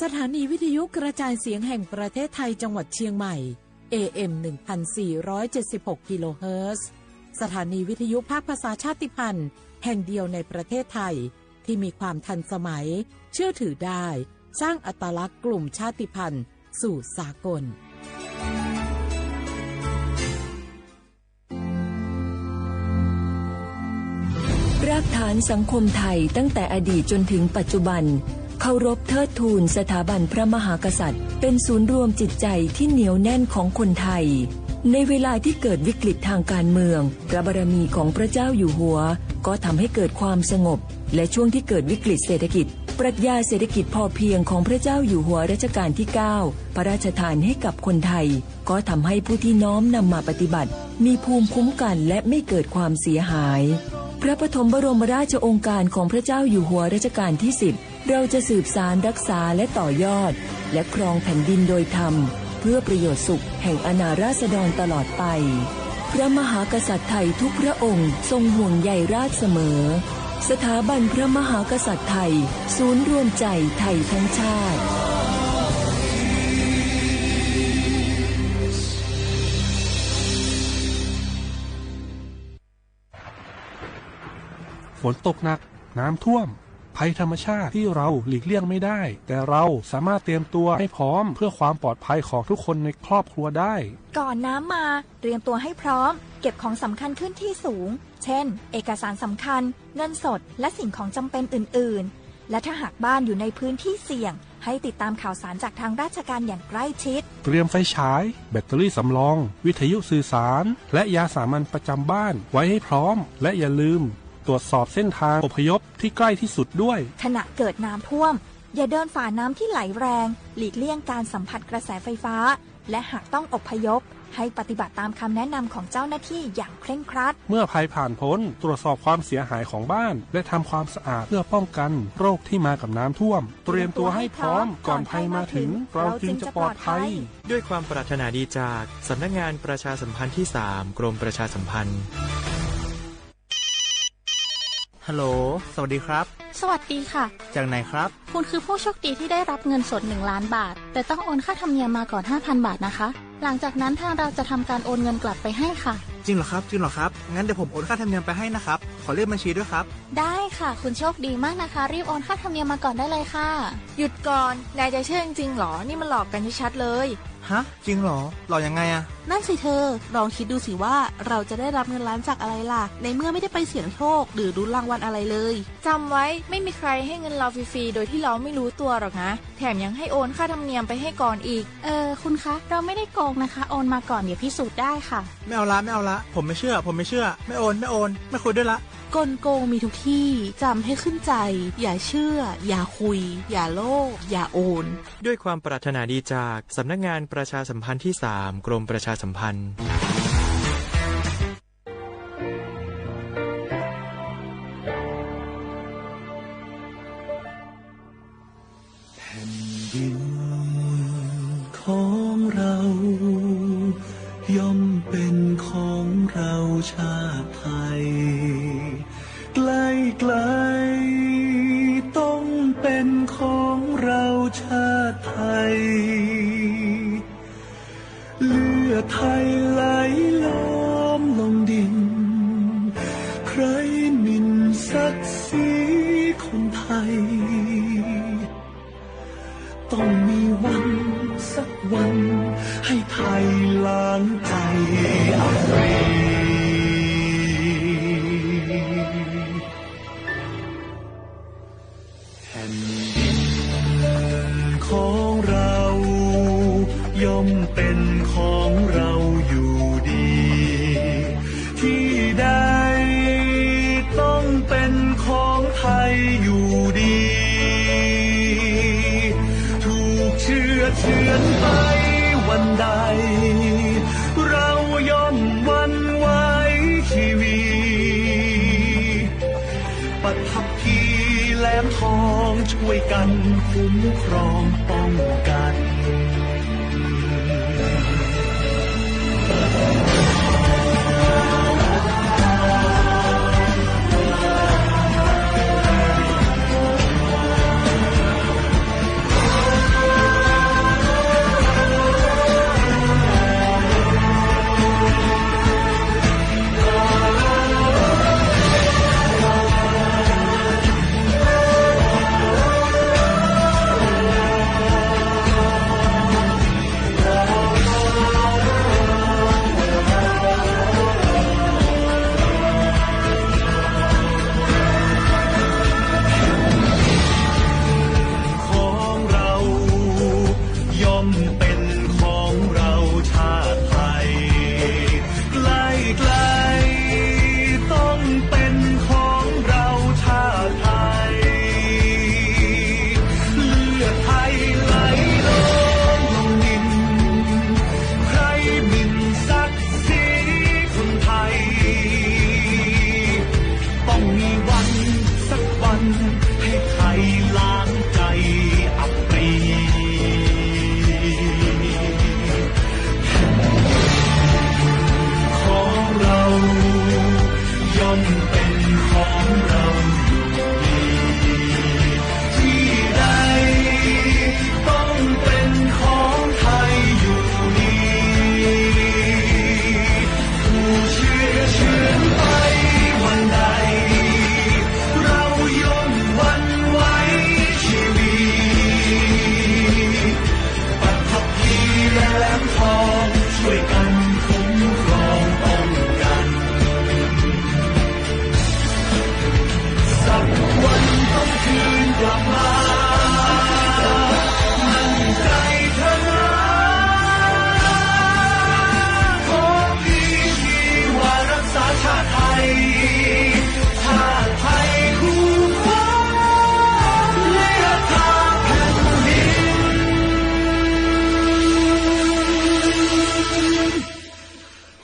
สถานีวิทยุกระจายเสียงแห่งประเทศไทยจังหวัดเชียงใหม่ เอ เอ็ม หนึ่งพันสี่ร้อยเจ็ดสิบหก กิโลเฮิรตซ์ สถานีวิทยุภาคภาษาชาติพันธุ์แห่งเดียวในประเทศไทย ที่มีความทันสมัย เชื่อถือได้ สร้างอัตลักษณ์กลุ่มชาติพันธุ์สู่สากล รากฐานสังคมไทยตั้งแต่อดีตจนถึงปัจจุบัน เคารพเทิดทูนสถาบันพระมหากษัตริย์ เป็นศูนย์รวมจิตใจที่เหนียวแน่นของคนไทย ในเวลาที่เกิดวิกฤตทางการเมือง พระบารมีของพระเจ้าอยู่หัว ก็ทำให้เกิดความสงบ และช่วงที่เกิดวิกฤตเศรษฐกิจ ปรัชญาเศรษฐกิจพอเพียงของพระเจ้าอยู่หัวรัชกาลที่เก้า พระราชทานให้กับคนไทย ก็ทำให้ผู้ที่น้อมนำมาปฏิบัติ มีภูมิคุ้มกันและไม่เกิดความเสียหาย พระปฐมบรมราชโองการของพระเจ้าอยู่หัวรัชกาลที่สิบ เราจะสืบสานรักษาและต่อยอด และครองแผ่นดินโดยธรรม เพื่อประโยชน์สุขแห่งอาณาราษฎรตลอดไป พระมหากษัตริย์ไทยทุกพระองค์ทรงห่วงใยราษฎร์เสมอ สถาบันพระมหากษัตริย์ไทย ศูนย์รวมใจไทยทั้งชาติ ฝนตกหนัก น้ำท่วม ภัยธรรมชาติที่เราหลีกเลี่ยงไม่ได้ แต่เราสามารถเตรียมตัวให้พร้อมเพื่อความปลอดภัยของทุกคนในครอบครัวได้ ก่อนน้ำมา เตรียมตัวให้พร้อม เก็บของสำคัญขึ้นที่สูง เช่น เอกสารสำคัญ เงินสด และสิ่งของจำเป็นอื่นๆ และถ้าหากบ้านอยู่ในพื้นที่เสี่ยง ให้ติดตามข่าวสารจากทางราชการอย่างใกล้ชิด เตรียมไฟฉาย แบตเตอรี่สำรอง วิทยุสื่อสาร และยาสามัญประจำบ้านไว้ให้พร้อม และอย่าลืมตรวจสอบเส้นทางอพยพที่ใกล้ที่สุดด้วย ขณะเกิดน้ำท่วม อย่าเดินฝ่าน้ำที่ไหลแรง หลีกเลี่ยงการสัมผัสกระแสไฟฟ้า และหากต้องอพยพ ให้ปฏิบัติตามคำแนะนำของเจ้าหน้าที่อย่างเคร่งครัด เมื่อภัยผ่านพ้น ตรวจสอบความเสียหายของบ้าน และทำความสะอาดเพื่อป้องกันโรคที่มากับน้ำท่วม เตรียมตัวให้พร้อมก่อนภัยมาถึง เราจึงจะปลอดภัย ด้วยความปรารถนาดีจากสำนักงานประชาสัมพันธ์ที่สาม กรมประชาสัมพันธ์ ฮัลโหล สวัสดีครับ สวัสดีค่ะ จากไหนครับ คุณคือผู้โชคดีที่ได้รับเงินสดหนึ่งล้านบาท แต่ต้องโอนค่าธรรมเนียมมาก่อนห้าพันบาทนะคะ หลังจากนั้นทางเราจะทำการโอนเงินกลับไปให้ค่ะ จริงเหรอครับ จริงเหรอครับ งั้นเดี๋ยวผมโอนค่าธรรมเนียมไปให้นะครับ ขอเลขบัญชีด้วยครับ ได้ค่ะ คุณโชคดีมากนะคะ รีบโอนค่าธรรมเนียมมาก่อนได้เลยค่ะ หยุดก่อน นายจะเชื่อจริงๆหรอ นี่มันหลอกกันชัดๆเลย ฮะ จริงเหรอ หลอกยังไงอะ นั่นสิเธอ ลองคิดดูสิว่าเราจะได้รับเงินล้านจากอะไรล่ะ ในเมื่อไม่ได้ไปเสี่ยงโชค หรือลุ้นรางวัลอะไรเลย จำไว้ ไม่มีใครให้เงินเราฟรีๆ โดยที่เราไม่รู้ตัวหรอกนะ แถมยังให้โอนค่าธรรมเนียมไปให้ก่อนอีก เออ คุณคะ เราไม่ได้โกงนะคะ โอนมาก่อน เดี๋ยวพิสูจน์ได้ค่ะ ไม่เอาละ ไม่เอาละ ผมไม่เชื่อ ผมไม่เชื่อ ไม่โอน ไม่โอน ไม่คุยด้วยละ กลโกงมีทุกที่ จำให้ขึ้นใจ อย่าเชื่อ อย่าคุย อย่าโลภ อย่าโอน ด้วยความปรารถนาดีจากสำนักงานประชาสัมพันธ์ที่สาม กรมประชาสัมพันธ์ แผ่นดินของเรา ย่อมเป็นของเราชาติไทย ใกล้ๆ ต้องเป็นของเราชาติไทย เลือดไทยไหลลง ต้องมีวันสักวันให้ไทยล้างใจอับปรี แผ่นดินของเราย่อมเป็นของเราอยู่ดี ที่ใดต้องเป็นของไทยอยู่ดี ถูกเฉือดเฉือนไปวันใด เราย่อมหวั่นไหวชีวี ปัทภีแหลมทองช่วยกันคุ้มครองป้องกัน ของเราย่อมเป็นของเราชาติไทย ใกล้ๆต้องเป็นของเราชาติไทย เลือดไทยไหลนองลงดิน ใครหมิ่นศักดิ์ศรีคนไทย ต้องมีวันสักวันให้ไทยล้างใจอับปรี ของเราย่อมเป็นของเราอยู่ดี ที่ใดต้องเป็นของไทยอยู่ดี ถูกเฉือดเฉือนไปวันใด เราย่อมหวั่นไหวชีวี ปัทภีแหลมทองช่วยกันคุ้มครองป้องกัน สักวันต้องคืนกลับมา มั่นใจเถอะนะ ขอเพียงที่ว่ารักษาชาติไทย ชาติไทยคู่ฟ้า และรักษาแผ่นดิน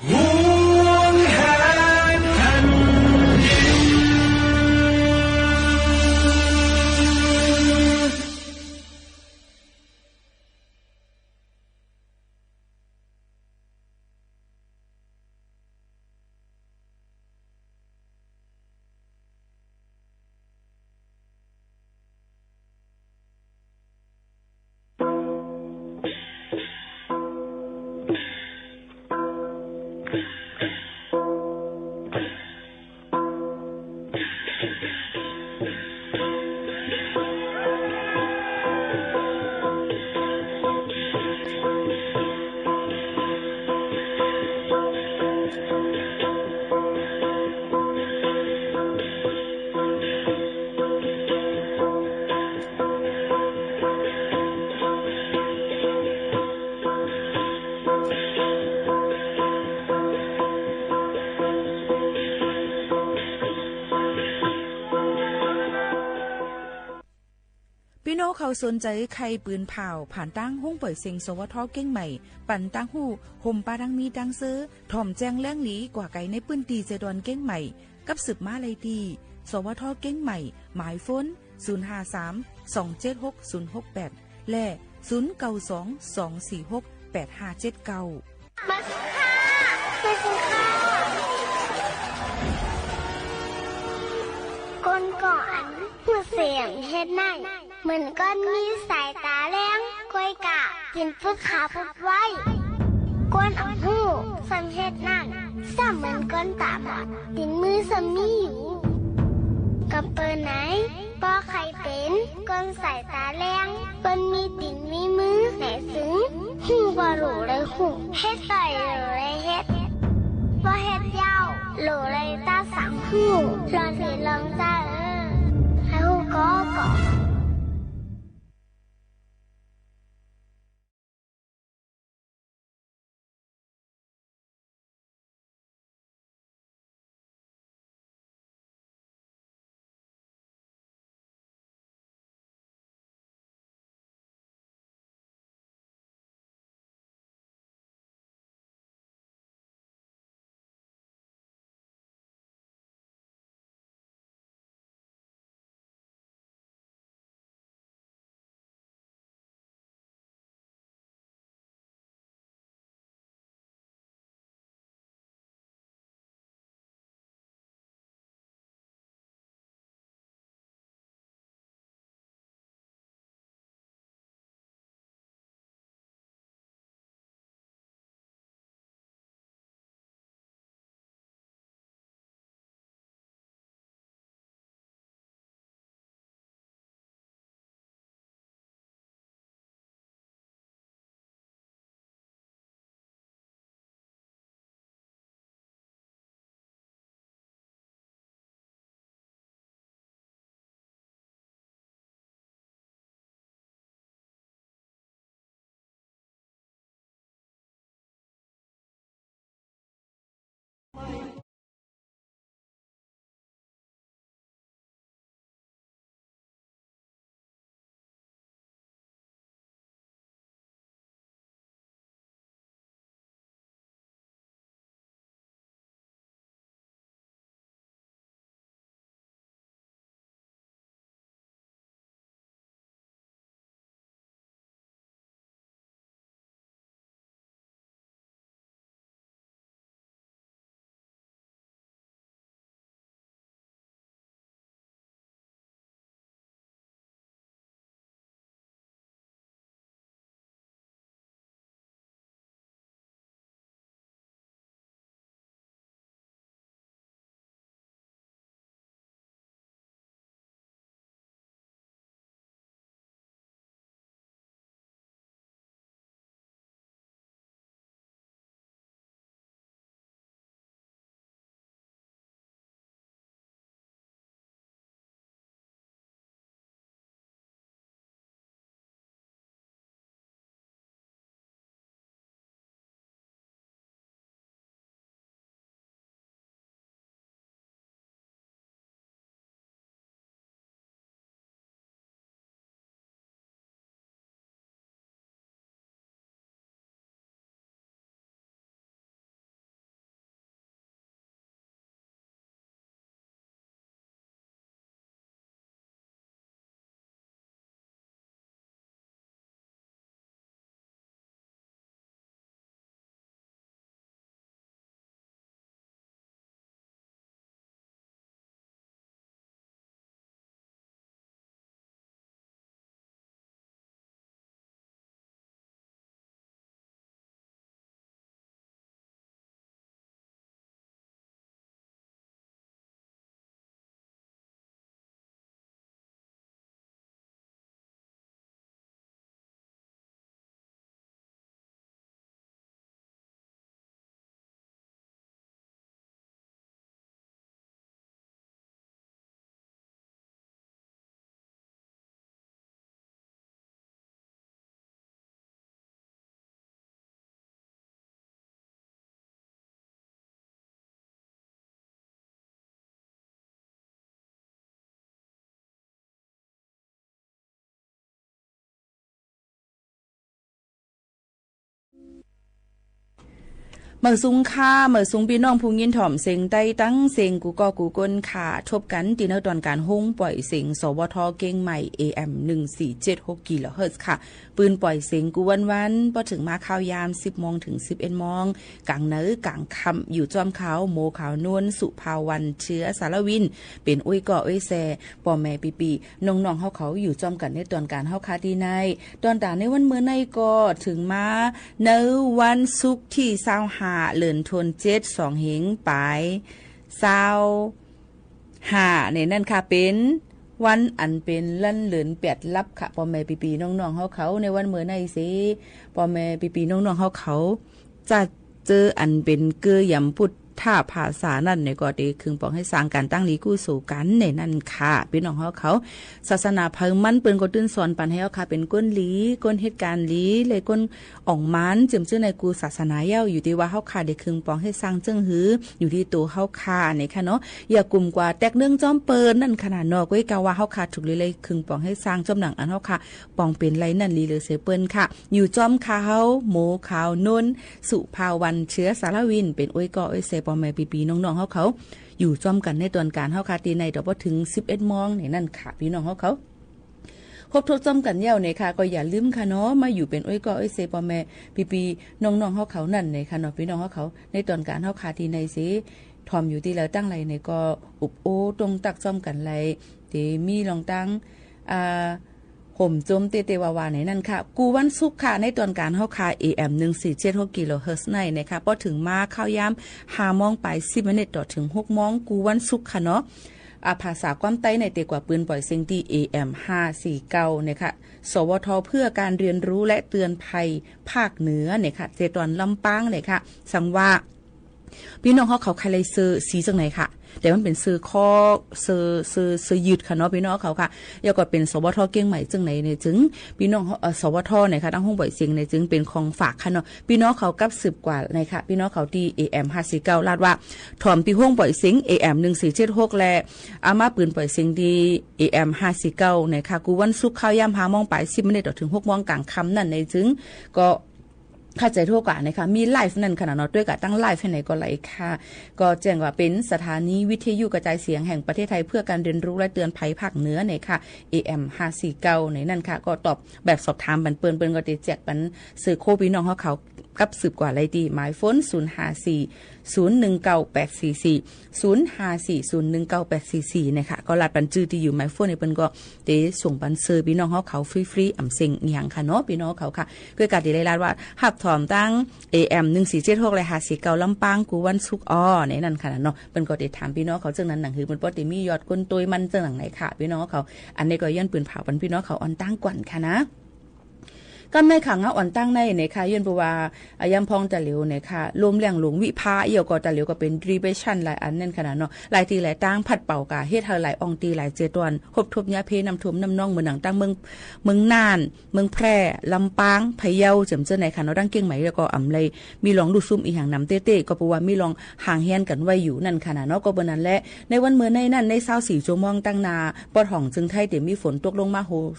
ห่วงแหนแผ่นดิน ปี้น้องเขาสนใจ๋ใค่ปืนผ่าว ผ่านตางห้องปล่อยเสียง สวท เกียงใหม่ ปันตางฮู้ ห่มปาดังมีดังเซอ ถ่อมแจ้งแหล่งหลีกว่าไก๋ในปื้นตี้เซดอนเกียงใหม่ กับสืบมาได้ตี้ สวท เกียงใหม่ หมายโฟน ศูนย์ห้าสาม สองเจ็ดหก ศูนย์หกแปด และ ศูนย์เก้าสอง สองสี่หก แปดห้าเจ็ดเก้า มาสิค่ะ มาสิค่ะ คนก่ออัน ฮู้เสียงเฮ็ดได้ เหมือนก้อนมีสายต๋าแลง ก้อยก่า ติ่นพุดขาวพุดไว ก้อนอันฮู้ส่ำเฮ็ดได้ ซ้ำเหมือนก้อนต๋าบอด ติ่นมือส่ำมีอยู่ กำเปิลไหน ป้อใค่เป๋น ก เปิ้นสายต๋าแรง เปิ้นมีตี๋นมีมือ แหมตึง ฮู้บ่หลู่เลยฮู้ เฮ็ดใดหลู่เลยเฮ็ด บ่เฮ็ดเย้า หลู่เลยตาสัง ฮู้ ลองสิลองจ้าเออ ใค่ฮู้ก่อก่อ เมิดสุงค่ะ เมิดสุงปี้น้องผู้ยินถ่อมเสียงใต้ตังเสียงกู้ก้อกู้คนค่ะ ทบกั๋นตี้เนินตอนก๋านโฮงป่อยเสียง สวท เกียงใหม่ เอเอ็ม หนึ่งสี่เจ็ดหก กิโลเฮิรตซ์ค่ะ ปืนป่อยเสียงกู้วันๆ ปอเถิงมาค่าวยาม สิบโมงเถิง สิบเอ็ดโมง ก๋างเนินก๋างค่ำ อยู่จ้อมข่าวโม ข่าวนวล สุภาวรรณ เชื้อสารวิน เป๋นอุ้ยก่ออุ้ยแซ่ ป้อแม่ปี้ๆ น้องๆ เฮาเขาอยู่จ้อมกั๋นในตอนก๋านเฮาค่ะตี้ใน ตอนตางในวันเมื่อในก็เถิงมา ในวันศุกร์ตี้ซาวห้า เดือนธันวา สองเฮงป๋าย ซาวห้า เนี่ยนั่นค่ะ เป๋น วันอันเป๋นวันเหลือนแปดลับค่ะ ป้อแม่ปี้ๆ น้องๆ เฮาเขา ในวันเมื่อในเส ป้อแม่ปี้ๆ น้องๆ เฮาเขา จะเจออันเป๋นเกื้อหยำปุทธภาษานั้นเนี่ย ก็เต๋ขึงป๋องเฮ็ดสร้างก๋านตั้งหลีกู้สู่กั๋นเนี่ยนั่นค่ะ ปี้น้องเฮาเขา ศาสนาใผมันเปิ้นก็ตื่นสอนปันให้เฮาค่ะ เป๋นก้นหลี ก้นเฮ็ดก๋านหลี และก้นอ่องมัน เจิมจื้อในกู้ศาสนาเย้า อยู่ตี้ว่าเฮาค่ะเต๋ขึงป๋องเฮ็ดสร้างเจิ่งหื้อ อยู่ตี้ตั๋วเฮาค่ะเนี่ยค่ะเนาะ อย่ากุ่มกว่าแตกเนื่องจ้อมเปิ้นนั่นขนาดเนาะ ก็อีกาว่าเฮาค่ะถูกหลีเลยขึงป๋องเฮ็ดสร้างจ้อมหนังอันเฮาค่ะ ป๋องเป๋นไรนั่นหลีเลยเสเปิ้นค่ะ อยู่จ้อมข้าเฮา โม ขาวนนท์ สุภาวัน เชื้อสารวิน เป๋นโอ้ยก็โอ้ยเสป้อแม่ปี้ๆ น้องๆ เฮาเขา อยู่จ้อมกั๋นในตอนก๋านเฮาค่ะ ตี้ในต่อพอเถิงสิบเอ็ดโมงเนี่ยนั่นค่ะ ปี้น้องเฮาเขา ฮบทบจ้อมกั๋นเย้าเนี่ยค่ะ ก็อย่าลืมค่ะเนาะ มาอยู่เป๋นโอ้ยก็โอ้ยเสป้อแม่ปี้ๆ น้องๆ เฮาเขานั่นเนี่ยค่ะเนาะ ปี้น้องเฮาเขา ในตอนก๋านเฮาค่ะตี้ในเส ถ่อมอยู่ตี้ใดตั้งใดเนี่ยก็อุบโอ้ตรงตักจ้อมกั๋นไหล เต๋มีลองตั้ง อ่า ห่มโจมเต้ๆ ว่าๆ ในนั่นค่ะ กู้วันศุกร์ค่ะ ในตอนก๋านเฮาค่ะ เอ เอ็ม หนึ่งสี่เจ็ดหก กิโลเฮิรตซ์ในนะคะ ปอเถิงมาข้าวยามห้าโมงป๋ายสิบมินิตต่อเถิงหกโมง กู้วันศุกร์ค่ะเนาะ อ่า ภาษาความใต้ในเต๋กว่าปืนป่อยเสียงตี้ เอ เอ็ม ห้าสี่เก้า นะคะ สวท เพื่อการเรียนรู้และเตือนภัยภาคเหนือเนี่ยค่ะ เจตอนลำปางเนี่ยค่ะ สังว่า ปี้น้องเฮาเขาใค่ไล่เสื้อสีจั่งไหนค่ะ แต่มันเป๋นเสื้อคอ เสื้อ เสื้อ เสื้อยืดค่ะเนาะ ปี้น้องเขาค่ะ แล้วก็เป๋น สวท เจียงใหม่จั่งไหนเนี่ยจึง ปี้น้องเฮา เอ่อ สวท เนี่ยค่ะ ตังห้องบ่อยเสียงเนี่ยจึงเป๋นของฝากค่ะเนาะ ปี้น้องเขากับสืบกว่าในค่ะ ปี้น้องเขาตี้ เอ เอ็ม ห้าสี่เก้า ลาดว่า ถ่อมตี้ห้องบ่อยเสียง เอ เอ็ม หนึ่งสี่เจ็ดหก และ เอามาปืนป่อยเสียงตี้ เอ เอ็ม ห้าสี่เก้า เนี่ยค่ะ กู้วันศุกร์ข้าวยามห้าโมงป๋ายสิบมินิตต่อเถิงหกโมงก๋างค่ำนั่นเนี่ยจึง ก็ เข้าใจ๋ทั่วกว่านะคะ มีไลฟ์นั่นค่ะเนาะ ตวยกั๋นตั้งไลฟ์ไหนก็ไหลค่ะ ก็แจ้งว่าเป๋นสถานีวิทยุกระจายเสียงแห่งประเทศไทยเพื่อการเรียนรู้และเตือนภัยภาคเหนือเนี่ยค่ะ เอ เอ็ม ห้าสี่เก้า ในนั่นค่ะ ก็ตอบแบบสอบถามปันเปิ้น เปิ้นก็เต๋แจกปันเสื้อโค้ดปี้น้องเฮาเขา กับสืบกว่าไหลตี้หมายโฟน ศูนย์ห้าสี่ ศูนย์หนึ่งเก้า แปดสี่สี่ ศูนย์ห้าสี่ ศูนย์หนึ่งเก้า แปดสี่สี่ เนี่ยค่ะ ก็ลาดปันจื้อตี้อยู่หมายโฟนเนี่ย เปิ้นก็ เต๋ส่งปันเสื้อปี้น้องเฮาเขาฟรีๆ อ่ำเซ็งอิหยังค่ะเนาะ ปี้น้องเฮาเขาค่ะ ก็กาเต๋ไล่ลาดว่า ฮับถ่อมตัง เอ เอ็ม หนึ่งสี่เจ็ดหก และ ห้าสี่เก้า ลำปาง กู้วันศุกร์อ้อ ในนั่นค่ะเนาะ เปิ้นก็เต๋ถามปี้น้องเขาจั่งนั้น หนังหื้อเปิ้นป้อเต๋มียอดก้นตวยมันจั่งหนังไหนค่ะ ปี้น้องเฮาเขา อันนี้ก็ย้อนปืนผ่าปันปี้น้องเขาอ่อนตั้งก่อนค่ะนะ ก้ำในข่าวเหงาอ่อนตั้งในเนี่ยค่ะ ย้อนเปื้อว่า อ่ะ ยามพ่องตะเหลียวเนี่ยค่ะ ลมแล่งหลงวิภา เอี้ยวก็ตะเหลียวก็เป๋น ดีเพรสชัน หลายอันนั่นค่ะเนาะ หลายตี้หลายตางพัดเป่ากา เฮ็ดหื้อหลายอ่องตี้หลายเจตอน ฮบทบยาเพน้ำท่วมน้ำนอง เหมือนหนังตังเมือง เมืองน่าน เมืองแพร่ ลำปาง พะเยา เจิมเจื้อในค่ะเนาะ ตังเจียงใหม่ แล้วก็อ่ำไล มีลองลู่ซุ่มอีหยังหนำเต๊ๆ ก็เปื้อว่ามีลองห่างเหียนกั๋นไว้อยู่นั่นค่ะเนาะ ก็เปื้อนั้นแหละ ในวันเมื่อในนั่น ในซาวสี่ชั่วโมงตังหน้า ปอดห้องเจิงไทยเต๋มีฝนตกลงมาโห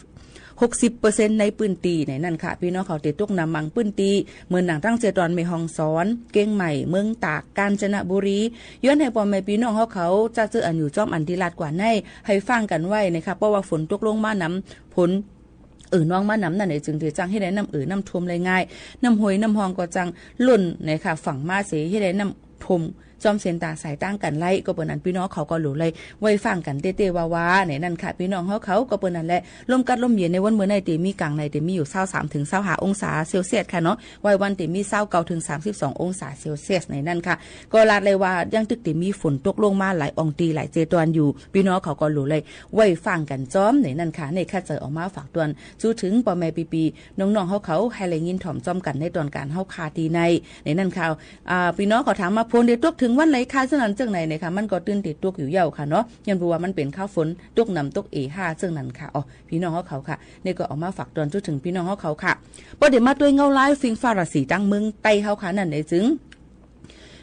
หกสิบเปอร์เซ็นต์ ในปื้นตี้ในนั่นค่ะ ปี้น้องเขาเต๋ตกหนำบางปื้นตี้ เหมือนหนังตังเจตอนแม่ฮ่องสอน เจียงใหม่ เมืองตาก กาญจนบุรี ย้อนหื้อป้อแม่ปี้น้องเฮาเขา จะเจออันอยู่จ้อมอันตี้ลาดกว่าใน หื้อฟังกั๋นไว้นะคะ เปื้อว่าฝนตกลงมานำ ฝน เอ่อนองมานำนั่นเนี่ย เจิงเต๋จั่งเฮ็ดหื้อน้ำเอ่อน้ำท่วมไหลง่าย น้ำห้วยน้ำฮ่องก็จั่งล้นนะคะ ฝั่งมาเส เฮ็ดหื้อน้ำท่วม จ้อมเส้นตางสายตางกั๋นไหล ก็เปื้อนั้นปี้น้องเขาก็หลูไหล ไหว้ฟังกั๋นเต๊ๆ ว่าๆ ในนั่นค่ะ ปี้น้องเฮาเขา ก็เปื้อนั้นแหละ ลมกัดลมเย็นในวันเมื่อในเต๋มีก๋างในเต๋มีอยู่ซาวสามเถิงซาวห้าองศาเซลเซียสค่ะเนาะ ไหว้วันเต๋มีซาวเก้าเถิงสามสิบสององศาเซลเซียสในนั่นค่ะ ก็ลาดเลยว่ายังตึกเต๋มีฝนตกลงมาหลายอ่องตี้หลายเจตอนอยู่ ปี้น้องเขาก็หลูไหล ไหว้ฟังกั๋นจ้อมในนั่นค่ะ ในข้าเจ๋อออกมาฝากตวน จู๊เถิงป้อแม่ปี้ๆ น้องๆ เฮาเขา หื้อได้ยินถ่อมจ้อมกั๋นในตอนก๋านเฮาค่ะตี้ใน ในนั่นค่ะ อ่า ปี้น้องเขาถามมา ฝนเต๋ตกเถิงวันไหนคะ จั่งนั้นจั่งไหนเนี่ยค่ะ มันก็ตื่นเต๋ตกอยู่เย้าค่ะเนาะ ย้อนเปื้อว่ามันเป๋นคาวฝนตกหนำตกเอฮ่าจั่งนั้นค่ะ อ๋อ ปี้น้องเฮาเขาค่ะ นี่ก็เอามาฝากตอนจู๊เถิงปี้น้องเฮาเขาค่ะ ปอเต๋มาตวยเงาลายฟิงฟ้าราศีตังเมืองใต้เฮาค่ะ นั่นเองจึง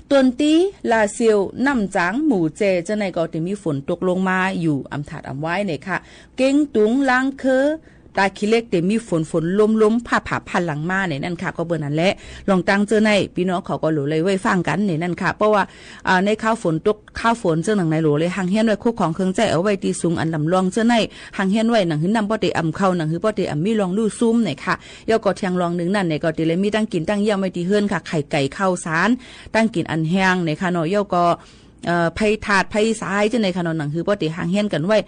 ตวนตี้ ลาเซียว น้ำจ๋าง หมู่เจ จั่งไหนก็เต๋มีฝนตกลงมาอยู่อ่ำถาดอ่ำไว้เนี่ยค่ะ เก๋งตุง ลางเคือ ตาขี้เหล็กเต๋มีฝน ฝนลมๆ ผ่าๆ ผ่าหลังมาเนี่ยนั่นค่ะ ก็เปื้อนั้นแหละ ลองตังเจอใน ปี้น้องเขาก็หลูเลยไหว้ฟังกั๋นเนี่ยนั่นค่ะ เปื้อว่า อ่า ในคาวฝนตก คาวฝนเจอหนังในหลูเลย ห่างเหียนไว้คู่ของเครื่องใจ๊เอาไว้ตี้สูงอันลำลองเจอใน ห่างเหียนไว้หนังหื้อน้ำป้อเต๋อ่ำเข้า หนังหื้อป้อเต๋อ่ำมีลองลู่ซุ่มเนี่ยค่ะ แล้วก็เตียงลองนึ่งนั่นเนี่ยก็เต๋เลยมีตังกิ๋นตังเยี่ยมไว้ตี้เฮือนค่ะ ไข่ไก่ข้าวสาร ตังกิ๋นอันแห้งเนี่ยค่ะเนาะ แล้วก็ เอ่อ ไฟถ่าน ไฟสายจั่งไหนค่ะเนาะ หนังหื้อป้อเต๋ห่างเหียนกั๋นไว้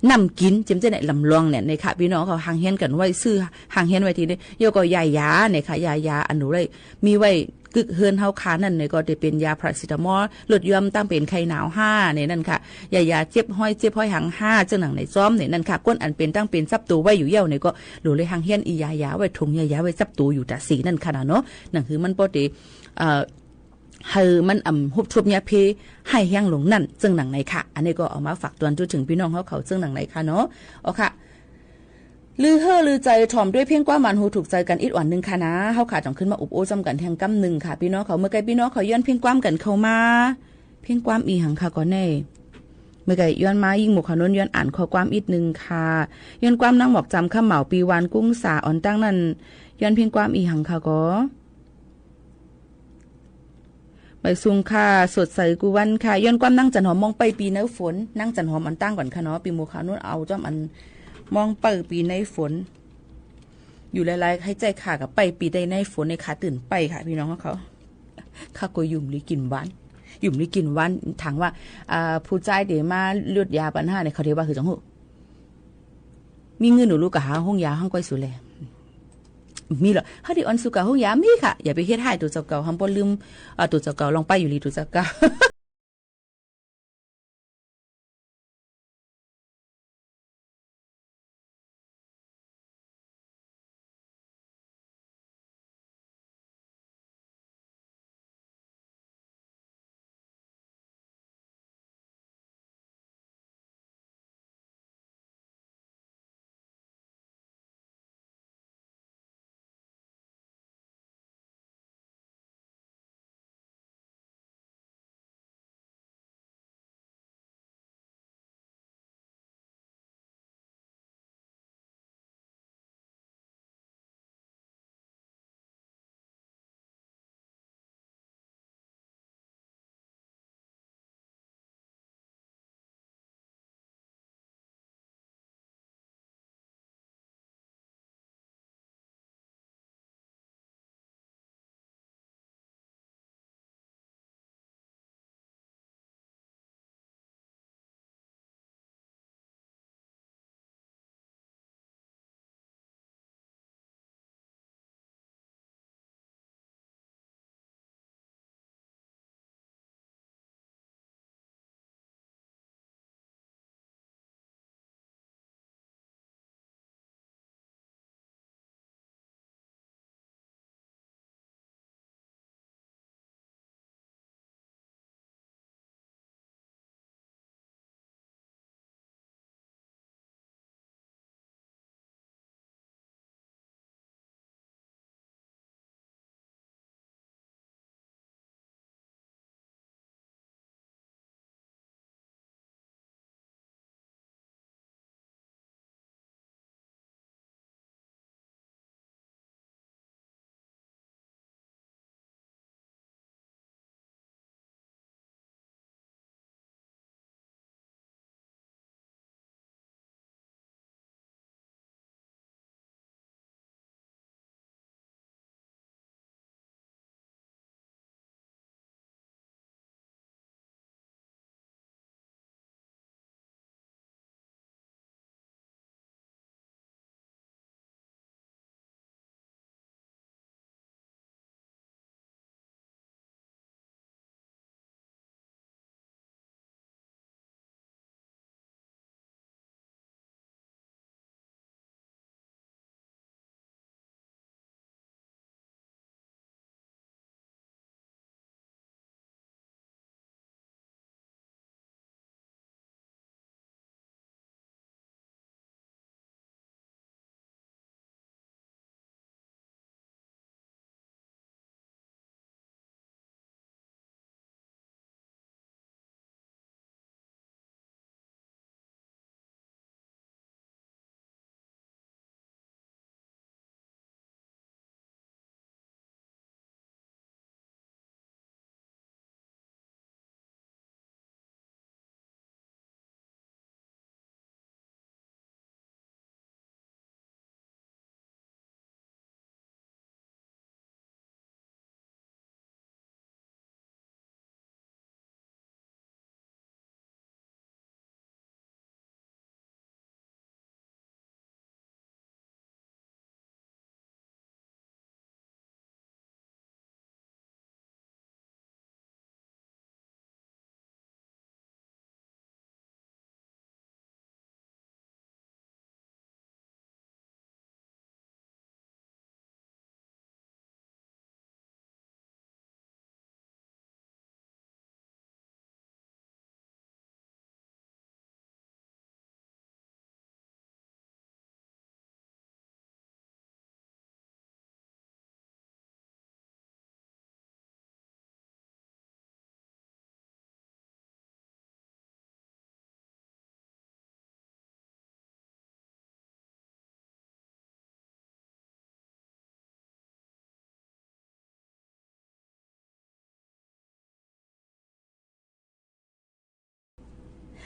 น้ำกิ๋น เจียมเจ้าในลำลองเนี่ยนะคะ ปี้น้องเขาห่างเหียนกั๋นไว้ ซื้อห่างเหียนไว้ตี้นี่ แล้วก็ยายาเนี่ยค่ะ ยายาอันหนูได้มีไว้กึ๊กเฮือนเฮาค่ะ นั้นเนี่ยก็จะเป๋นยาพาราเซตามอล ลดยอมตั้งเป๋นไข้หนาวห้าเนี่ยนั่นค่ะ ยายาเจ็บห้อย เจ็บห้อยหางห้า เจ้าหนังในจ้อมเนี่ยนั่นค่ะ คนอันเป๋นตั้งเป๋นซับตั๋วไว้อยู่แล้วเนี่ยก็ หลูเลยห่างเหียนอียายาไว้ ถุงยายาไว้ซับตั๋วอยู่ต๋าสีนั่นค่ะนะเนาะ หนังหื้อมันป้อเต๋ เอ่อ หื้อมันอ่ำฮุบทวบยาเพ ไห้แฮงลงนั้น เจ้าหนังในค่ะ อันนี้ก็เอามาฝากตวนจุดเถิงปี้น้องเฮาเขา เจ้าหนังในค่ะเนาะ อ๋อค่ะ ลือเฮ่อลือใจ๋ ถ่อมด้วยเพลงความหวานหูถูกใจ๋กั๋นอีกอ่อนนึ่งค่ะนะ เฮาค่ะจ๋องขึ้นมาอบโอ้จ้ำกั๋นแฮงกำนึ่งค่ะ ปี้น้องเขา เมื่อไกลปี้น้องเขาย้อนเพลงความกั๋นเข้ามา เพลงความอีหังค่ะก่อแน่ เมื่อไกลย้อนมายิ่งหมู่เขานนย้อนอ่านข้อความอีกนึ่งค่ะ ย้อนความนางหมอกจำ คำเหมา ปีวาน กุ้งสา อ่อนตั้งนั้น ย้อนเพลงความอีหังค่ะก่อ บ่ายสุงค่ะ สดใสกู้วันค่ะ ย้อนความนางจันหอม มองไปปีในฝน นางจันหอมอ่อนตั้งก่อนค่ะเนาะ ปี้หมู่เขานนเอาจ้อมอัน มองไปปีในฝน อยู่หลายๆ ให้ใจ้ค่ะ กับไปปีได้ในฝนในค่ะ ตื่นไปค่ะ ปี้น้องเขา ค่ะ ก็หยุมลีกิ๋นหวาน หยุมลีกิ๋นหวาน ถามว่า อ่า ผู้ใจ๋เต๋มาลดยาปัญหาเนี่ย เขาเต๋ว่าหื้อจ๋องหื้อ มีเงินหนูลูกก็หาห้องยาห้องก้อยสูแล มีเหรอ เฮาเต๋อ่อนสู่กับห้องยา มีค่ะ อย่าไปเฮ็ดฮ้ายตั๋วเจ้าเก่า ห้ามบ่ลืม อ่า ตั๋วเจ้าเก่า ลองไปอยู่ลีตั๋วเจ้าเก่า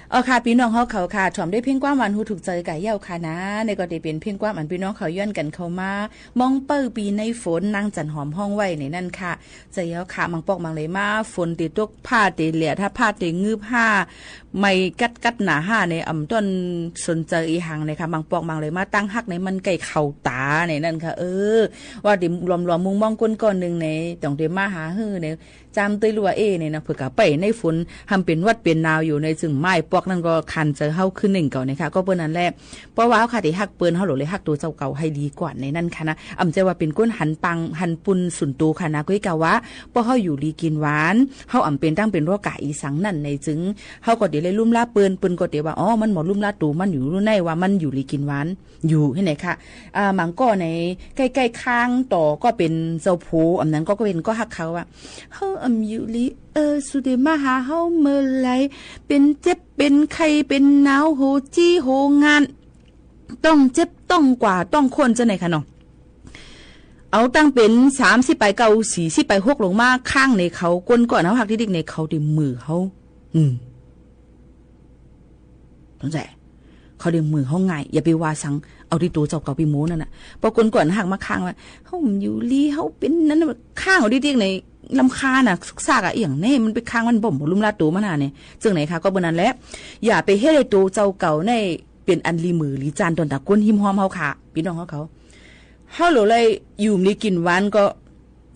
อ๋อค่ะ ปี้น้องเฮาเขาค่ะ ถ่อมด้วยเพลงความหวานหูถูกใจ๋ก่าเย้าค่ะนา นี่ก็ได้เป๋นเพลงความอันปี้น้องเขาย้อนกั๋นเข้ามา มองเป้าปี๋ในฝน นางจั๋นหอมฮ้องไว้ในนั้นค่ะ ใจ๋เย้าค่ะ บางปอกบางเลยมา ฝนเต๋ตก ผ้าเต๋แหลด ถ้าผ้าเต๋งืบห้า ไม้กัดกัดหนาห้าใน อ่ำต้นสนใจ๋อีหังในค่ะ บางปอกบางเลยมา ตังฮักในมันใก้เข้าต๋าในนั้นค่ะ เออ ว่าเต๋หลอมๆ มุงมองก้นก้อนนึ่งใน ต้องเต๋มาหาหื้อใน จามเตยลัวเอเนี่ยนะ เผื่อกะไปในฝน หำเป๋นหวัดเป๋นหนาวอยู่ใน ซึ่งไม้ปอกนั้นก็ขันใจ๋เฮาขึ้นนึ่งเก่าเนี่ยค่ะ ก็เปิ้นนั้นแหละ เพราะว่าเฮาค่ะตี้ฮักเปิ้น เฮาโหลเลยฮักตั๋วเจ้าเก่าหื้อดีกว่าในนั้นค่ะนะ อ่ำใจ้ว่าเป๋นก้นหันปังหันปุ้นสุนตั๋วค่ะนะ ก็อีกะว่า เพราะเฮาอยู่ดีกิ๋นหวาน เฮาอ่ำเป๋นตั้งเป๋นโรคก๋าอีสังนั้นใน จึงเฮาก็เต๋เลยลุ่มล้าเปิ้น เปิ้นก็เต๋ว่า อ๋อ มันบ่ลุ่มล้าตั๋วมันอยู่ในว่ามันอยู่ดีกิ๋นหวาน อยู่หื้อไหนค่ะ อ่า บางก้อในใก้ๆ ข้างต่อก็เป๋นเจ้าผัว อ่ำนั้นก็ ก็เป๋นก็ฮักเขาอะ เฮาอ่ำอยู่ดี เออ สูเต๋มาหาเฮาเมื่อไหร่ เป๋นเจ็บเป๋นไข้เป๋นหนาว โหจี้โหงาน ต้องเจ็บต้องกว่าต้องคร้นเจ้าไหนค่ะเนาะ เอาตั้งเป๋นสามสิบป๋ายเก้า สี่สิบป๋ายหกลงมา ข้างในเขา ก้นก้อนเฮาฮักตี้ติ๊กในเขาเต๋มือเฮา อืม ตั้งใจ๋ เขาเต๋มือเฮาง่าย อย่าไปว่าสัง เอาตี้ตั๋วเจ้าเก่าปี้หมูนั่นน่ะ เพราะก้นก้อนฮักมาข้างว่า เฮาอยู่ดี เฮาเป๋นนั้นน่ะ ข้างเอาตี้ติ๊กใน รำคาญน่ะ สุกซากอะ เอี่ยงแน่ มันไปข้างมันบ่มบ่ลุ่มล้าตั๋วมันน่ะเนี่ย จึงไหนค่ะ ก็เปิ้นนั้นแหละ อย่าไปเฮ็ดหื้อตั๋วเจ้าเก่าในเป๋นอันลีมือลีจานต่อหน้าก้นฮิมฮอมเฮาค่ะ ปี้น้องเฮาเขา เฮาโหลเลยอยู่ดีกิ๋นหวานก็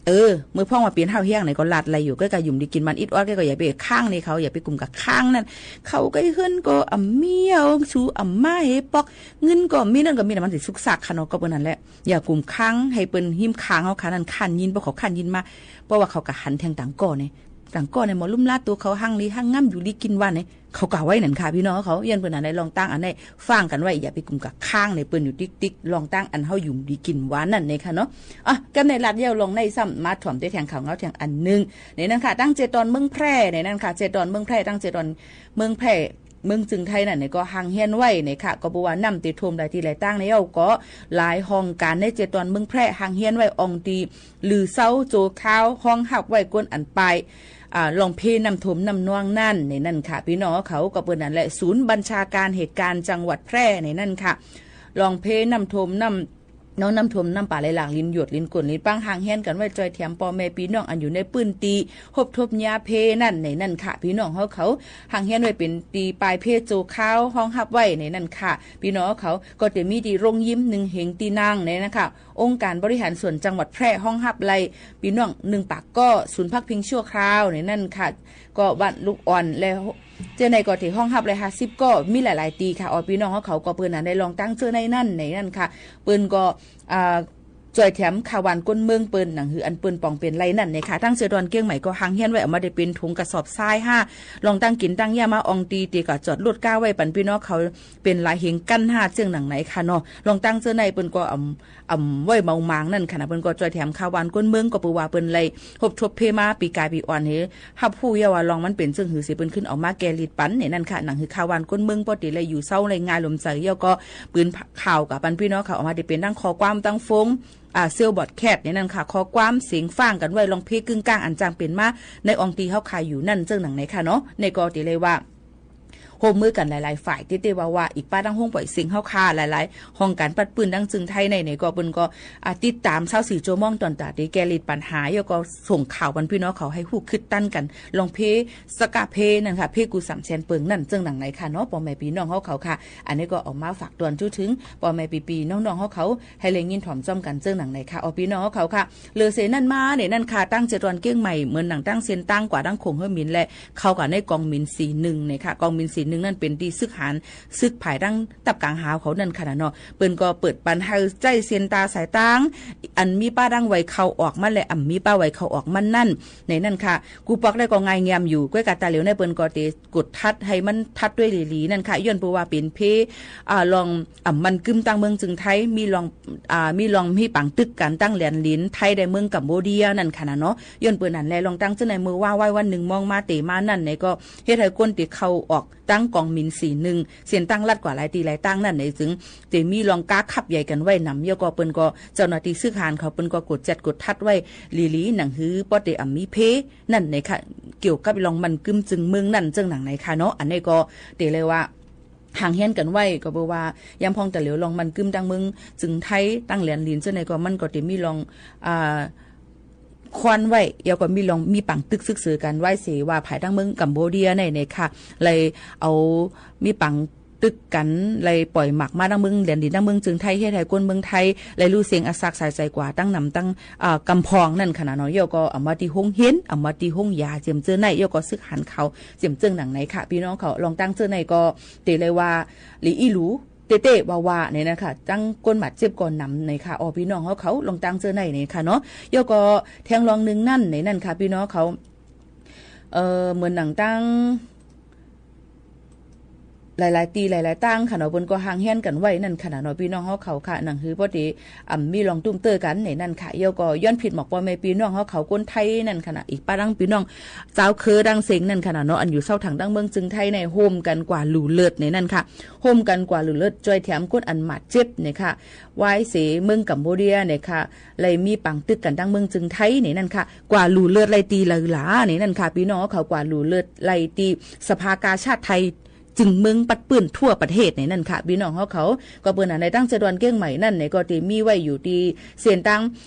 เออ เมื่อพ่องว่าเป๋นห้าวแห้งไหนก็ลาดไหลอยู่ ก็กะอยู่ดีกิ๋นหวานอิดออด ก็ ก็อย่าไปข้างในเขา อย่าไปกุมกับข้างนั้น เขาใก้เฮือนก็อ่ำมี เอาสูอ่ำมาหื้อปอก เงินก็มี นั่นก็มี แต่มันสิสุกซากค่ะเนาะ ก็เปิ้นนั้นแหละ อย่ากุมข้างหื้อเปิ้นฮิมข้างเฮาค่ะ นั้นคันยิน เพราะเขาคันยินมา เพราะว่าเขากะหันแทงต่างก้อเนี่ย ต่างก้อเนี่ยบ่ลุ่มล้าตั๋วเขา ฮังดีฮังงาม อยู่ดีกิ๋นหวานเนี่ย เขากะว่าอั้นนั้นค่ะ ปี้น้องเขา เยียะเปิ้นอันใด ลองตั้งอันใด ฟังกั๋นไว้ อย่าไปกุมกับข้างในเปิ้นอยู่ติ๊กๆ ลองตั้งอันเฮาอยู่ดีกิ๋นหวานนั่นเองค่ะเนาะ อ่ะ กำในลาดเย้าลองในซ้ำ มาถ่อมได้แทงข่าวเหงาแทงอันนึ่ง ในนั้นค่ะ ตั้งเจตอนเมืองแพร่ ในนั้นค่ะ เจตอนเมืองแพร่ ตั้งเจตอนเมืองแพร่ เมืองจึงไทยนั่นเนี่ยก็ห่างเฮี้ยนไว้เนี่ยค่ะ ก็บ่ว่าน้ำเตท่วมหลายตี้หลายตางในเย้าก็ หลายห้องก๋านในเจตอนเมืองแพร่ ห่างเฮี้ยนไว้อ่องตี้ หรือเซาโจคาว ฮองฮับไว้ก้นอันไป อ่า ลองเพน้ำท่วมน้ำนองนั่น ในนั้นค่ะ ปี้น้องเขา ก็เปิ้นนั้นแหละ ศูนย์บัญชาการเหตุการณ์จังหวัดแพร่ ในนั้นค่ะ ลองเพน้ำท่วมน้ำ นองน้ำท่วมน้ำป่าไหลหลาก ลินหยด ลินก้น ลินปัง ห่างเฮี้ยนกั๋นไว้ จ้อยแถมป้อแม่ปี้น้องอันอยู่ในปื้นตี้ ฮบทบญาเพนั่น ในนั้นค่ะ ปี้น้องเขาเขา ห่างเฮี้ยนไว้เป๋นตี้ปายเพโจคาว ฮองฮับไว้ ในนั้นค่ะ ปี้น้องเขา ก็เต๋มีตี้โรงยิมนึ่งเฮงตี้นั่ง ในนั้นค่ะ องค์การบริหารส่วนจังหวัดแพร่ ฮองฮับไหล่ปี้น้องนึ่งปากก้อ ศูนย์พักพิงชั่วคราว ในนั้นค่ะ ก็บ้านลูกอ่อน และเจ้าในก็เต๋ฮองฮับไหล่ห้าสิบก้อ มีหลายๆ ตี้ค่ะ อ๋อ ปี้น้องเขาเขา ก็เปิ้นอันใด ลองตั้งเจ้าในนั่น ในนั้นค่ะ เปิ้นก็ อ่า จ้อยแถมข้าวหวานก้นเมืองเปิ้น หนังหื้ออันเปิ้นปองเป๋นไหล่นั่นเนี่ยค่ะ ตั้งเจตอนเกียงใหม่ก็ห่างเฮี้ยนไว้ เอามาได้เป๋นถุงกระสอบทรายห้า ลองตั้งกิ๋นตั้งเยียะมา อ่องตี้เต๋ก็จอดรถก้าไว้ปันปี้น้องเขา เป๋นหลายเฮงกั้นห้า เจื้องหนังไหนค่ะเนาะ ลองตั้งเจ้าในเปิ้นก็อ่ำ อ่ำไว้เมาหมางนั่นค่ะนะ เปิ้นก็จ้อยแถมข้าวหวานก้นเมือง ก็เปิ้นว่าเปิ้นไหล่ฮบทบเพมา ปี๋ก๋ายปี๋อ่อนหื้อ ฮับฮู้เยียะว่าลองมันเป๋นเจื้องหื้อเสีย เปิ้นขึ้นเอามาแก้ฤทธิ์ปัน ในนั้นค่ะ หนังหื้อข้าวหวานก้นเมือง ป้อเต๋ไหล่อยู่เซาไหล่ง่ายลมใจ๋ เยียะก็ปืนข่าวกับปันปี้น้องเขา ออกมาได้เป๋นตั้งข้อความ ตั้งโฟน อ่า เซลล์บอดแคสต์ ในนั้นค่ะ ข้อความเสียงฟังกั๋นไว้ ลองเพกึ่งก้างอันจางเป๋นมา ในอ่องตี้เฮาคาอยู่นั่น เจื้องหนังไหนค่ะเนาะ ในก็เต๋เลยว่า ฮ่วมมือกั๋นหลายๆ ฝ่าย เต๊ๆ ว่าๆ อีกป้าดั้งห้องป่อยเสียงเฮาคา หลายๆ ห้องก๋านปัดปื้นดั้งจึงไทยใน ในก็เปิ้นก็ อ่า ติดต๋ามซาวสี่จั่วโมง ต๋อนต๋าเต๋แก้ฤทธิ์ปัญหา เยียะก็ส่งข่าวปันปี้น้องเขาหื้อฮู้กึ๊ดตันกั๋น ลองเพสะกะเพนั่นค่ะ เพกูสามแสนเปิงนั่น เจื้องหนังไหนค่ะเนาะ ป้อแม่ปี้น้องเฮาเขาค่ะ อันนี้ก็เอามาฝากตวนจู๊เถิง ป้อแม่ปี้ๆ น้องๆ เฮาเขา หื้อได้ยินถ่อมจ้อมกั๋น เจื้องหนังไหนค่ะ อ๋อ ปี้น้องเฮาเขาค่ะ เหลือเสนั้นมา ในนั้นค่ะ ตั้งเจตอนเกียงใหม่ เหมือนหนังตั้งเส้นตางกว่าดั้งโขงเฮอหมิน และเข้ากั๋นในกองหมินสี่หนึ่ง เนี่ยค่ะ กองหมินสี่หนึ่ง นั่นเป๋นตี้ฝึกหัด ฝึกภายดั้งตับก๋างหาวเขานั่นค่ะนะเนาะ เปิ้นก็เปิดปันหื้อใจ๊เส้นต๋าสายตาง อันมีป้าดั้งไวเข้าออกมัน และอ่ำมีป้าไวเข้าออกมันนั่น ในนั้นค่ะ กูปอกได้ก็ง่ายแงมอยู่ ก้อยกาต๋าเหลียวในเปิ้นก็เต๋กดทัดหื้อมันทัดด้วยหลีๆ นั่นค่ะ ย้อนเปิ้นว่าเป๋นเพ อ่า ลอง อ่ำมันกึ๊มตั้งเมืองจึงไทย มีลอง อ่า มีลองมีปางตึกกั๋นตั้งแหลนหลินไทยได้เมืองกัมโบเดียนั่นค่ะนะเนาะ ย้อนเปิ้นอันแล ลองตั้งเจ้าในเมื่อว่าไว้วันนึ่งมองมาเต๋มานั่น ในก็เฮ็ดหื้อคนเต๋เข้าออก ตังกองหมิ่นสี่หนึ่ง เส้นตางลัดกว่าหลายตี้หลายตางนั้นไหน จึงเตมีลองก๊าขับใหญ่กั๋นไว้หนำ แล้วก็เปิ้นก็ เจ้าหน้าตี้สืบหาเขาเปิ้นก็กวดจัดกวดทัดไว้หลีๆ หนังหื้อป้อเตอ่ำมีเพ นั่นไหนคะ เกี่ยวกับลองมั่นกึ้มจึงเมืองนั้นเจิ่งหนังไหนคะเนาะ อันนี้ก็เตเลยว่า ห่างเหียนกั๋นไว้ ก็เปื้อว่า ยามพ่องตะเหลียวลองมั่นกึ้มตังเมืองจึงไทย ตังแหลนหลินเจ้าไหนก็ มันก็เตมีลอง อ่า ควันไว้ แล้วก็มีลอง มีปางตึกซึ่กเสือกั๋นไว้เสียว่า ภายตังเมืองกัมพูเดียไหนไหนคะ เลยเอา มีปางตึกกั๋น เลยป่อยหมากมาตังเมืองแหลนหลินตังเมืองจึงไทย เฮ็ดหื้อคนเมืองไทย เลยลู่เซ็งอะซากสายใจ๋กว่า ตังหนำตัง อ่า กำปองนั่นคะนะเนาะ แล้วก็อำมาตี้โฮงเฮียน อำมาตี้โฮงยา เจียมเจ้าไหน แล้วก็สืบหาเขา เจียมเจิ่งหนังไหนคะ ปี้น้องเขา ลองตังเจ้าไหนก็ เตเลยว่า หลีอี้หลู เต๊ๆ ว่าๆ ไหนนั่นคะ ตังคนบาดเจ็บก็หนำไหนคะ อ้อ ปี้น้องเขาเขา ลองตังเจ้าไหนไหนคะเนาะ แล้วก็แทงลองนึ่งนั่นไหนนั่นคะ ปี้น้องเขา เอ่อ เหมือนหนังตัง หลายๆ ตี้หลายๆ ตางคะเนาะ เปิ้นก็ห่างเหียนกั๋นไว้นั่นคะนะเนาะ ปี้น้องเขาเขาคะ หนังหื้อป้อเตอ่ำมีลองตุ้มเตื้อกั๋นไหนนั่นคะ แล้วก็ย้อนผิดหมอกป้อแม่ปี้น้องเขาเขาคนไทยนั่นคะนะ อีกป้าตังปี้น้อง จาวเขยตังเซ็งนั่นคะนะเนาะ อันอยู่เซาถังตังเมืองจึงไทยไหน ฮ่มกั๋นกว่าหลู่เลิศไหนนั่นคะ ฮ่มกั๋นกว่าหลู่เลิศ จ้อยแถมคนอันบาดเจ็บไหนคะ วายเสเมืองกัมพูเดียไหนคะ เลยมีปางตึกกั๋นตังเมืองจึงไทยไหนนั่นคะ กว่าหลู่เลิศไหลตี้ไหลหลาไหนนั่นคะ ปี้น้องเขา กว่าหลู่เลิศไหลตี้สภากาชาดไทย จึงเมืองปัดปื้นทั่วประเทศไหนนั่นคะ ปี้น้องเขาเขา ก็เปิ้นอันในตังเจดวันเก้งใหม่นั่นไหนก็เตมีไว้อยู่ตี้เส้นตาง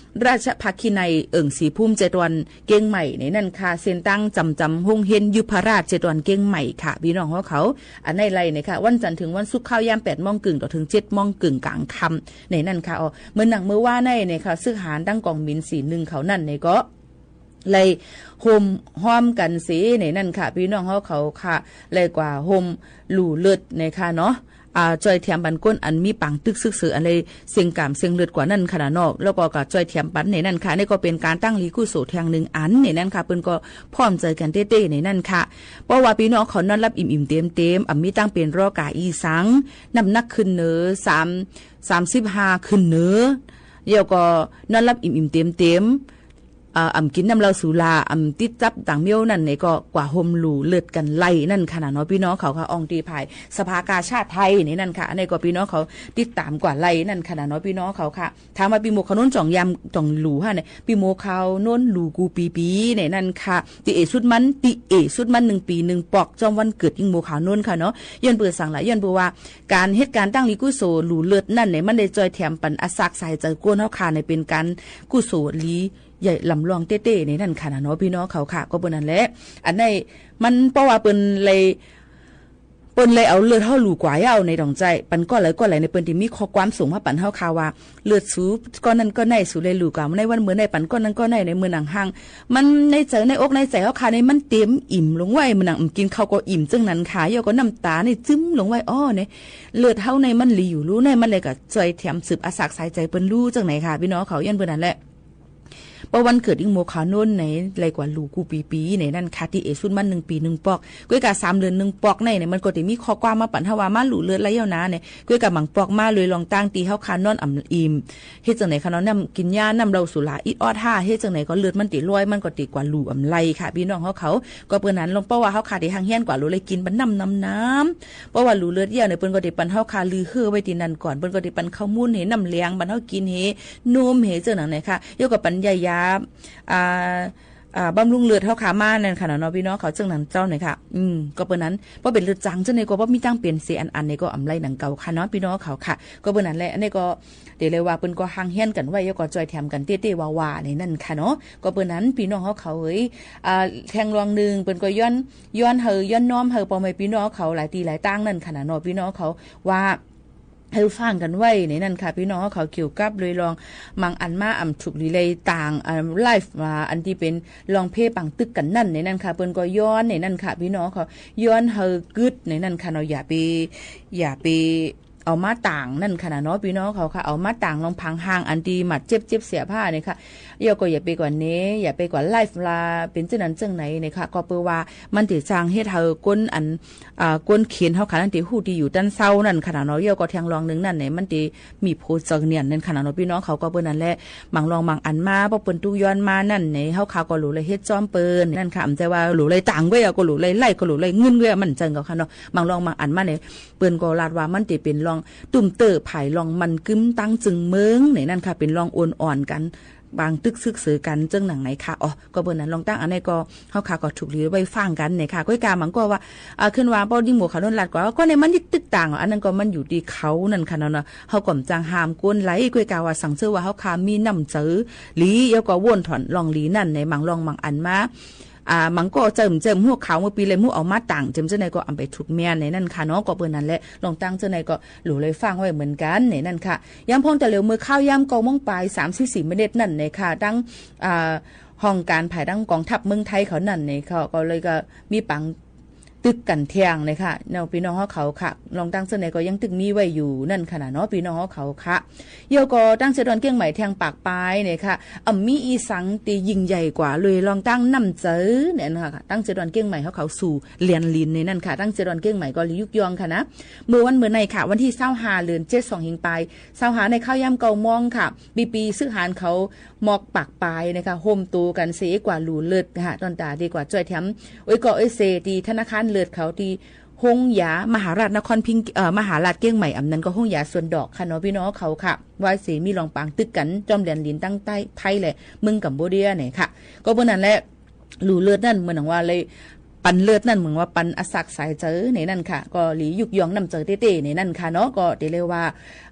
ราชภักคินัย เอิ่งศรีภูมิ เจดวันเก้งใหม่ไหนนั่นคะ เส้นตางจ๋ำจ๋ำโฮงเฮียนยุพราช เจดวันเก้งใหม่คะ ปี้น้องเขาเขา อันไหนไหลไหนคะ วันจันทร์เถิงวันศุกร์ ข้าวยามแปดโมงเกิ่งต่อเถิงเจ็ดโมงเกิ่งก๋างค่ำไหนนั่นคะ อ้อ เหมือนหนังเมื่อวานไหนไหนคะ สืบหาตังกองหมิ่นสี่หนึ่งเขานั่นไหนก็ เลยฮ่มฮ้อมกั๋นเสไหนนั่นคะ ปี้น้องเขาเขาคะ เลยกว่าฮ่มหลู่เลิศไหนคะเนาะ อ่า จ้อยแถมปันคนอันมีปางตึกซึ่กเสืออันเลยเซ็งก๋ามเซ็งเลือดกว่านั่นคะนะเนาะ แล้วก็กาจ้อยแถมปันไหนนั่นคะ นี่ก็เป๋นก๋านตั้งหลีกุศลแทงนึ่งอันไหนนั่นคะ เปิ้นก็พร้อมใจ๋กั๋นเต๊ๆ ไหนนั่นคะ เพราะว่าปี้น้องเขานอนหลับอิ่มๆ เต็มๆ อ่ำมีตังเป๋นร้อกาอี้สัง น้ำหนักขึ้นเหนือสาม สามสิบห้าขึ้นเหนือ แล้วก็นอนหลับอิ่มๆ เต็มๆ เอ่อ อ่ำกิ๋นน้ำเหล้าสุรา อ่ำติดจั๊บต่างเมี้ยวนั่นไหนก็กว่าฮ่มหลู่เลิศกั๋นไหลนั่นคะนะเนาะ ปี้น้องเขาคะ อ่องตี้ภายสภากาชาดไทยไหนนั่นคะ อันนี้ก็ปี้น้องเขาติดต๋ามกว่าไหลนั่นคะนะเนาะ ปี้น้องเขาคะ ถามว่าปี้หมวกขาวนวลจ่องยำจ่องหลู่ฮะไหน ปี้หมวกขาวนวลหลู่กู้ปี๋ๆ ไหนนั่นคะ ตี้เอสุดมัน ตี้เอสุดมัน นึ่งปี๋นึ่งปอก จ้อมวันเกิดอิ้งหมวกขาวนวลคะเนาะ ย้อนเปื้อสังละ ย้อนเปื้อว่า ก๋านเฮ็ดก๋านตั้งหลีกุศลหลู่เลิศนั่นไหน มันได้จ้อยแถมปันอะซากสายใจ๋ก้นเฮาคะไหน เป๋นก๋านกุศลหลี ใหญ่ล้ำลองเต๊ๆ ไหนนั่นคะนะเนาะ ปี้น้องเขาคะ ก็เปิ้นนั่นแหละ อันไหนมัน เพราะว่าเปิ้นเลย เปิ้นเลยเอาเลือดเฮาหลู่กว่าเย้าไหน ต้องใจ๋ ปันก้อนไหลก้อนไหลไหน เปิ้นตี้มีข้อความส่งมาปันเฮาคะว่า เลือดสูก้อนนั้นก้อนไหน สูเลยหลู่กว่าในวันเมื่อไหน ปันก้อนนั้นก้อนไหน ในเมื่อหนังหัง มันในใจ๋ในอกในใจ๋เฮาคะไหน มันเต๋มอิ่มลงไว้ เมื่อหนังกิ๋นข้าวก็อิ่มเจิ่งนั้นคะ แล้วก็น้ำต๋าไหนจึ้มลงไว้ อ้อ ไหน เลือดเฮาไหนมันหลีอยู่ลู่ไหน มันเลยกาจ้อยแถมสืบอะซากสายใจ๋เปิ้นลู่เจิ่งไหนคะ ปี้น้องเขา ย้อนเปิ้นนั่นแหละ เพราะวันเกิดอิ้งหมวกขาวนวลไหน ไหลกว่าหลู่กู้ปี๋ๆ ไหนนั่นคะ ตี้เอสุดมัน นึ่งปี๋นึ่งปอก ก้วยกาสามเดือนนึ่งปอกไหนไหน มันก็ตี้มีข้อความมาปันเฮาว่า มาหลู่เลือดไหลเย้านาไหน ก้วยกาบางปอกมาเลยลองตังตี้เฮาคะนอนอ่ำอิ่ม เฮ็ดจั่งไหนคะเนาะ น้ำกิ๋นยา น้ำเหล้าสุราอิดออดห้า เฮ็ดจั่งไหนก็เลือดมันตี้ลอย มันก็ตี้กว่าหลู่อ่ำไหลคะ ปี้น้องเฮาเขา ก็เปิ้นนั้นลอง เพราะว่าเฮาคะตี้ห่างเฮียนกว่าหลู่เลยกิ๋นปันน้ำน้ำๆ เพราะว่าหลู่เลือดเย้าไหน เปิ้นก็ตี้ปันเฮาคะลือเฮ่อไว้ตี้นั่นก่อน เปิ้นก็ตี้ปันข้าวมู้นเห น้ำแหลงปันเฮากิ๋นเห นมเห เจิ่งนั้นไหนคะ แล้วก็ปันยายา อ่า อ่า บำรุงเลือดเฮาคะมานั่นคะเนาะ ปี้น้องเขา เจิ่งนั้นเจ้าไหนคะ อืม ก็เปิ้นนั้น เพราะเป๋นเลือดจ๋างเจ้าไหนก็ เพราะมีตังเป๋นเสอันๆ ไหนก็อ่ำไหลหนังเก่าคะเนาะ ปี้น้องเขาคะ ก็เปิ้นนั้นแหละ อันนี้ก็ เต๋เลยว่าเปิ้นก็ห่างเฮียนกั๋นไว้ แล้วก็จ้อยแถมกั๋นเต๊ๆ ว่าๆ ไหนนั่นคะเนาะ ก็เปิ้นนั้น ปี้น้องเฮาเขาเอ๋ย อ่า แทงลองนึ่ง เปิ้นก็ย้อน ย้อนหื้อ ย้อนน้อมหื้อป้อแม่ปี้น้องเขาหลายตี้หลายตางนั่นคะนะเนาะ ปี้น้องเขา ว่า หื้อฟังกั๋นไว้ไหนนั่นคะ ปี้น้องเขา เกี่ยวกับเลยลอง บางอันมาอ่ำถูกหลีเลยต่าง อ่า ไลฟ์มา อันตี้เป๋นลองเพ่ปางตึกกั๋นนั่นไหนนั่นคะ เปิ้นก็ย้อนไหนนั่นคะ ปี้น้องเขา ย้อนหื้อกึ๊ดไหนนั่นคะเนาะ อย่าไป อย่าไป เอามาตางนั่นค่ะนะเนาะ ปี้น้องเขาค่ะ เอามาตางลองผางห่างอันตี้บาดเจ็บ เจ็บเสียผ้าเนี่ยค่ะ แล้วก็อย่าไปกว่าเน้อ อย่าไปกว่าไลฟ์ว่าเป๋นเจ้านั้นเจ้าไหนเนี่ยค่ะ ก็เปื้อว่ามันจะสร้างเหตุหื้อคนอัน อ่า คนเขียนเฮาค่ะ นั่นตี้ฮู้ตี้อยู่ต้านเซานั่นค่ะนะเนาะ แล้วก็แท่งรองนึ่งนั่นเนี่ย มันจะมีผู้เจิงเนียนนั่นค่ะนะเนาะ ปี้น้องเขา ก็เปื้อนั้นแหละ บางรองบางอันมา เพราะเปิ้นตุ๊กย้อนมานั่นเนี่ย เฮาค่ะก็หลู่เลยเฮ็ดจ้อมเปิ้นนั่นค่ะ บ่ใจ้ว่าหลู่เลยตางไว้อะ ก็หลู่เลยไลฟ์ ก็หลู่เลยเงินไว้อะ บ่ใจ้ก็ค่ะเนาะ บางรองบางอันมาเนี่ย เปิ้นก็ลาดว่ามันจะเป๋นรองตุ้มเตื้อภายรองมันกึ๊มตั้งจึงเมืองเนี่ยนั่นค่ะ เป๋นรองอ่อนๆ กั๋น บางตึกซึ่งเสอกั๋นเจิ่งหนังไหนค่ะ อ๋อ ก็เปื้อนั้นรองตั้งอันนี้ก็ เฮาค่ะก็ถูกหลีไว้ฟังกั๋นเนี่ยค่ะ ก้อยกาบางก็ว่า อ่า ขึ้นว่าป้อยิ่งหมู่เขาโดนลาดกว่า ก็เนี่ยมันยิ่งตึกต่าง อันนั้นก็มันอยู่ตี้เขานั่นค่ะเนาะ เฮาก็บ่จักห้ามคนใด ก้อยกาว่าสังเสริญว่าเฮาค่ะมีน้ำใจ๋ หลี แล้วก็โว้นถ่อนรองหลีนั่นเนี่ย บางรองบางอันมา อ่า บางก็เจิ่มเจิ่มหัวข่าวเมื่อปี๋เลย หมู่เอามาตางเจิ่มเจ้าไหนก็อำไปถูกแม่นในนั่นค่ะเนาะ ก็เปื้อนั้นแหละ รองตั้งเจ้าไหนก็หลู่เลยฟังไว้เหมือนกั๋นในนั่นค่ะ ยามพ่องแต่เหลียวเมื่อคาวยามเก้าโมงป๋าย สามสิบสี่ มินิตนั่นเนี่ยค่ะ ตัง อ่า ห้องก๋านภายตังก๋องทัพเมืองไทยเขานั่นเนี่ย เขาก็เลยก็มีปางตึกกั๋นแท่งเนี่ยค่ะ เนาะ ปี้น้องเฮาเขาค่ะ รองตั้งเจ้าไหนก็ยังตึกมีไว้อยู่นั่นค่ะนะเนาะ ปี้น้องเฮาเขาค่ะ แล้วก็ตังเสียดอนเกียงใหม่แท่งปากปายเนี่ยค่ะ อ่ำมีอี่สังตี้ยิ่งใหญ่กว่าเลย รองตั้งน้ำใจ๋เนี่ยนะคะ ตังเสียดอนเกียงใหม่เฮาเขาสู่แหลนหลินในนั่นค่ะ ตังเสียดอนเกียงใหม่ก็ยุกยองค่ะนะ เมื่อวันเมื่อในค่ะ วันตี้ซาวห้า เดือนเจ็ด สองเฮงป๋าย ซาวห้า ในคาวยามเก้าโมงค่ะ ปี๋ๆ ซื้อหานเขาหมอกปากปายนะคะ โฮมโตกั๋นเสกว่าหลู่เลิศค่ะ ตอนตาดีกว่าจ้อยแถม โอ้ย ก็โอ้ยเส ตี้ธนาคารเลิศเขาตี้ โฮงยามหาราชนครพิงค์ เอ่อ มหาราชเกียงใหม่ อำนั้นก็โฮงยาสวนดอกค่ะเนาะ ปี้น้องเขาค่ะ ว่าเสมีรองปางตึกกั๋นจ้อมแหลนหลินตังใต้ไทยและเมืองกัมพูเดียเนี่ยค่ะ ก็เปื้อนั้นแหละ หลู่เลิศนั่นเหมือนว่าเลย ปันเลิศนั่นเหมือนว่าปันอสักสายใจ๋ในนั่นค่ะ ก็หลียุกยองน้ำใจ๋เต้ๆ ในนั่นค่ะเนาะ ก็เต๋เลยว่า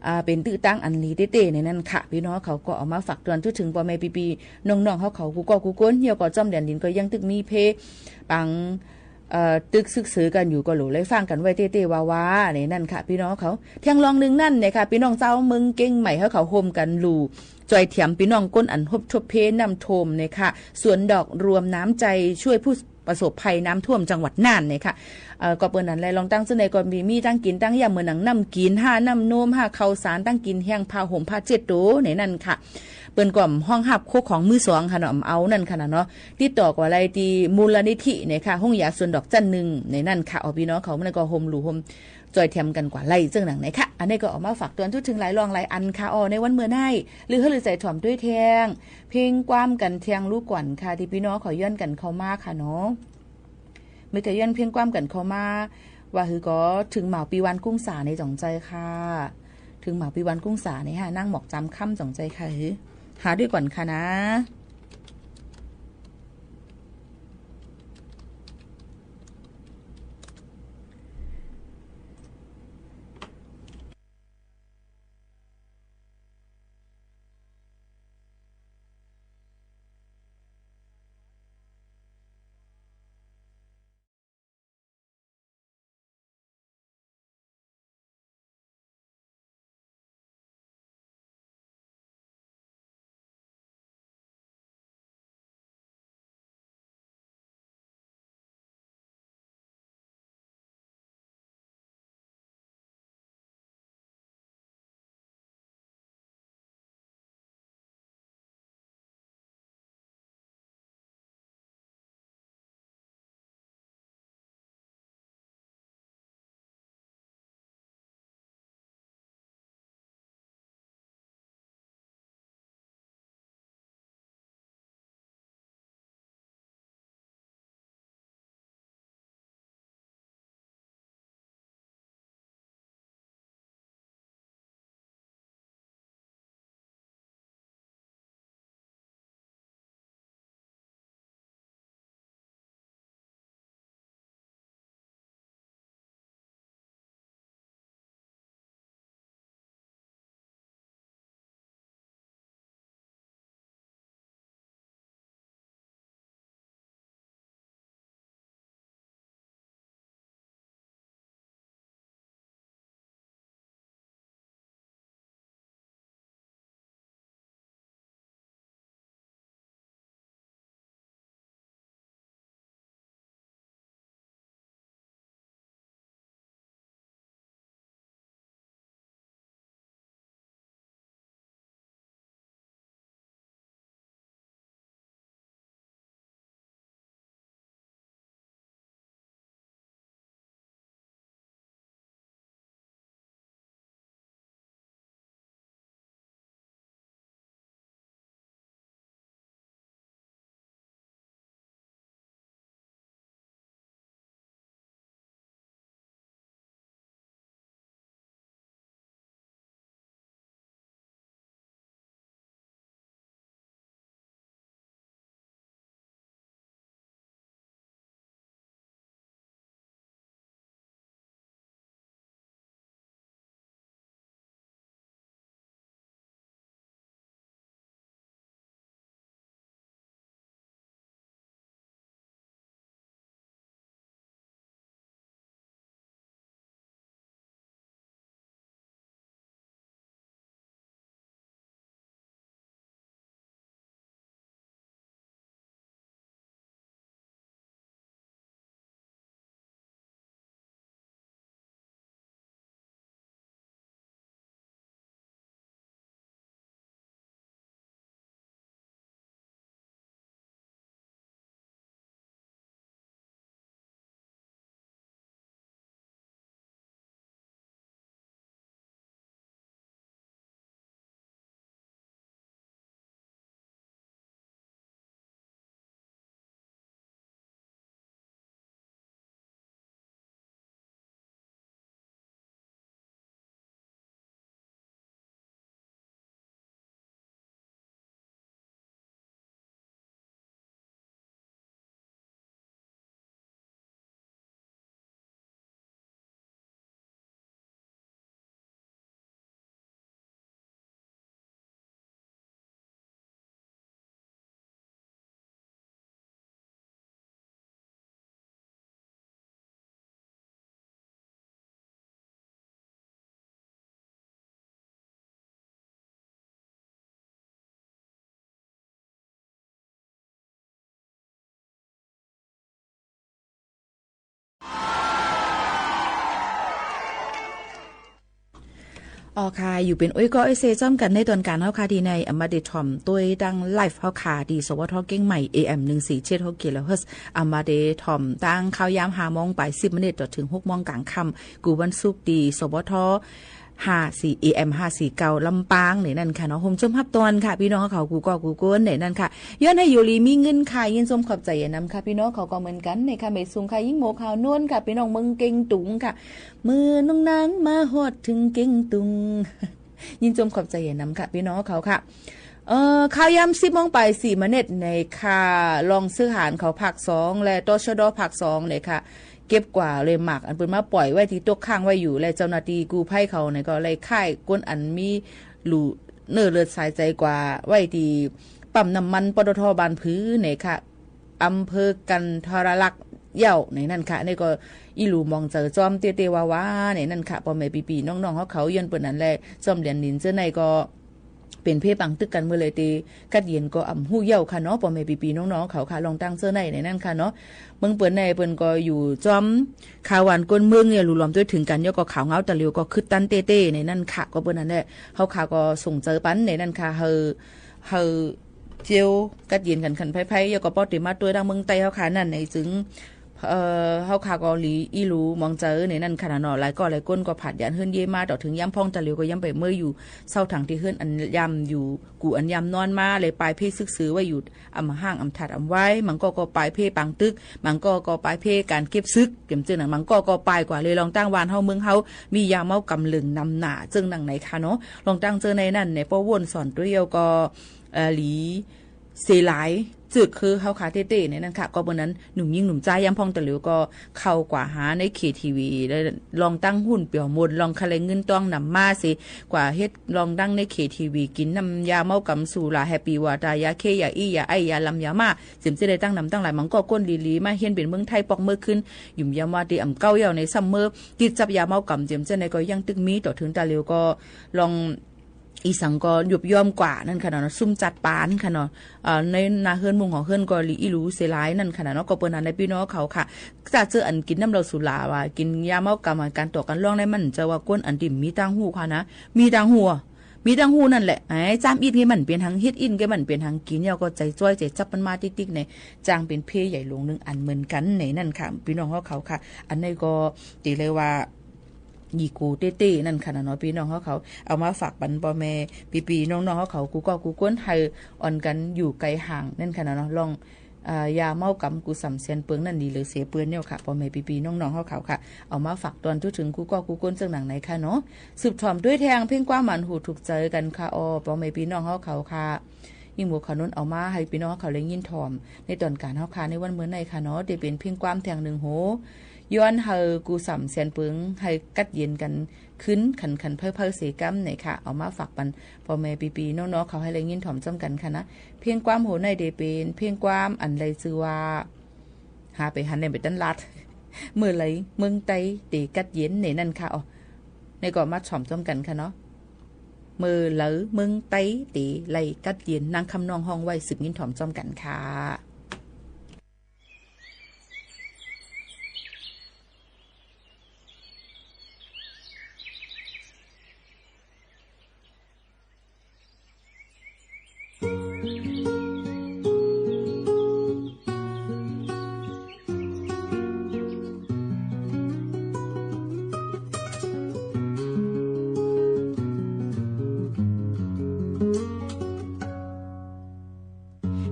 อ่า เป๋นตึกตั้งอันหลีเต้ๆ ในนั่นค่ะ ปี้น้องเขาก็เอามาฝากตวนทั่วเถิงป้อแม่ปี้ๆ น้องๆ เฮาเขากู้ก็กู้คน แล้วก็จ้อมแหลนหลินก็ยังตึกมีเพ ปาง เอ่อ ตึกซึ่งเสอกั๋นอยู่ก็หลู่เลยฟังกั๋นไว้เต้ๆ ว่าๆ ในนั่นค่ะ ปี้น้องเขา แท่งรองนึ่งนั่นเนี่ยค่ะ ปี้น้องเจ้าเมืองเกียงใหม่เฮาเขาโฮมกั๋นหลู่จ้อยแถมปี้น้องคนอันฮบทบเพน้ำท่วมเนี่ยค่ะ สวนดอกรวมน้ำใจ๋ช่วยผู้ประสบภัยน้ำท่วมจังหวัดน่านเนี่ยค่ะ เอ่อ ก็เปื้อนั้นแหละ รองตั้งเจ้าไหนก็มี มีตังกิ๋นตังอย่างเหมือนหนังน้ำกิ๋น ห้าน้ำนม ห้าข้าวสาร ตังกิ๋นแห้ง ผ้าห่ม ผ้าเช็ดตั๋วในนั่นค่ะ เปิ้นก็บ่ฮ้องฮับโคของมือสองค่ะเนาะ บ่เอานั่นค่ะนะเนาะ ติดต่อก็ได้ตี้มูลนิธิเนี่ยค่ะ โฮงยาสวนดอกจั้นนึ่งในนั่นค่ะ อ๋อ ปี้น้องเขามันก็โฮมหลู่โฮมจ้อยแถมกั๋นกว่าไล่เจิ่งหนังไหนค่ะ อันนี้ก็เอามาฝากตวนทั่วเถิงหลายรองหลายอันค่ะ อ๋อ ในวันเมื่อใน หรือเฮาหรือใจ๋ถ่อมตวยแท่ง เพลงความกั๋นแท่งลูกก่อนค่ะ ตี้ปี้น้องเขาย้อนกั๋นเข้ามาค่ะเนาะ เมื่อกี้ย้อนเพลงความกั๋นเข้ามา ว่าหื้อก็เถิงหมาวปี๋วันกุ้งสาในจ๋องใจ๋ค่ะ เถิงหมาวปี๋วันกุ้งสาเนี่ยค่ะ นางหมอกจำค่ำจ๋องใจ๋ค่ะ หื้อ หาด้วยก่อนค่ะนะ อ๋อค่ะ อยู่เป๋นโอ้ยก้อโอ้ยเซจ้อมกั๋นในต๋อนกลางเฮาค่ะ ตี้ในอำมาตย์ได้ถ่อมตวยตางไลฟ์เฮาค่ะ ตี้ สวท เกียงใหม่ เอเอ็ม หนึ่งสี่เจ็ดหก กิโลเฮิรตซ์ อำมาตย์ได้ถ่อมตางข่าวยามห้าโมงป๋ายสิบมินิต จนเถิงหกโมงก๋างค่ำ กู้วันศุกร์ ตี้ สวท ห้าสี่ เอเอ็ม ห้าสี่เก้า ลำปาง ในนั้นค่ะเนาะ โฮมชมฮับตอนค่ะ ปี้น้องเขากู้ก้อกู้คน ในนั้นค่ะ ย้อนหื้ออยู่ดีมีเงินค่ะ ยินชมขอบใจ๋นำค่ะ ปี้น้องเขาก็เหมือนกั๋นในค่ะ แม่สุงค่ะ ยิ่งโมขาวโน้นค่ะ ปี้น้องเมืองเก๋งตุงค่ะ เมื่อน้องนางมาฮอดเถิงเก๋งตุง ยินชมขอบใจ๋นำค่ะ ปี้น้องเขาค่ะ เอ่อ ข่าวยามสิบโมงป๋ายสี่มินิตในค่ะ รองเสื้อหารเขาภาคสอง และ ตชด ภาคสอง ในค่ะ เก็บกวาดเลยหมากอันเปิ้นมาป่อยไว้ตี้ตกค้างไว้อยู่ และเจ้าหน้าตี้กู้ภัยเขาในก็เลยค่ายคนอันมีลูกเนื้อเลือดสายใจ๋กว่าไว้ตี้ปั๊มน้ำมัน ปตท บ้านผือในค่ะ อำเภอกันทรลักษณ์เย้าในนั้นค่ะ ในก็อีหลูหมองใจ๋จ้อมเต๊ๆ ว่าๆ ในนั้นค่ะ ป้อแม่ปี้ๆ น้องๆ เฮาเขา ย้อนเปิ้นนั้นแล จ้อมเหลียนหนินเจ้อในก็ เป๋นเพ่ปางตึกกั๋นเมื่อใดตี้ กั๊ดเย็นก็อ่ำฮู้เย้าค่ะเนาะ ป้อแม่ปี้ๆ น้องๆ เขาค่ะ ลองตั้งเจ้อในในนั้นค่ะเนาะ เมืองเปิ้นในเปิ้นก็อยู่จ้อม ข่าวหวานก้นเมืองเนี่ย หลู่หลอมตวยเถิงกั๋น แล้วก็ข่าวเหงาตะหลิวก็คึดตันเต๊ๆ ในนั้นค่ะ ก็เปิ้นนั้นแหละ เฮาค่ะก็ส่งใจ๋ปันในนั้นค่ะ หื้อ หื้อเจียวกั๊ดเย็นกั๋นขันไพๆ แล้วก็ป้อเต๋มาตวยตางเมืองใต้เฮาค่ะ นั้นในจึง เอ่อ เฮาค่ะก็หลีอีหลูหมองใจ๋ในนั้นค่ะเนาะ หลายก้อหลายคนก็ผาดยานเฮือนเย้มา ต่อเถิงยามพ่องตะหลิวก็ยังไปเมื่ออยู่เซาถังตี้เฮือนอันยามอยู่ กู้อันยามนอนมา เลยปายเพ่ศึกษาไว้อยู่ อ่ำห้างอ่ำถาดอ่ำไว้ บางก้อก็ปายเพ่ปางตึก บางก้อก็ปายเพ่ก๋านเก็บศึก เต๋มเจ้อหนัง บางก้อก็ปายกว่าเลย ลองตั้งบ้านเฮาเมืองเฮา มียาเมากำเลิงนำหน้า เจิ่งหนังในค่ะเนาะ ลองตั้งเจ้อในนั้นใน ป้อว่นสอนตวยเย้าก็ เอ่อ หลี เสียหลาย จึกคือเฮาค่ะเต๊ๆ ในนั้นค่ะ ก็เปิ้นนั้น หนุ่มญิงหนุ่มจายยามพ่องตะหลิวก็เข้ากว่าหาในเคทีวี และลองตั้งหุ้นเปี่ยวมน ลองคะแนนเงินตองนำมาเส กว่าเฮ็ดลองตั้งในเคทีวี กิ๋นน้ำยาเมากำสุรา แฮปปี้วอเตอร์ ยาเค ยาอี้ ยาไอซ์ ยาลำ ยาม่า เสียมเสียได้ตั้งนำตั้งหลาย บางก้อก้นหลีๆ มาเฮียนเป๋นเมืองไทยปอกเมือขึ้น หยุมยามว่าตี้อ่ำเก๊าเย้าในซ้ำเมอ ติดจับยาเมากำ เสียมเสียในก็ยังตึกมี ต่อเถิงตะหลิวก็ลอง อีสังก็ยุบย่อมกว่านั้นค่ะเนาะ ซุ่มจัดปานค่ะเนาะ เอ่อ ในหน้าเฮือนมุงของเฮือนก็หลีอีหลูเสียหลายนั้นค่ะเนาะ ก็เปิ้นนั้นในปี้น้องเขาค่ะ จะเจออันกิ๋นน้ำเหล้าสุราว่า กิ๋นยาเมากำ ก๋านต่อก๋านร่องในมันจะว่าก้นอันตี้มีตางหู้ค่ะนะ มีตางหู้ มีตางหู้นั่นแหละ ไอ้จ้ามอิดไงมันเป๋นหัง เฮ็ดอิดไงมันเป๋นหัง กิ๋นแล้วก็ใจ๋จ้อยใจ๋จับมันมาติ๊กๆ ใน จางเป๋นเพ่ใหญ่หลวงนึ่งอันเหมือนกั๋นในนั้นค่ะ ปี้น้องเขาเขาค่ะ อันนี้ก็เต๋เลยว่า ยี่กูเต๊ๆ นั่นค่ะเนาะ ปี้น้องเฮาเขา เอามาฝากปันป้อแม่ปี้ๆ น้องๆ เฮาเขา กู้ก้อกู้คน หื้ออ่อนกั๋นอยู่ไกลห่างนั่นค่ะเนาะ ลอง อ่า ยาเมากำกู้สำแสนเปิงนั่นดีเหลือเสียเปื้อนเนี่ยค่ะ ป้อแม่ปี้ๆ น้องๆ เฮาเขาค่ะ เอามาฝากตอนทั่วเถิงกู้ก้อกู้คนเจิ่งหนังในค่ะเนาะ สืบถ่อมตวยแทงเพลงความหมานหูถูกใจ๋กั๋นค่ะ อ้อ ป้อแม่ปี้น้องเฮาเขาค่ะ ยิ่งโมขาวโน้นเอามาหื้อปี้น้องเฮาเขาได้ยินถ่อม ในต๋อนก๋านเฮาค่ะ ในวันเมื่อในค่ะเนาะ ได้เป๋นเพลงความแทงนึ่งโห ย้อนหื้อกู้สำแสนเปิง หื้อกั๊ดเย็นกั๋นขึ้น ขันๆ เพ้อๆ เสก๋ำในค่ะ เอามาฝากปันป้อแม่ปี้ๆ น้องๆ เขาหื้อได้ยินถ่อมจ้อมกั๋นค่ะนะ เพลงความโหในได้เป๋นเพลงความอันได้จื้อว่า หาไปหันในไปตันลาด เมื่อใดเมืองใต้เต๋กั๊ดเย็นในนั้นค่ะ อ้อ ในก็มาถ่อมจ้อมกั๋นค่ะเนาะ เมื่อใดเมืองใต้เต๋ไล่กั๊ดเย็น นางคำน้องฮ้องไว้ สืบยินถ่อมจ้อมกั๋นค่ะ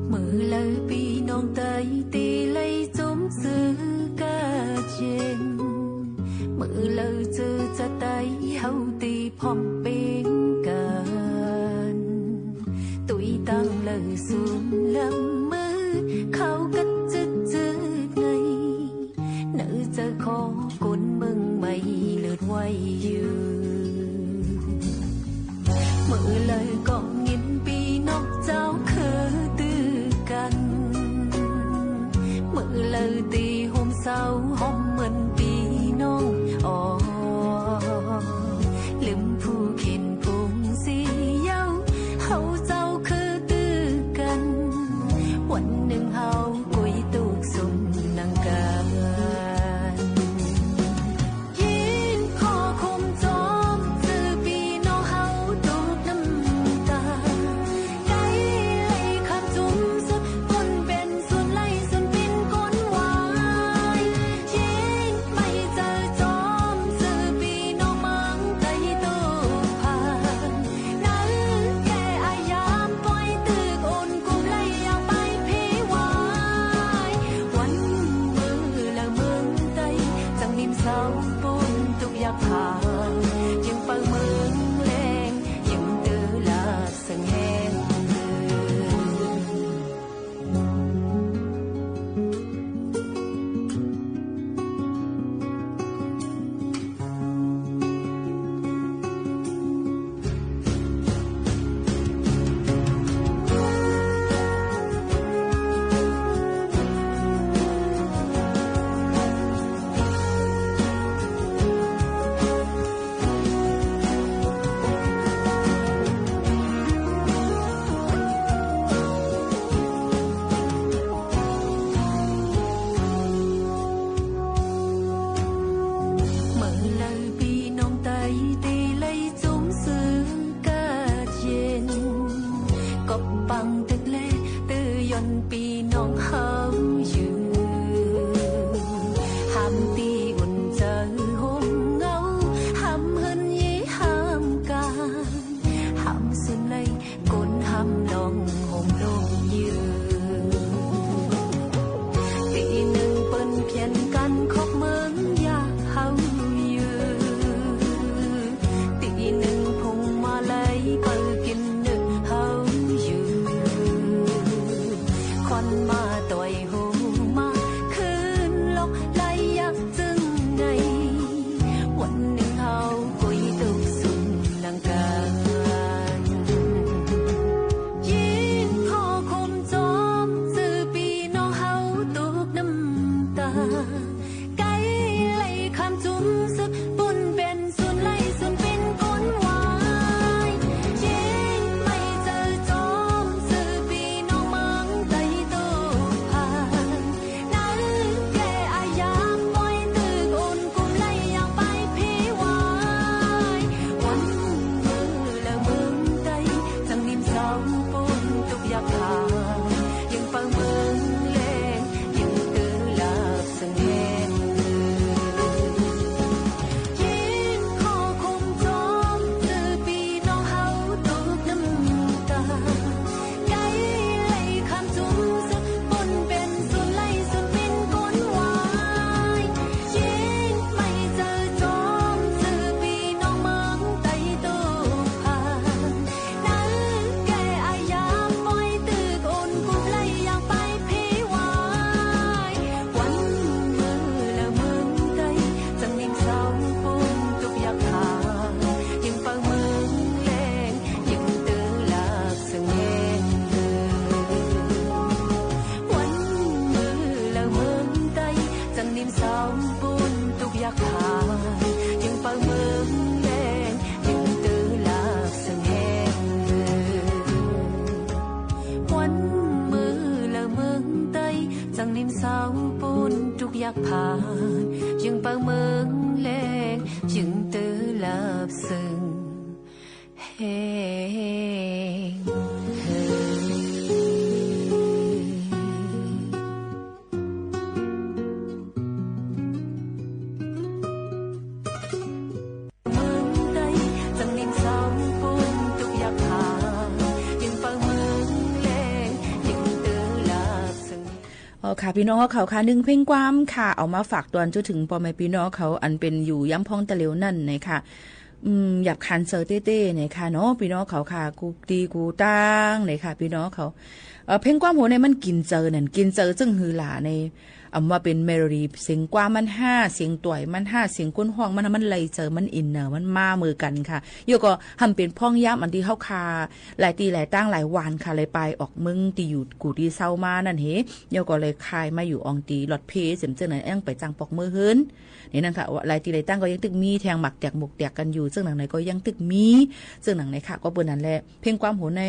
เมื่อใดปี้น้องใต้เต๋ไล่จมจื้อก้าเจ๋น เมื่อใดเจอจะใต้เฮาเต๋พร้อมเป๋นกั๋น ตุ้ยตังเล่าสุมลำเมื่อเขากั๊ดจึกๆ ใน ในใจ๋ของคนเมืองใหม่เลิศไว้อยู่ เมื่อใดก็ยินปี้น้องเจ้าคือตื้อกั๋น เมื่อใดเต๋ห่มเศร้าห่อมเหมือนปี้น้อง อ้อ ลืมผู้เข็นพงสีเย้า เฮาเจ้าคือตื้อกั๋น เ ปางตึกแล ตื้อยนปี้น้องเฮาอยู่ หามตี้อุ่นใจ๋ห่มเหงา หามเฮือนเย้ยหามก๋าน หามสุนไล ก้นหามล่องห่มโลกยืน ตี้นึ่งเปิ้นเขียนกั๋นขอบเมืองอยากเฮาอยู่ ตี้นึ่งพวงมาลัยเปิดกิ๋นนึกเฮาอยู่ ควันมาต่อยโฮมา คืนลอกไหลยักจึงใน วันนึ่งเฮากุยตุ๊กข์สุนหลังก๋าน ยิ่งข้อความจ๋อม จื้อปี้น้องเฮาตุ๊กน้ำต๋า ใก้ไหลข้ามจุมเสิก ปูนเป๋นสุนไลสุนปิ้นก้นวาย ยิ่งไม่เจอจ๋อม จื้อปี้น้องเมืองใต้ตุ๊กผ่าน ในแก่อายามปอยตึกอุ่นกุมไลอย่างไปเพวาย วันเมื่อละเมืองใต้ จังนิ่มเศร้าปูนตุ๊กอยากผ่าน ยังเปาเมืองแลง ยังตื้อลาบเสิงแฮง ยิ่งข้อความจ๋อม จื้อปี้น้องเฮาตุ๊กน้ำต๋า ใก้ไหลข้ามจุมเสิก ปูนเป๋นสุนไลสุนปิ้นก้นวาย ยิ่งไม่เจอจ๋อม จื้อปี้น้องเมืองใต้ตุ๊กผ่าน ในแก่อายามปอยตึกอุ่นกุมไลอย่างไปเพวาย วันเมื่อละเมืองใต้ จังนิ่มเศร้าปูนตุ๊กอยากผ่าน ยังเปาเมืองแลง ยังตื้อลาบเสิงแฮง วันเมื่อละเมืองใต้ จังนิ่มเศร้าปูนตุ๊กอยากผ่าน ยังเปาเมืองแลง ยังตื้อลาบเสิงแฮง วันเมื่อละเมืองใต้ จังนิ่มเศร้าปูนตุ๊กอยากผ่าน ยังเปาเมืองแลง ยังตื้อลาบเสิงแฮง เมืองใต้ จังนิ่มเศร้าปูนตุ๊กอยากผ่าน ยังเปาเมืองแลง ยังตื้อลาบเสิง อ๋อค่ะ ปี้น้องเฮาเขาค่ะ นึ่งเพลงความค่ะ เอามาฝากตวนจนเถิงป้อแม่ปี้น้องเขา อันเป๋นอยู่ย้ำพ้องตะเหลวนั่นนะคะ อืม หยาบคายเซอเต้ๆ นะคะเนาะ ปี้น้องเขาค่ะ กู้ตี้กู้ตังนะคะ ปี้น้องเขา เอ่อ เพลงความโหนนี่มันกิ๋นใจ๋นั่น กิ๋นใจ๋จึงหือหลาใน อำว่าเป๋นเมโลดี้ เสียงความมันฮ้า เสียงต่อยมันฮ้า เสียงคนฮ้องมันฮ้า มันไล่ใจ๋ มันอินเนอร์ มันมาเหมือนกั๋นค่ะ เยียะก่อหำเป๋นพ่องยามอันตี้เฮาค่ะ หลายตี้หลายตังหลายวันค่ะ เลยไปออกเมืองตี้อยู่กู้ตี้เซามานั่นเห เยียะก่อเลยคายมาอยู่อ่องตี้รถเผ้เสียมเจิ่งนั้น ยังไปจังปอกเมือเฮิรน นี่นั่นค่ะ ว่าหลายตี้หลายตังก็ยังตึกมีแทงหมากแตกหมวกแตกกั๋นอยู่ เจิ่งหนังไหนก็ยังตึกมี เจิ่งหนังไหนค่ะ ก็เปิ้นนั่นแหละ เพลงความโหนใน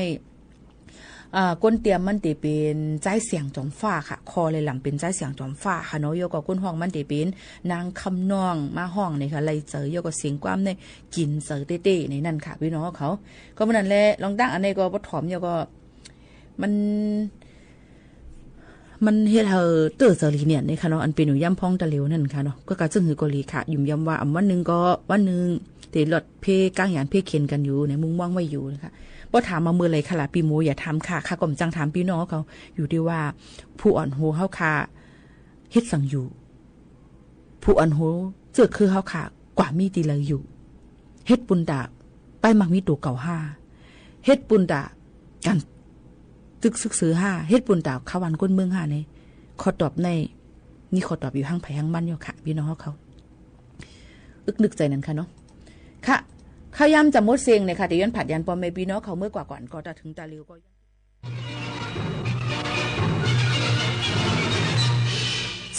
อ่า คนเตรียมมันตี้เป๋นจ้ายเสียงจอมฟ้าค่ะ คอและลำเป๋นจ้ายเสียงจอมฟ้าค่ะเนาะ เยียะก่อคนฮ้องมันตี้เป๋นนางคำน้องมาฮ้องนี่ค่ะ ไล่ใจ๋ เยียะก่อเสียงความนี่กิ๋นใจ๋เต้ๆ ในนั่นค่ะ ปี้น้องเขา ก็เปิ้นนั่นแหละ ลองตั้งอันนี้ก็บ่ถ่อม เยียะก่อมัน มันเฮ็ดหื้อเตื้อใจ๋ลีเนียนนี่ค่ะเนาะ อันเป๋นอยู่ย้ำพ้องตะเหลวนั่นค่ะเนาะ ก็กะจึงหื้อก็ลีค่ะ ยุมยำว่าอำวันนึ่งก็วันนึ่ง ตี้รถเผ้ก้างหยานเผ้เข็นกั๋นอยู่ใน มุ่งมองไว้อยู่นะคะ บ่ถามมาเมื่อไหร่ค่ะล่ะ ปี้หมูอย่าถามค่ะ ข้าก็บ่จั่งถามปี้น้องเขา อยู่ตี้ว่า ผู้อ่อนโหเฮาค่ะ เฮ็ดสังอยู่ ผู้อ่อนโหเจื้อคือเฮาค่ะ กว่ามีตี้ใดอยู่ เฮ็ดปุญต๋า ไปมักมีตั๋วเก่าฮ้า เฮ็ดปุญต๋า ก๋านตึกศึกษาฮ้า เฮ็ดปุญต๋า ข้าววันก้นเมืองฮ้าใน ข้อตอบใน มีข้อตอบอยู่หั้งไผหั้งมันอยู่ค่ะ ปี้น้องเขา อึกนึกใจ๋นั่นค่ะเนาะ ค่ะ ข้าวยามจะหมดเสียงเนี่ยค่ะ ตี้ย้อนผัดยานป้อแม่ปี้น้องเขาเมื่อกว่าก่อน ก็ตะเถิงตะเหลวก็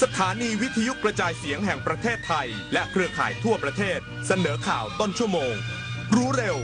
สถานีวิทยุกระจายเสียงแห่งประเทศไทย และเครือข่ายทั่วประเทศ เสนอข่าวต้นชั่วโมง รู้เร็ว